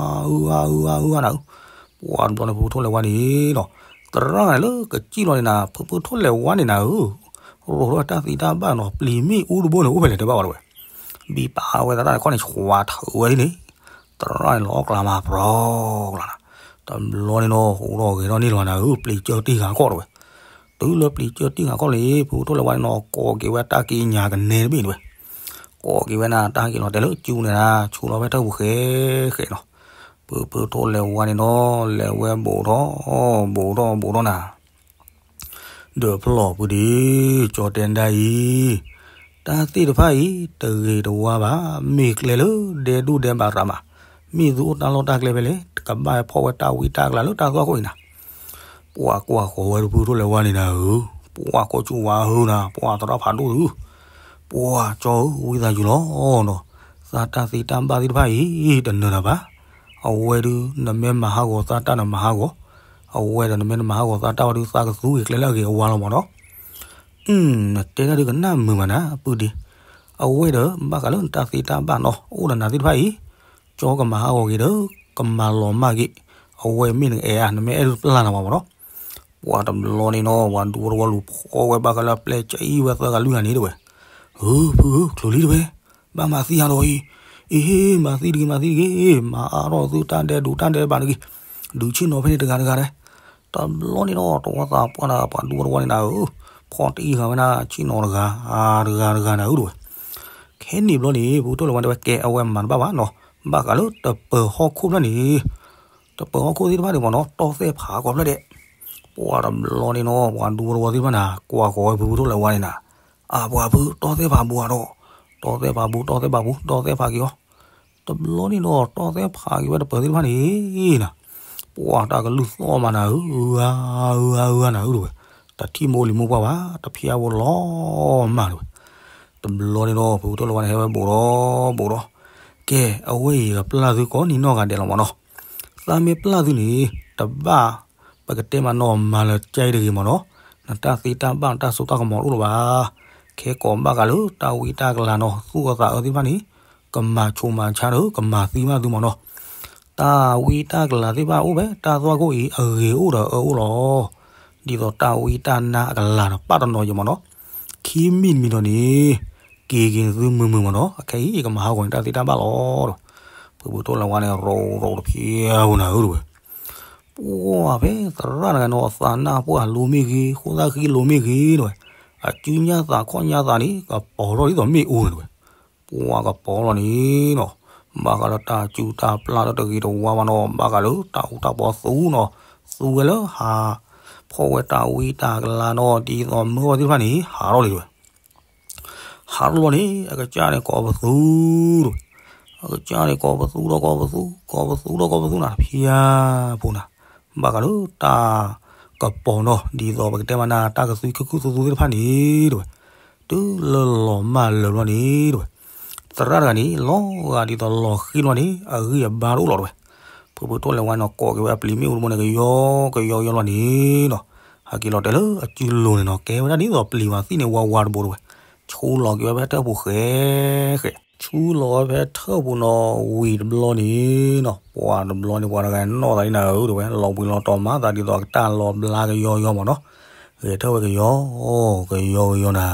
အုအါ အုအါ အုအါနၤဧၢ, ပှၤတဘျီန့ၣ် ဖုဖုထိၣ်လဲၤဝါန့ၣ်နီၤ သရၣ်န့ၣ်လၢကစံၣ်လီၤန့ၣ်နၤ ဖုဖုထိၣ်လဲၤဝါန့ၣ်နၤဧၢ, ရိးထီၣ်ဝဲတၢ်သံတၢ်ဘၣ်နီၤ ပျံၤမ့ၣ်အူတဘိန့ၣ် အိၣ်ဖဲလဲၣ်တဲဘၣ်ဝဲတဲဝဲ, ဘံပာ်ဝဲသရၣ်န့ၣ်ခီန့ၣ် ဆှးထုးဝဲလံန့ၣ်, သရၣ်န့ၣ်လီၤအကျါမၤပြီကလါနၤ, တဘျီန့ၣ်နီၤ ဟူးထီၣ်ဂဲၤထီၣ်န့ၢ်လီၤနၤဧၢ ပျံၤကၢၢ်တ့ၢ်ဃာ်ခီၣ်တဲဝဲ, တုၤလၢပျံၤကၢၢ်တ့ၢ်ဃာ်ခီၣ်လံ ဖုဖုထိၣ်လဲၤဝါန့ၣ်နီၤ ကိးက့ၤဝဲတၢ်ကံးညာ်ကနဲတဘ့ၣ်တဲဝဲ, ကိးက့ၤဝဲနၤ တၢ်ဟဲက့ၤလီၤတဲာ်လၢကၠူန့ၣ်နၤ ဆူးလီၤဖဲထၢၣ်ပူၤဃဲဃဲနီၤ, ဖုဖုထိၣ်လဲၤဝါန့ၣ်နီၤ လဲၤဝဲဘူးထီၣ် ဘူးထီၣ်ဘူးထီၣ်နၤ ဒီးဖျီၣ်ဖုဒံး ကၠီတဲဒၣ်အံၤ, တၢ်သ့ၣ်တဖၣ်အံၤ တဂ့ၤတဝါဘၣ်, မ့ၢ်ကျဲလၢဒဲဒိၣ်ဒဲဘးရးမး, မ့ၢ်သုအိၣ်တၢ်လီၢ်တၢ်ကျဲဖဲလဲၣ် ကဘၣ်ဖီၣ်ဝဲတၢ်ဝံတၢ်ကလၤလၢတၢ်သွၣ်ခိၣ်အံၤနၤ, ပှၤကွၢ်ဃီၤဝဲဖုဖုထိၣ်လဲၤဝါန့ၣ်နၤဧၢ, ပှၤကိးဆူဝါဧၢနၤ ပှၤသရၣ်ဖးဒိၣ်သု, ပှၤကၠီဧၢ ဝံသးစူၤလီၤနီၤ, သးတၢ်သ့တၢ်ဘၣ်သ့ၣ်တဖၣ်အံၤ တနၢၤနၤဘၣ်, အဝဲဒုး နမ့ၢ်မၤဟးဂီၤသးတၢ်နမၤဟးဂီၤ, အဝဲဒီးနမ့ၢ်နမၤဟးဂီၤသးတၢ်ဝဲဒုး သးကသူဂ့ၤကျဲလၢအဂ့ၤအဝါလီၤမ့ၢ်နီၤ, နတဲတၢ်ဒုးကနၣ်မုာ်မးနၤ ပုၢ်ဒ့, အဝဲဒီး ဘၣ်ဃးလၢနတၢ်သ့တၢ်ဘၣ်နီၤ အိၣ်ဒီးနၤသ့ၣ်တဖၣ်အံၤ, ကၠီကမၤဟးဂီၤဂ့ၤဒီး ကမၤလီၤမၢ်ဂ့ၤ, အဝဲမ့ၢ်နအဲၣ်ဧါ နမ့ၢ်အဲၣ်ဒုးပျၢ်နၤမ့ၢ်နီၤ, ပှၤတဘျီန့ၣ်နီၤ ပှၤဒူတဝီလူၤဖီၣ်ဝဲဘၣ်ဃးလၢအပျဲၢ်ကအံၣ်ဝဲသၢဂၤလွံၢ်ဂၤန့ၣ်တဲဝဲ, ဧၢ ဖုဧၢ ချုးလံတဲဝဲ, ဘၣ်မၤသံအါဒီးအံၤ, အ့ မၤသံတဂ့ၤ မၤသံတဂ့ၤ, မၤအါထီၣ်သုတၢ်ဒဲးဒိးတၢ်ဒဲးဘးတဂ့ၤ, ဒုးဆ့ၣ်နီၤဖဲန့ၣ်တဂၤတဂၤဒဲး, တဘျီန့ၣ်နီၤ တဝီသးပှၢ်ဒီးပှၤဒူတဝီန့ၣ်နၤဧၢ, ဖီၣ်တံၢ်ဃာ်ဝဲဒၣ်ဆ့ၣ်နီၤတဂၤ တဂၤတဂၤနၤဧၢတဲဝဲ, ခဲန့ၣ်ဘျီန့ၣ် ဖုဖုထိၣ်လဲၤဝါတဲဝဲ ကဲအဝဲမၤတဘၣ်ဘၣ်နီၤ, ဘၣ်ဃးလၢတပၢၤဟီၣ်ခိၣ်ဖျၢၣ်န့ၣ် တပၢၤဟီၣ်ခိၣ်သ့ၣ်တဖၣ်န့ၣ်မ့ၢ်နီၤ တီၢ်သဲၣ်ဖးကိးဖျၢၣ်ဒဲး, ပှၤတဘျီန့ၣ်နီၤ ပှၤဒူတဝီသ့ၣ်တဖၣ်န့ၣ် ကွၢ်ဃီၤဝဲဖုဖုထိၣ်လဲၤဝါန့ၣ်နၤ, အပှၤဖု တီၢ်သဲၣ်ဖးဘူးအါဒီး, တီၢ်သဲၣ်ဖးဘူး တီၢ်သဲၣ်ဖးဘူး တီၢ်သဲၣ်ဖးက့ၤအီၤ, တဘျီန့ၣ်ဒီး တီၢ်သဲၣ်ဖးက့ၤဝဲတပၢၤသ့ၣ်တဖၣ်န့ၣ်နၤ, ပှၤတၢ်ကလုၢ်သီၣ်မးနၤဧၢ, အုအါ အုအါ အုအါနၤဧၢတဲဝဲ, တထံၣ်မိၢ်လံၤမိၢ်ပှၢ်ဘၣ် တဖျါဖိလီၤမၢ်တဲဝဲ, တဘျီန့ၣ်ဒီး ဖုဖုထိၣ်လဲၤဝါန့ၣ် ဟဲဝဲဘူးဒီး ဘူးဒီး, ကဲ အဝဲအံၤကပျၢ်သုကိးနံၤနီၢ်ဂၤဒဲးလီၤမ့ၢ်နီၤ, သးမ့ၢ်ပျၢ်သုန့ၣ် တဘၣ် ပကတဲမးနီၤ မၤလၢကဲတဂ့ၤမ့ၢ်နီၤ, နတၢ်သ့တၢ်ဘၣ်နတၢ်စိတၢ်ကမီၤတအိၣ်လၢၤဘၣ်, ခဲကိးဘၣ်ဃးလၢတၢ်ဝံတၢ်ကလၤနီၤ သူၣ်အၢသးအၢသ့ၣ်တဖၣ်န့ၣ် ကမၤဆိးမၤဆါဒီး ကမၤသံဘၣ်သုမ့ၢ်နီၤ, တၢ်ဝံတၢ်ကလၤသ့ၣ်တဖၣ်အိၣ်ဖဲ တၢ်သွၣ်ခိၣ်အံၤ အဂ့ၤအိၣ်ဒီးအၢအိၣ်လီၤ, ဒ်သိးတၢ်ဝံတၢ်နါအကလၤဒီး ပာ်တနီၤယဲမ့ၢ်နီၤ, ခံမံၤတမံၤဒီးန့ၣ် က့ၤက့ၤနသုမုာ်မုာ်မ့ၢ်နီၤ, အခဲအံၤ ကမၤဟးဂီၤန့ၣ်တၢ်သ့တၢ်ဘၣ်လီၤဒီး, ဖုဖုထိၣ်လဲၤဝါန့ၣ် ရိးရိးတဖျၢၣ်ဧိၤနၤဧၢတဲဝဲ ပှၤဖဲသရၣ်တဂၤနီၤ အသးနၢ်ပှၢ်လိၤမ့ၢ်ဂ့ၤ ဃိသၣ်ဃံလိၤမ့ၢ်ဂ့ၤတဲဝဲ, အစုညါသးခီၣ်ညါသးန့ၣ် ကပီၤထီၣ်ဒ်သိးမ့ၣ်အူန့ၣ်တဲဝဲ, ပှၤကပီၤလီၤန့ၣ်နီၤ, ဘၣ်ဃးလၢတၢ်စုတၢ်ပျၢ်လၢတဂ့ၤတဝါဘၣ်နီၤ ဘၣ်ဃးလၢတၢ်အူတၢ်ပီသူနီၤ, သူဝဲလၢဟး ဖီၣ်ဝဲတၢ်ဝံတၢ်ကလၤနီၤ ဒ်သိးမၢအီၤသ့ၣ်တဖၣ်န့ၣ် ဟးထီၣ်လံတဲဝဲ ဟးထီၣ်လီၤန့ၣ် အကစၢ်န့ၣ်ကိးပသူတဲဝဲ, အကစၢ်န့ၣ်ကိးပသူဒီးကိးပသူ ကိးပသူဒီးကိးပသူနၤ တဖျါဖိနၤ, ဘၣ်ဃးလၢတၢ်ကပီၤနီၤ ဒ်သိးပကတဲမးနၤ တၢ်ကသွံခုၣ်ခုၣ်သူသူသ့ၣ်တဖၣ်န့ၣ်တဲဝဲ, တုၤလၢလီၤမၢ်လၢာ်ဘျီန့ၣ်တဝဲ, သရၣ်တဂၤန့ၣ် လီၤဂာ်ဒ်သိးလီၤဃံလီၤန့ၣ် အဂံၢ်အဘါတအိၣ်လီၤတဝဲ. ဖုဖုထိၣ်လဲၤဝါန့ၣ် ကိးက့ၤဝဲအပျံၤမ့ၣ်အူတဘိန့ၣ် ကယီကယီကယီလီၤန့ၣ်နီၤ, ဟဲက့ၤလီၤတဲာ်လၢအစုလိၤန့ၣ်နီၤ, ကဲဝဲဒၣ်ဒ်သိးပျံၤဝဲသ့ၣ်န့ၣ် ဝါဝါတဘိတဝဲ, ဆူလီၤက့ၤဝဲဖဲထၢၣ်ပူၤဃဲဃဲ ဆူလီၤဝဲဖဲထၢၣ်ပူၤနီၤ ဝံၤတဘျီန့ၣ်နီၤ, ပှၤတဘျီန့ၣ် ပှၤတဂၤနီၣ်သးလံနၤဧၢတဝဲ, လီၤဘှံးလီၤတီၤမၤသးဒ်သိးအကတၢ်လီၤဘျါကယီကယီမ့ၢ်နီၤ, ဂဲၤထၢၣ်ဝဲကယီ ကယီကယီနၤ,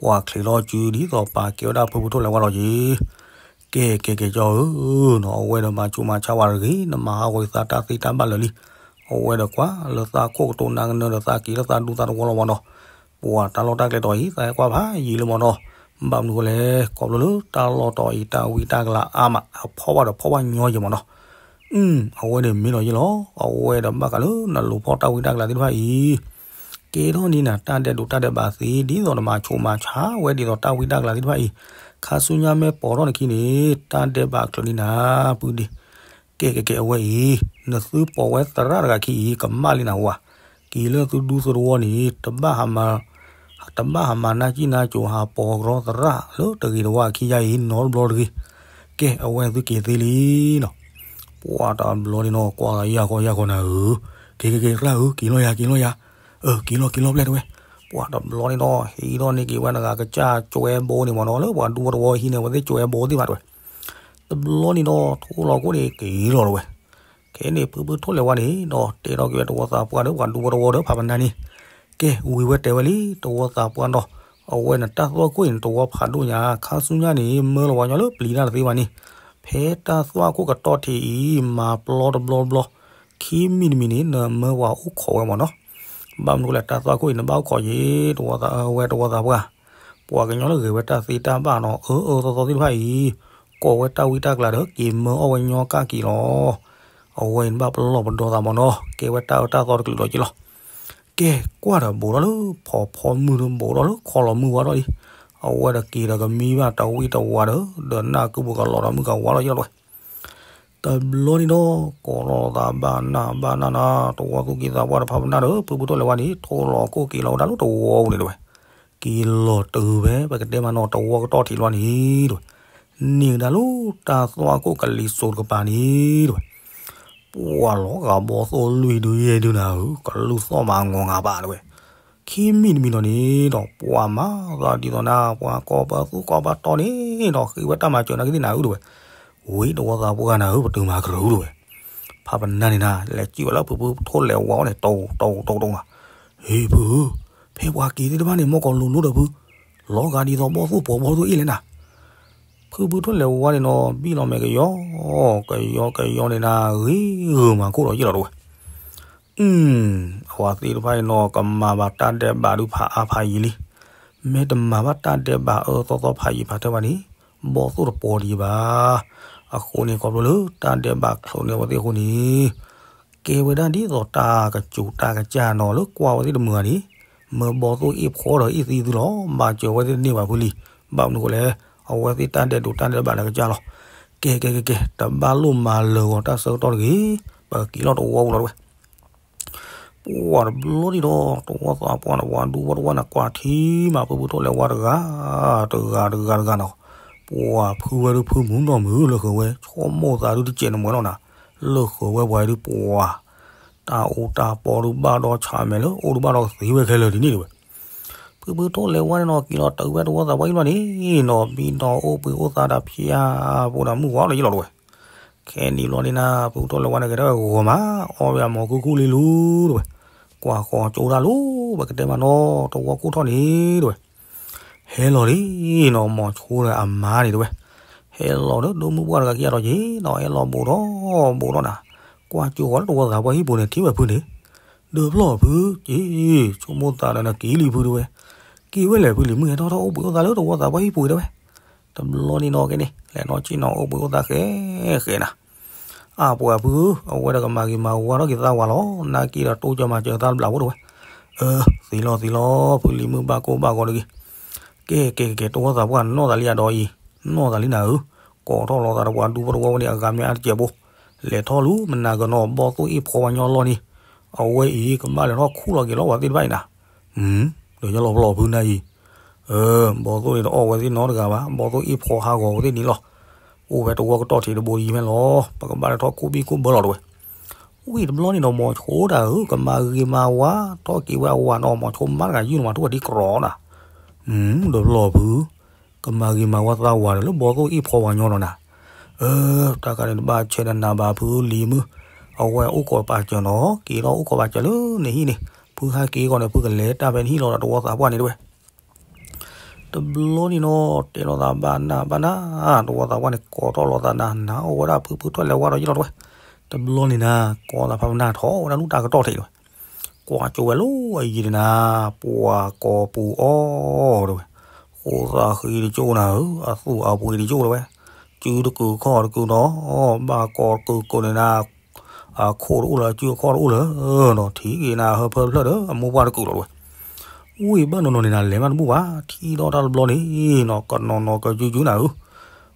ပှၤချံးထီၣ်စုဒ်သိးပာ်ကဲဝဲဒၣ်ဖုဖုထိၣ်လဲၤဝါလီၤက့ၤ ကဲကဲကဲကၠီဧၢနီၤ, အဝဲဒီးမၤဆူးမၤဆါဝဲတဂ့ၤ, နမၤဟးဂီၤယသးတၢ်သ့တၢ်ဘၣ်လၢာ်လံ. အဝဲဒီးကွၢ်လၢသးခိၣ်ကတိၤနၢ်ကနၢဒီးသးက့ၤလၢသးဒူသးတဝီလီၤမ့ၢ်နီၤ, ပှၤတၢ်လီၢ်တၢ်ကျဲတီၤအံၤ သးဟဲကွၢ်ဖးယံာ်လၢမ့ၢ်နီၤ, ဘၣ်မနုၤဃိလဲၣ် ခီဖျိလၢတၢ်လီၢ်တီၤအံၤ တၢ်ဝံတၢ်ကလၤအါမး အဖီၣ်ဘၣ်ဒီးဖီၣ်ဘၣ်ညီယဲၢ်မ့ၢ်နီၤ, အဝဲန့ၣ်မ့ၢ်လီၤယဲၢ်လီၤ, အဝဲဒီးဘၣ်ဃးလၢနလူၤဖီၣ်တၢ်ဝံတၢ်ကလၤသ့ၣ်တဖၣ်အံၤ ကဲထီၣ်န့ၢ်နၤတၢ်ဒဲးဒိးတၢ်ဒဲးဘးသ့ ဒ်သိးနမၤဆူးမၤဆါဝဲဒ်သိးတၢ်ဝံတၢ်ကလၤသ့ၣ်တဖၣ်အံၤ, ခါဆူညါမ့ၢ်ပိာ်ထီၣ်နခံန့ၣ် တၢ်ဒဲးဘးချုးန့ၢ်နၤ ပုၢ်ဒ့, ကဲကဲကဲအဝဲအံၤ, နသုပိာ်ဝဲသရၣ်တဂၤခံအံၤ ကမၣ်လံနၤဝဲ, က့ၤလၢသုဒူသုတဝီန့ၣ် တဘၣ်ဟးမၤနၢ်ကံၣ်နၢ်ကိၤဟးပိာ်ကရီသရၣ်လၢတဂ့ၤတဝါခံယါအံၤ နီတဘျီတဂ့ၤ, ကဲအဝဲသုက့ၤသ့လံနီၤ ပှၤတဘျီန့ၣ်နီၤ ကွၢ်သးယၢ်ဃီယၢ်ဃီနၤဧၢ, က့ၤက့ၤက့ၤသရၣ်ဧၢ က့ၤလီၤယၤ က့ၤလီၤယၤ, အၢ က့ၤလီၤက့ၤလီၤပျဲၢ်တဝဲ, ပှၤတဘျီန့ၣ်နီၤ ဟံးထီၣ်န့ၢ်က့ၤဝဲနဂၤကစၢ်ကွဲဘိန့ၣ်မ့ၢ်နီၤ လၢပှၤဒူဖိတဝီဟံးန့ၢ်ဝဲသ့ၣ်ကွဲဘိသ့ၣ်မးတဝဲ, တဘျီန့ၣ်နီၤ ထိၣ်လီၤခိၣ်န့ၣ်က့ၤလီၤတဝဲ, ခဲန့ၣ် ဖုဖုထိၣ်လဲၤဝါန့ၣ်နီၤ တဲထီၣ်က့ၤဝဲတဝီသးပှၢ်ဒီးပှၤဒူဖိတဝီဒီးဖးပနၢ်န့ၣ်, ကဲဝံၤဝဲတဲဝဲလံ တဝီသးပှၢ်နီၤ, အဝဲနတၢ်သွၣ်ခိၣ်အံၤ နတဝီဖးဒိၣ်ညါ ခါဆူညါန့ၣ် မၢလီၤဝဲညီလၢပျံၤတၢ်တသ့ဘၣ်န့ၣ်, ဖဲတၢ်သွၣ်ခိၣ်ကတီၢ်ထံးအံၤ မၤပျီတဘျီတဘျီ, ခံမံၤတမံၤန့ၣ် နမၢပှၤအိၣ်ခိးဝဲမ့ၢ်နီၤ, ဘၣ်မနုၤလဲၣ် တၢ်သွၣ်ခိၣ်အံၤ နဘၣ်အိၣ်ခိးယ့ၤ တဝီသးဝဲတဝီသးပှၢ်, ပှၤကညီလၢဂဲၤဝဲတၢ်သ့တၢ်ဘၣ်နီၤ အၢအၢသီသီသ့ၣ်တဖၣ်အံၤ, ကိးဝဲတၢ်ဝံတၢ်ကလၤဒီး က့ၤမၢအီၣ်ဝဲညီကၣ်က့ၤလီၤ. အဝဲအံၤနဘၣ်ပလီၢ်ပဒီသးမ့ၢ်နီၤ ကဲဝဲတၢ်အၢတၢ်သီတကလုာ်လီၤက့ၤလီၤ. ကဲကွၢ်ဒီးဘူးထီၣ်လၢဖီဖီမုၢ်ဒီးဘူးထီၣ်လၢခီလီၤမုၢ်ဝါထီၣ်လံ, အဝဲဒီးက့ၤဒီးကမံဘၣ်တဝံတဝါဒီး ဒီးနၢ်ကုဘူးကလီၤဒီးမုၢ်ကဝါလီၤက့ၤလီၤတဝဲ တဘျီန့ၣ်ဒီး ကိးလီၤသးဘၣ်နၢ်ဘၣ်နၢ်နၤ တဝီသူၣ်ကံၢ်သးပှၢ်တဖၣ်ပနၢ်ဒီး ဖုဖုထိၣ်လဲၤဝါန့ၣ် ထိၣ်လီၤခိၣ်က့ၤလီၤဝဲဒၣ်လၢတဝီပူၤန့ၣ်တဝဲ, က့ၤလီၤတုၤဖဲ ပကတဲမးနီၤ တဝီကတီၢ်ထံးလီၤန့ၣ်တဝဲ, န့ၢ်ကဒါလၢတၢ်သွၣ်ခိၣ်ကလံၤစိးတကပၤန့ၣ်တဝဲ ပှၤလီၤဂာ်ဘီသိၣ်လွံၢ်ဒုယဲၢ်ဒုနၤဧၢ ကလူၢ်သီၣ်မးငီၤငါဘၣ်တဝဲ, ခံမံၤတမံၤဒီးန့ၣ်ဒီး ပှၤမၤသးဒ်သိးနၤ ပှၤကိးပသူကိးပတီၢ်န့ၣ်ဒီး ဃ့ဝဲတၢ်မၤစၢၤနာ်က့သ့ၣ်နၤဧၢတဝဲ, ဝံၤတဝီသးပှၢ်နၤဧၢ ပတုာ်မၤကရၢတဝဲ, ဖးပနၢ်န့ၣ်နၤ လဲၤစံၣ်ဝဲလၢဖုဖုထိၣ်လဲၤဝါအီၤန့ၣ် တိၢ်တိၢ်တိၢ်တိၢ်နၤ, ဟ့ၣ်ဖုဧၢ, ဖဲပှၤက့ၤသ့ၣ်တဖၣ်န့ၣ် မီၢ်ကီၤလိၤလိဒီးဖု, လီၤဂာ်ဒ်သိးဘီၣ်သိၣ်ပိာ်ဘီၣ်သိၣ်အ့ၣ်လဲၣ်နၤ, ဖုဖုထိၣ်လဲၤဝါန့ၣ်နီၤ ဘံၣ်လီၤမဲာ်ကယီ, ကယီကယီန့ၣ်နၤ ဂ့ၤဂုာ်မၤခိၣ်ဒီးယ့ၢ်လီၤတဝဲ, အဝဲသ့ၣ်တဖၣ်အံၤနီၤ ကမၤဘၣ်တၢ်ဒဲးဘးဒုးဖးအါဖးယံာ်လံ, မ့ၢ်တမၤဘၣ်တၢ်ဒဲးဘးအၢသီသီဖးယံာ်ဖးထၢဘၣ်န့ၣ် ဘီၣ်သိၣ်တပိာ်ဒံးဘၣ်, အဃိန့ၣ် ခီဖျိလၢတၢ်ဒဲးဘးချုးန့ၢ်အဝဲသ့ၣ်အဃိန့ၣ် ကဲဝဲဒၣ်ဒ်သိးတၢ်ကစူးတၢ်ကစၢ်နီၤ လၢကွၢ်ဝဲသ့ၣ်တမုာ်ဂၤန့ၣ်, မၢဘီၣ်သိၣ်အ့ၣ်ဖှီဒီးအ့ၣ်သံသုလီၤ, မၤစၢၤဝဲသ့ၣ်တန့ၢ်ဘၣ်ဖုလံ, ဘၣ်မနုၤဃိလဲၣ်, အဝဲသ့ၣ်တၢ်ဒဲးဒိးတၢ်ဒဲးဘးလၢကစၢ်လီၤ. ကဲကဲကဲကဲ တဘၣ်လိၣ်မၤလၢာ်ဂီၤတၢ်ဆၢကတီၢ်တဂ့ၤ, ပကက့ၤလီၤတဝီပူၤလီၤတဝဲ ပှၤတဘျီန့ၣ်ဒီး တဝီသးပှၢ်န့ၣ် ပှၤဒူဖိတဝီန့ၣ် ကွၢ်ထံမး ဖုဖုထိၣ်လဲၤဝါတဂၤ, တဂၤတဂၤတဂၤနီၤ, ပှၤဖုဝဲဒုဖုမုၢ်နီၢ်မုၢ်လၢဃုာ်ဝဲ ဆိကမိၣ်သးဒုတစဲးနမှဲလီၤနၤ, လၢဃုာ်ဝဲပှၤဒုပှၤ, တၢ်အိၣ်တၢ်ပီဒုဘၣ်ဒီးဆးမဲာ်လၢအိၣ်ဒုဘၣ်ဒီးကသ့ဝဲခဲလၢာ်ဒ်န့ၣ်တဝဲ ဖုဖုထိၣ်လဲၤဝါန့ၣ်နီၤ က့ၤလီၤတုၤဝဲတဝီသးပှၢ်အံၤလီၤန့ၣ်နီၤ ဘံၣ်ဒီးအိၣ်ဘှံးအိၣ်သါဒီးဖၠါဖိဒီးမုၢ်ဝါလီၤယ့ၢ်လီၤတဝဲ ခဲနံၤလီၤန့ၣ်နၤ ဖုဖုထိၣ်လဲၤဝါန့ၣ် ကဲထီၣ်ဝဲဂီၤမး အီၣ်ဝဲအမိၢ်ကူကူလံလူၤတဝဲ ကွၢ်ဃီကၠိဒၣ်လူၤ ပကတဲမးနီၤ တဝီခိၣ်ထီၣ်န့ၣ်တဝဲ ဟဲလီၤလံနီၤ မိၤဆိဒီးအမါန့ၣ်တဝဲ ဟဲလီၤဒီးဒိၣ်မုၢ်ပှၢ်တဂၤခံဂၤဒီးက့ၤနီၤ ဟဲလီၤဘူးထီၣ်ဘူးထီၣ်နၤ ကွၢ်ကၠိဃီၤလၢတဝီသးပှၢ်ဟံၣ်ပူၤန့ၣ် ထံၣ်ဝဲဖုန့ၣ် ဒၢးဖျီၣ်ဖုက့ၤ ဆိကမိၣ်သးဒီးနက့ၤလံဖုတဝဲ က့ၤဝဲလဲၣ်ဖုလံၤမုၣ်ဟဲထီၣ်ထီၣ်အိၣ်ဘှံးအိၣ်သါလၢတဝီသးပှၢ်ဟံၣ်ပူၤတဝဲ တဘျီန့ၣ်နီၤက့ၤန့ၣ် လဲၤနီၣ်ဆ့ၣ်နီၤအိၣ်ဘှံးအိၣ်သါဃဲဃဲနၤ အါပှၤဖုဧၢ အဝဲဒီးကမၤဂ့ၤမၤဝါထီၣ်က့ၤသးဝးလီၤ နာ်က့ဒီးတိစၢၤမၤစၢၤသးတဘျီဖိတဝဲ အၢ သ့လီၤသ့လီၤ ဖုလံၤမုၣ်ဘၣ်ကိၢ်ဘၣ်ဂီၤတဂ့ၤ ကဲကဲကဲ တဝီသးပှၢ်နီၣ်သးလံယၤဒီးအံၤ နီၣ်သးလံနၤဧၢ ကိးထီၣ်လီၤသးဒီးပှၤဒူဖိတဝီဝဲန့ၣ် အဂၤမ့ၢ်အါတစဲးဖိ လဲၤထီၣ်လူၤ မနၤကနီၤ ဘီၣ်သိၣ်အ့ၣ်ဖှီဝဲညီလီၢ်န့ၣ် အဝဲအံၤ ကဘၣ်လဲၤထီၣ်ခူၣ်လီၤက့ၤလီၤပှၤသ့ၣ်တဖၣ်အံၤနၤ ဒီးညီလီၤဖျီၣ်ဖုနၤအံၤ အၢ ဘီသိၣ်န့ၣ်တအီၣ်ဝဲသ့ၣ်နီတဂၤဘၣ်, ဘီသိၣ်အ့ၣ်ဖီဟးဂီၤဝဲသ့ၣ်န့ၣ်လီၤ. အိၣ်ဝဲတဝီကတီၢ်ထံးတဘိတယံၤဖဲလီၤ. ပကဘၣ်လဲၤထီၣ်ခိၣ်ဘံၣ်ခိၣ်ဘၢလီၤတဝဲ. ဝံၤတဘျီန့ၣ်ဒီး မိၤဆိတၢ်ဧၢ, ကမၤဂ့ၤမၤဝါထီၣ်က့ၤဝဲအဝၤနီၤ, မိၤဆိမါတဂၤယုၢ်လီၤမၤထူၣ်ဝဲဒ်ကရီးနၤ. တဘျီဖု ကမၤဂ့ၤမၤဝါသးဝၤဒီး လၢဘီသိၣ်အ့ၣ်ဖီဝၤညီနီၤနၤ. အၢ တၢ်ခါန့ၣ်တဘၣ်ဆဲးတနၤဘၣ်ဖုလံၤမုၢ်, အဝဲအိၣ်ကီးပာ်စၢၤနီၤ, က့ၤထီၣ်အိၣ်ကီးပာ်စၢၤလၢနဟံၣ်န့ၣ်, ဖုဟဲက့ၤအဂီၢ်န့ၣ် ဖုကလဲၤတၢ်ဖဲနဟံၣ်လီၤဒီးတဝီသးပှၢ်န့ၣ်တဝဲ. တဘျီန့ၣ်နီၤ တဲလိာ်သးဘၣ်နၢ်ဘၣ်နၢ်, တဝီသးပှၢ်န့ၣ် ကိးထီၣ်လိာ်သးနၤ, နၤအိၣ်ဝဲဒၣ်ဖုဖုထီၣ်လဲၤဝါဒီးယ့ၢ်လီၤတဝဲ. တဘျီန့ၣ်နၤ ကိးသးဖးပနၢ်ထီၣ်ဝဲဒၣ်လူၢ်တၢ်ကတီၢ်ထံးတဝဲ. ကွၢ်ကၠိဝဲလၢအယံၤန့ၣ်နၤ, ပှၤကိးပူၤအီၤတဝဲ. ဃိသးဃံတကၠိနၤဧၢ, အသူၣ်အပှ့ၤတကၠိတဝဲ. စုတကုာ်ခီၣ်တကုာ်ဒီး, ဘၣ်ကိးကုာ်ကိာ်န့ၣ်နၤ, အခိၣ်တအိၣ်လၢၤ စုအခီၣ်တအိၣ်လၢၤဒီး ထံၣ်က့ၤနၤဟၢဖၢဖျၢၣ်ဒီး အမိၢ်ပှၢ်တကုာ်လီၤတဝဲ. ဝံၤဘၣ်နီၤနီၤန့ၣ်နၤ လဲၤမးတဘူၣ်ဘၣ်, ထံၣ်ထီၣ်တၢ်တဘျီန့ၣ်နီၤ ကနီၤနီၤကစုကစုနၤဧၢ.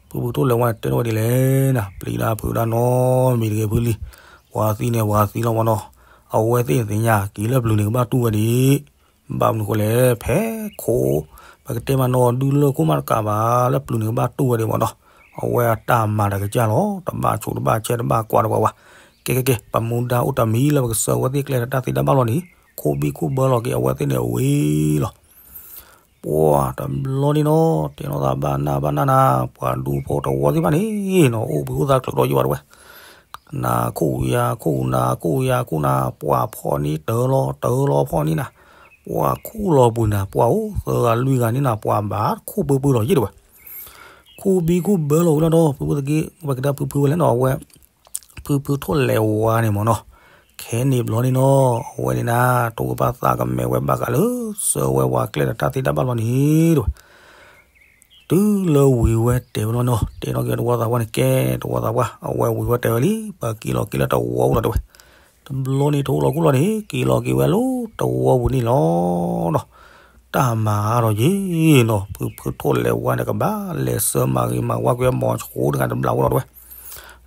ဖုဖုထီၣ်လဲၤဝါန့ၣ် တဲထီၣ်ဝဲဒ်လဲၣ်နၤ, ပျံၤတၢ်ဖုးတၢ်နီတမံၤတဂ့ၤဖုလံၤ, ပှၤသံန့ၣ်ပှၤသံလီၤမးနီၤ. အဝဲသ့ၣ်န့ၣ်သ့ၣ်ညါ က့ၤလၢပျုၤန့ၣ်ကဘၣ်တူၢ်ဝဲဒၣ် ဘၣ်မနုၤဃိလဲၣ်, ဖဲခိၣ်, ပကတဲမးနီၤ ဒုလၢခိၣ်မးတကးဘၣ် လၢပျုၤန့ၣ်ကဘၣ်တူၢ်ဝဲဒၣ်မးနီၤ. အဝဲအတၢ်မၤတကစၢ်လီၤ, တဘၣ်ဆိးတဘၣ်ဆဲးတဘၣ်ကွၢ်တပှၤဝဲ. ကဲကဲကဲ ပမူဒါအိၣ်တမံၤလၢပကဆှၢအဝဲသ့ၣ်ကျဲဒီးတၢ်သ့တၢ်ဘၣ်လီၤန့ၣ်, ခိၣ်ဘံၣ်ခိၣ်ဘၢလီၤက့ၤအဝဲသ့ၣ်န့ၣ်ဝံၤလီၤ. ပှၤတဘျီန့ၣ်နီၤ တဲလိာ်သးဘၣ်နၢ်ဘၣ်နၢ်နၤ, ပှၤဒူဖိတဝီသ့ၣ်တဖၣ်န့ၣ်နီၤ အိၣ်ဘှံးအိၣ်သါကျၢၤဒီးယ့ၢ်ဘၣ်တဝဲ. နၤခိၣ်ယၤခိၣ် နၤခိၣ်ယၤခိၣ်နၤ, ပှၤဖီၣ်န့ၢ်တၢၤလီၤတၢၤလီၤဖီၣ်န့ၢ်နၤ, ပှၤခူၣ်လီၤပှ့ၤနၤ, ပှၤအိၣ်သၢဂၤလွံၢ်ဂၤန့ၣ်နၤ ပှၤဘၣ်ခိၣ်ပၢပၢလီၤယ့ၢ်တဝဲ. ခိၣ်ဘံၣ်ခိၣ်ဘၢလီၤဝံၤလီၤဒီး ဖုဖုသက့ ပကတဲဖုဖုဝဲလဲၣ်နီၤ အဝဲ ဖုဖုထီၣ်လဲၤဝါန့ၣ်မးနီၤ. ခဲန့ၣ်ဘျီန့ၣ်နီၤ အဝဲန့ၣ်နၤ တိကဘၣ်သးကမဲာ်ဝဲဘၣ်ဃးလၢ ဆှၢဝဲဝၤကျဲဒီးတၢ်သ့တၢ်ဘၣ်လီၤန့ၣ်တဝဲ. တုၤလၢဝံၤဝဲတဲဝဲလီၤနီၤ တဲထီၣ်က့ၤတဝီသးပှၢ်န့ၣ် ကဲတဝီသးပှၢ် အဝဲဝံၤဝဲတဲဝဲလံ ပက့ၤလီၤက့ၤလၢတဝီအိၣ်လီၤတဝဲ. တဘျီန့ၣ်ထိၣ်လီၤခိၣ်လီၤန့ၣ် က့ၤလီၤက့ၤဝဲလၢတဝီပူၤန့ၣ်လီၤနီၤ. တၢ်မၤအါထီၣ်ယ့ၢ်နီၤ ဖုဖုထီၣ်လဲၤဝါန့ၣ် ကဘၣ်လဲၤဆှၢမၤဂ့ၤမၤဝါက့ၤမိၤဆိတဂၤတဘျီဖိလီၤတဝဲ.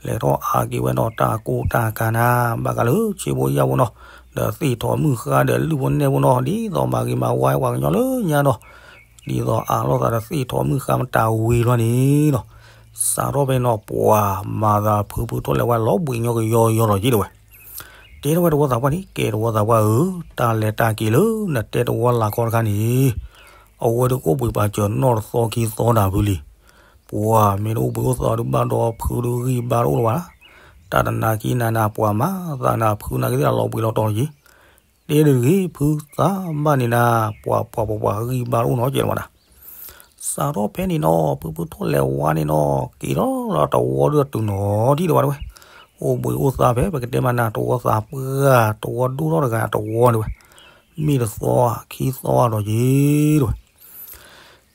လဲၤထီၣ်အါက့ၤဝဲနီၤ တၢ်ကိၢ်တၢ်ကၤနၤ ဘၣ်ဃးလၢဆ့ဖိယာ်ဖိနီၤ ဒီးသ့ၣ်ထီၣ်မုၣ်ဃါဒီးလုၢ်ဖိနဲၣ်ဖိနီၤ ဒ်သိးမၤဂ့ၤမၤဝါပှၤကညီလၢညါနီၤ ဒ်သိးအးလိာ်သးဒီးသ့ၣ်ထီၣ်မုၣ်ဃါမတၤဝံၤလီၤန့ၣ်နီၤ. စးထီၣ်ဖဲနီၤ ပှၤမၤသးဖုဖုထီၣ်လဲၤဝါလီၤဘှံးညီကယီယီလီၤယ့ၢ်တဝဲ. တဲထီၣ်ဝဲတဝီသးပှၢ်န့ၣ် ကဲတဝီသးပှၢ်ဧၢ တၢ်လဲၤတၢ်က့ၤလၢနတဲတဝီလၤခီတခါန့ၣ် အဝဲဒုးကအိၣ်ဘှံးပာ်စၢၤနီၢ်တသီခံသီနၤဖုလံ. ပှၤမ့ၢ်တအိၣ်ဘှံးအိၣ်သီဒုးဘၣ်ဒီးဖုဒုးဂံၢ်ဘါတအိၣ်လၢၤဘၣ်. တၢ်တနာ်က့ၤနၤနၤ ပှၤမၤသးနၤဖုနာ်က့ၤသ့ၣ်လီၤဘှံးလီၤတီၤလီၤယ့ၢ် တဲဒုးတဂ့ၤ ဖုသးဘၣ်န့ၣ်နၤ ပှၤပှၤပှၤပှၤဂံၢ်ဘါတအိၣ်နီၤကဲလီၤဝဲဒၣ်. စးထီၣ်ဖဲန့ၣ်နီၤ ဖုဖုထီၣ်လဲၤဝါန့ၣ်နီၤ က့ၤထီၣ်လီၤတဝီဒုးတုၤနီၤထံၣ်တဝဲတဝဲ. အိၣ်ဘှံးအိၣ်သါဖဲ ပကတဲမးနၤ တဝီသးပှၢ် တဝီဒိၣ်ထီၣ်တဂၤတဝီန့ၣ်ဝဲ. မ့ၢ်တသီခံသီဒီးယ့ၢ်တဝဲ.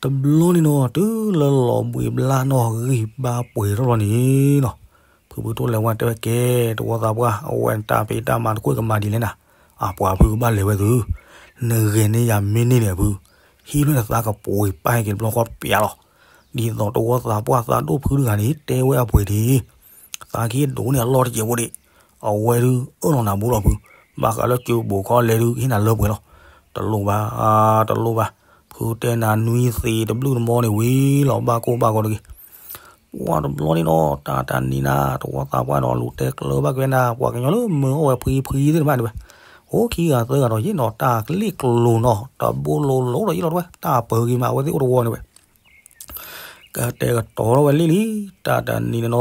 တဘျီန့ၣ်နီၤ တုၤလၢလီၤဘှံးဘျါနီၤ ဂံၢ်ဘါပှဲၤထီၣ်လီၤန့ၣ်နီၤ ဖုဖုထီၣ်လဲၤဝါတဲဝဲကဲ တဝီသးပှၢ် အဝဲနတၢ်ဖံးတၢ်မၤတခိၣ်ကမၤဒ်လဲၣ်နၤ. အပှၤဖုကဘၣ်လဲၤဝဲသု နဂဲၤန့ၢ်ယၤမ့ၢ်န့ၢ်န့ၣ်ဖု ဟံးဖျၢၣ်နသးကပှ့ၤပာ်ဟဲက့ၤတဘျီဃီတပျးလီၤ. ဒ်သိးတဝီသးပှၢ်သးဒိၣ်ဖုတဂၤန့ၣ် တဲဝဲအပှ့ၤဒ် သးကဟ့ၣ်ဒိးန့ၢ်အလီၢ်တစဲးဖိဒံး အဝဲဒုးအၢၣ်လီၤနၤဘူးလီၤဖု ဘၣ်ဃးလၢကၠိဘိးခီလဲၤဒုးကဟ့ၣ်နၤလၢပှဲၤလီၤ. တလိၣ်ဘၣ် တလိၣ်ဘၣ် ဖုတဲနၤနွံသ့တဘျုးတမီန့ၣ်ဝံၤလီၤ ဘၣ်ကိၢ်ဘၣ်ဂီၤတဂ့ၤ. ပှၤတဘျီန့ၣ်နီၤ တၢ်တနံၤနၤ တဝီသးပှၢ်ဒီးလူၤတဲကျၢၤဘၣ်က့ၤနၤ ပှၤကညီလၢမၢအီၣ်ဝဲဖှံဖှံသ့ၣ်တဖၣ်န့ၣ်ဝဲ အိၣ်ခံဂၤသၢဂၤဒီးယ့ၢ်နီၤ တၢ်ကလ့ၣ်ကျိၤနီၤ တဘိလိၤလိၤဒီးယ့ၢ်လီၤတဝဲ တၢ်ပၢၤက့ၤမးအဝဲသ့ၣ်အိၣ်တဝီန့ၣ်ဝဲ ကတဲာ်ကတီၤထီၣ်ဝဲလံလံ တၢ်တနံၤန့ၣ်နီၤ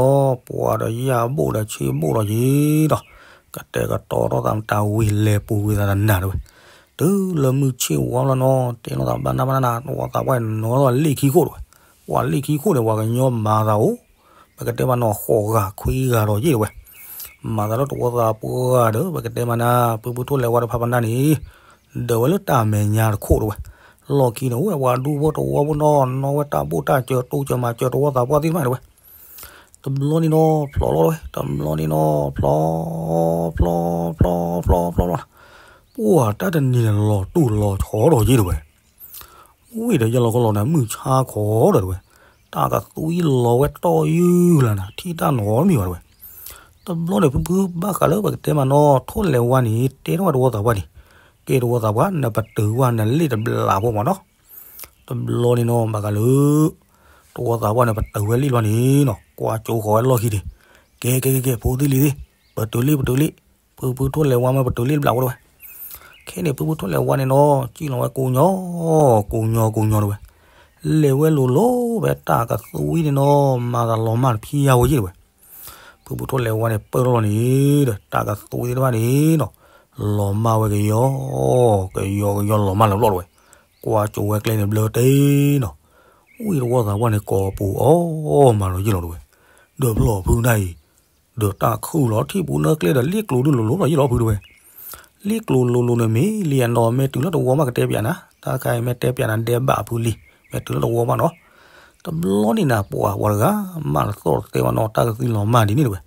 ပှၤဒီးယၢ်ဘိၣ်ဒီးဆ့ဘိၣ်ဒီးယ့ၢ်ဒီး ကတဲာ်ကတီၤထီၣ်သးမတၤဝံၤလဲၤပူၤဝံၤသးတနၤတဝဲ. တုၤလၢမုၢ်ဆ့ၣ်ဝါလီၤနီၤ တဲလိာ်သးဘၣ်နၢ်ဘၣ်နၢ်နၤ တဝီသးပှၢ်နီၤလီၤလ့ၣ်ခံခိၣ်တဝဲ. ပှၤလ့ၣ်ခံခိၣ်န့ၣ် ပှၤကညီမၤသးအိၣ် ပကတဲမးနီၤ ဃိးဂၤခွံဂၤဒီးယ့ၢ်တဝဲ. မၤသးလၢတဝီသးပှၢ်ဒီး ပကတဲမးနၤ ဖုဖုထီၣ်လဲၤဝါတဖၣ်ပနၢ်န့ၣ် ဒၢးဝဲလၢတၢ်မဲာ်ညါတခိၣ်တဝဲ. လီၢ်ခံန့ၣ် အိၣ်ဝဲပှၤဒူဖိတဝီဖိနီၤ နီၣ်ဝဲတၢ်ဘိၣ်တၢ်စၢၤ တိစၢၤမၤစၢၤတဝီသးပှၢ်သ့ၣ်တဖၣ်န့ၣ်ဝဲ. တဘျီန့ၣ်နီၤ ဖျိးလီၤဝဲ တဘျီန့ၣ်နီၤ ဖျိး ဖျိး ဖျိး ဖျိး ဖျိး ပှၤတၢ်တနံၤန့ၣ်လီၤတူၢ်လီၤဆီဒီးယ့ၢ်တဝဲ. ဝံၤဒီးယလီၤကလီၤနၤ မုၢ်ဆါခီဒီးတဝဲ တၢ်ကသွံလီၤဝဲတီၢ်ယုၢ်လၢနၤ ထံၣ်တၢ်နီတမံၤဘၣ်တဝဲ. တဘျီန့ၣ် ဖုဖုဘၣ်ဃးလၢပကတဲမးနီၤ ထီၣ်လဲၤဝါန့ၣ် တဲထီၣ်ဝဲတဝီသးပှၢ်န့ၣ် ကဲတဝီသးပှၢ် နပတုာ်ဝဲနလ့ၣ်တဘျးဖိမးနီၤ. တဘျီန့ၣ်နီၤ ဘၣ်ဃးလၢ တဝီသးပှၢ်န့ၣ် ပတုာ်ဝဲလံဘျီန့ၣ်နီၤ ကွၢ်ကၠိဃီၤဝဲလီၢ်ခံန့ၣ်, ကဲ ကဲ ကဲ ကဲ ဖိသ့ၣ်လံၤသ့ၣ်, ပတုာ်လံ ပတုာ်လံ, ဖုဖုထိၣ်လဲၤဝါမ့ၢ်ပတုာ်လံတဘျီဝဲတဲဝဲ. ခဲန့ၣ် ဖုဖုထိၣ်လဲၤဝါန့ၣ်နီၤ စံၣ်လီၤဝဲကိညိ ကိညိ ကိညိတဲဝဲ, လဲၤဝဲလိၤလိၤဖဲတၢ်ကသွံန့ၣ်နီၤ မၤသးလီၤမၢ်တဖံယါဝဲယဲၢ်တဲဝဲ. ဖုဖုထိၣ်လဲၤဝါန့ၣ် ပၢၢ်ထီၣ်လီၤန့ၣ်ဒီး တၢ်ကသွံသ့ၣ်တဖၣ်န့ၣ်နီၤ လီၤမၢ်ဝဲကယီ ကယီကယီလီၤမၢ်လၢၤဘျီတဲဝဲ. ကွၢ်ကၠိဝဲကျဲန့ၣ်ဘျၢတ့ၢ်နီၤ, ဝံၣ်တဝီသးပှၢ်န့ၣ် ကိးပူၤအီၣ်မးလီၤယဲၢ်လီၤတဲဝဲ. ဒီးဖျီၣ်ဖုနၢ်အံၤ ဒီးတၢ်ခုၣ်လီၤထံၣ်ပူၤနၢကျဲဒီး လ့ၣ်ကျိၤဒုးလိၤလိၤလီၤယဲၢ်လီၤဖုတဲဝဲ. လ့ၣ်ကျိၤလိၤလိၤန့ၣ်မ့ၢ်လံယါနီၤ မ့ၢ်တုၤလၢတဝီမးကတဲပျးနၤ, တၢ်ခါအံၤမ့ၢ်တဲပျးနၤဒဲးဘးဖုလံ, မ့ၢ်တုၤလၢတဝီမးနီၤ. တဘျီန့ၣ်နၤ ပှၤဝဲတဂၤမးတသီၣ်တသဲဝဲနီၤ တၢ်ကသံလီၤမၢ်ဒ်န့ၣ်တဲဝဲ.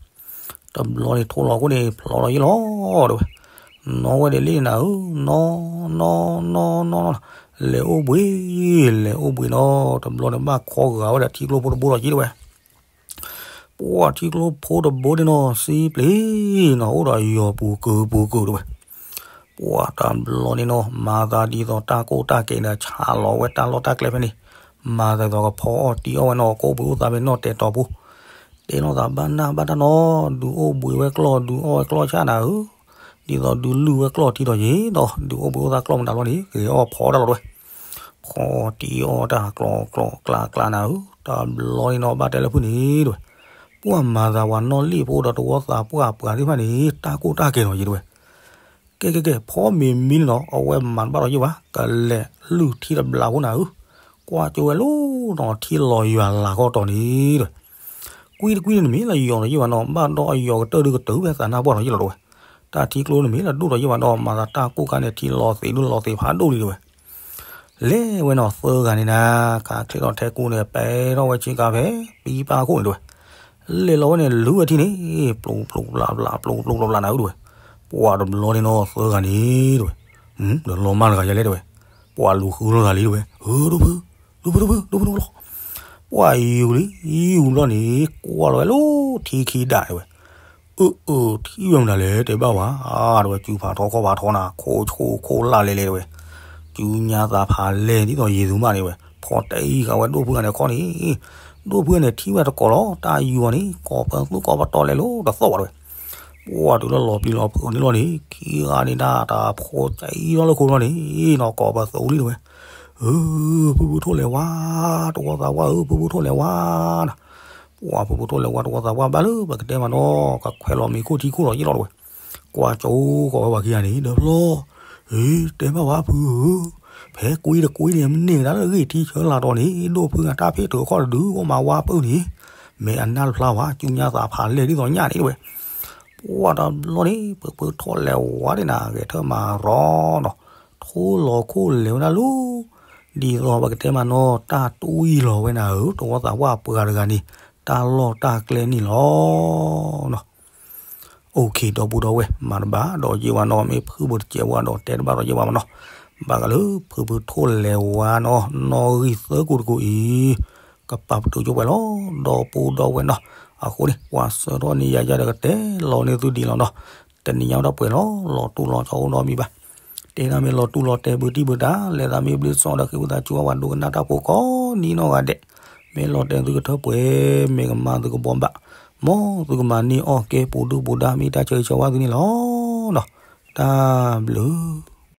တဘျီန့ၣ်ထိၣ်လီၤခိၣ်န့ၣ် ဖျီလီၤယဲၢ်လီၤတဲဝဲ. နီၢ်ဝဲဒၣ်လံနၤဧၢ, နီၢ် နီၢ် နီၢ် နီၢ် နီၢ်, လဲၤအိၣ်ဘှံး လဲၤအိၣ်ဘှံးနီၤ တဘျီန့ၣ်ဘၣ်ခီဂာ်ဝဲဒၣ်ထံကျိဖိတဘိလီၤယဲၢ်တဲဝဲ. ပှၤထံကျိဖိတဘိန့ၣ်နီၤ စံပျ့ၤနီၤ အိၣ်ဒီးယီၤပူၤကုာ်ပူၤကုာ်တဲဝဲ. ပှၤတဘျီန့ၣ်နီၤ မၤသးဒ်သိးတၢ်ကိၢ်တၢ်ကဲၤဒီး ဆးလီၤဝဲတၢ်လီၢ်တၢ်ကျဲဖဲန့ၣ်, မၤသးဒ်သိးကဖီအီၣ်တံၤအီၣ်ဝဲနီၤ ကအိၣ်ဘှံးအိၣ်သါဖဲနီၣ်တဲာ်တီၤပူၤ, တဲလိာ်သးဘၣ်နၢ်ဘၣ်တၢ်နီၤ ဒုးအိၣ်ဘှံးဝဲကျီၢ် ဒုးအီၣ်ဝဲကျီၢ်ဆၣ်နၤဧၢ, ဒ်သိးဒုးလုၢ်ဝဲကျီၢ်ထံဒီးယ့ၤဒီး ဒုးအိၣ်ဘှံးအိၣ်သါကျီၢ်မတၤလီၤန့ၣ် က့ၤအီၣ်ဖီတၢ်လီၤတဲဝဲ. ဖီတံၤအီၣ်တၢ်ကျီကျီကျါကျါနၤဧၢ, တဘျီန့ၣ်နီၤ ဘၣ်တဲလၢဖုန့ၣ်တဲဝဲ, ပှၤမၤသးပှၤနီၣ်လံၣ်ဖိဒီးတဝီသးပှၢ်ပှၤသ့ၣ်တဖၣ်န့ၣ် တၢ်ကိၢ်တၢ်ကဲၤလီၤယဲၢ်တဲဝဲ. ကဲ ကဲ ကဲ ဖီမ့ၤမံန့ၣ်နီၤ အဝဲမၤတဘၣ်လီၤယဲၢ်ဘၣ် ကလဲၤလုၢ်ထံတဘျးဖိနၤဧၢ, ကွၢ်ကၠိဝဲလီၤနီၤ ထံလီၤယွၤလၤကီၢ်တီၤန့ၣ်တဲဝဲ. ကွံတကွံန့ၣ်တမ့ၢ်လၢယီၤဒီးယဲၢ်ဘၣ်နီၤ ဘၣ်ဒီးအယီၤကတၢၢ်ဒုးကတုၤဖဲသးနါပှၢ်လီၤယဲၢ်လီၤတဲဝဲ. တၢ်ထံကျိန့ၣ်မ့ၢ်လၢဒိၣ်ဒီးယဲၢ်ဘၣ်ဒီး မၤသးတၢ်ကိၢ်ခါန့ၣ် ထံလီၤသ့းဒိၣ်လီၤသ့းဖးဒိၣ်လံတဲဝဲ. လဲၤဝဲနီၤသၢဂၤန့ၣ်နၤ ခးချ့ထီၣ်ထဲကူန့ၣ် ပဲထီၣ်ဝဲဆ့ကၤဖဲ ပံပၢ်ခိၣ်န့ၣ်တဲဝဲ. လဲၤလီၤဝဲန့ၣ် လူၤဝဲထံန့ၣ် ပျူၤပျူၤပျၢ်ပျၢ် ပျူၤပျူၤပျၢ်ပျၢ်နၤဧၢတဲဝဲ. ပှၤတဘျီန့ၣ်နီၤ သၢဂၤန့ၣ်တဲဝဲ, ဒီးလီၤမၢ်တဂၤယဲလဲၣ်တဲဝဲ. ပှၤလူၤဃုလိာ်သးလံတဲဝဲ, ဧၢ ဒိၣ်ဖု, ဒိၣ်ဖု ဒိၣ်ဖု ဒိၣ်ဖု ဒိၣ်ဖု လီၤ. ပှၤယူၤလံ ယူၤဘျီန့ၣ် ကွၢ်လီၤဝဲလၢထံခံဒၣ်တဲဝဲ. အၢ အၢ ထံၣ်ဝဲမနုၤလဲၣ် တဲဘၣ်ဝဲ တဲဝဲ စုဖးထီခီၣ်ဖးထီနၤ ခိၣ်ခိၣ်ခိၣ်လၢ်လဲၤလဲၤတဲဝဲ. စုညါသးဖးလဲၢ်ဒ်သိးယ့ၣ်သူမးန့ၣ်တဲဝဲ. ဖီတအံၤဃာ်ဝဲဒိၣ်ဖုဂၤန့ၣ်ခီန့ၣ်, ဒိၣ်ဖုဂၤန့ၣ်ထံၣ်ဝဲတကိးလီၤ တၢ်ယူၤအီၤန့ၣ် ကိးပသူကိးပတီၢ်လဲၤလိာ်တသီၣ်ဘၣ်တဲဝဲ. ပှၤတုၤလၢလီၤပျံၤလီၤဖုးအီၤန့ၣ်လီၤန့ၣ် ခံဂၤန့ၣ်ဒၣ်တၢ်ဖိကၠံထီၣ်လၢခိလီၤန့ၣ်နီၤ ကိးပသူလံတဲဝဲ. အၢ ဖုဖုထိၣ်လဲၤဝါ တဝီသးပှၢ်ဧၢ ဖုဖုထိၣ်လဲၤဝါနၤ. ပှၤဖုဖုထိၣ်လဲၤဝါတဝီသးပှၢ်ဘၣ်လၢပကတဲမးနီၤ ကခွဲးလီၤမ့ၤခိၣ်ထံခိၣ်လီၤယဲၢ်လီၤတဲဝဲ. ကွၢ်ကၠိဃီၤဝဲပှၤခံဂၤန့ၣ် ဒီးဖျီၣ်, အ့ တဲဘၣ်ဝဲဖုဧၢ, ဖဲကွံတကွံန့ၣ် မ့ၢ်မနုၤဒၣ်လၢအဂ့ၢ်ထံဆၢလာ်တီၤန့ၣ် ဒိၣ်ဖုဂၤတၢ်ဖ့ၣ်ထုးခီၣ်တဒု အိၣ်မးဝါပၢၢ်န့ၣ်, မ့ၢ်အနၢ်တဖျါဝဲ စုညါသးဖးလဲၢ်ဒ်သိးညၣ်န့ၣ်တဲဝဲ. ပှၤတဘျီန့ၣ် ဖုဖုထိၣ်လဲၤဝါန့ၣ်နၤ ဂဲၤထၢၣ်မၤရီနီၤ, ထိၣ်လီၤခိၣ်လဲၤဝဲဒၣ်လၢ ဒ်သိးပကတဲမးနီၤ တၢ်တွံၢ်လီၤဝဲနၤဧၢ တဝီသးပှၢ်ပှၤတဂၤန့ၣ် တၢ်လီၢ်တၢ်ကျဲန့ၣ်လီၤ. အိၣ်ခ့ ဒီပုၢ်ဒီဝဲၢ် မၤတဘၣ်ဒီးယဲၢ်ဝဲနီၤ မ့ၢ်ဖုဘိးတစဲးဝဲဒီးတဲတဘၣ်ဒီးယဲၢ်ဝဲမးနီၤ. ဘၣ်ဃးလၢ ဖုဖုထိၣ်လဲၤဝါနီၤ နီၣ်ဂံၢ်သၢကိးတကိးအံၤ ကပာ်ပတုာ်ကၠိပှဲၤလီၤ ဒီပုၢ်ဒီဝဲၢ်နီၤ. အဃိန့ၣ် ပှၤဆှၢထီၣ်န့ၢ်ယၤယၤဒီးကတဲလီၤန့ၢ်သုဒ်လီၤနီၤ. တနံၤညါဝဲဒၣ်ပှဲၤလီၤ လီၤတူၢ်လီၤဆီအိၣ်နီတမံၤဘၣ်. တဲဒၣ်မ့ၢ်လီၤတူၢ်လီၤတဲဘုတံၢ်ဘုတၢ် လဲၤသးမ့ၢ်ဘျုးစီဒီးဃ့ဝံသးစူၤအဝဲဒိကနၣ်တၢ်ဖိကိးနံၤနီၢ်ဂၤဒဲး, မ့ၢ်လီၤတဲသုကထၢပှဲၤ မ့ၢ်ကမၤသုကဘီဘၣ်, မ်သုကမၤန့ၢ်အီၣ်ကဲပူၤဒုၣ်ပူၤဒါ မ့ၢ်တၢ်ဆၢဂ့ၤဆၢဝါသုန့ၣ်လီၤ. တၢ်ဘျုး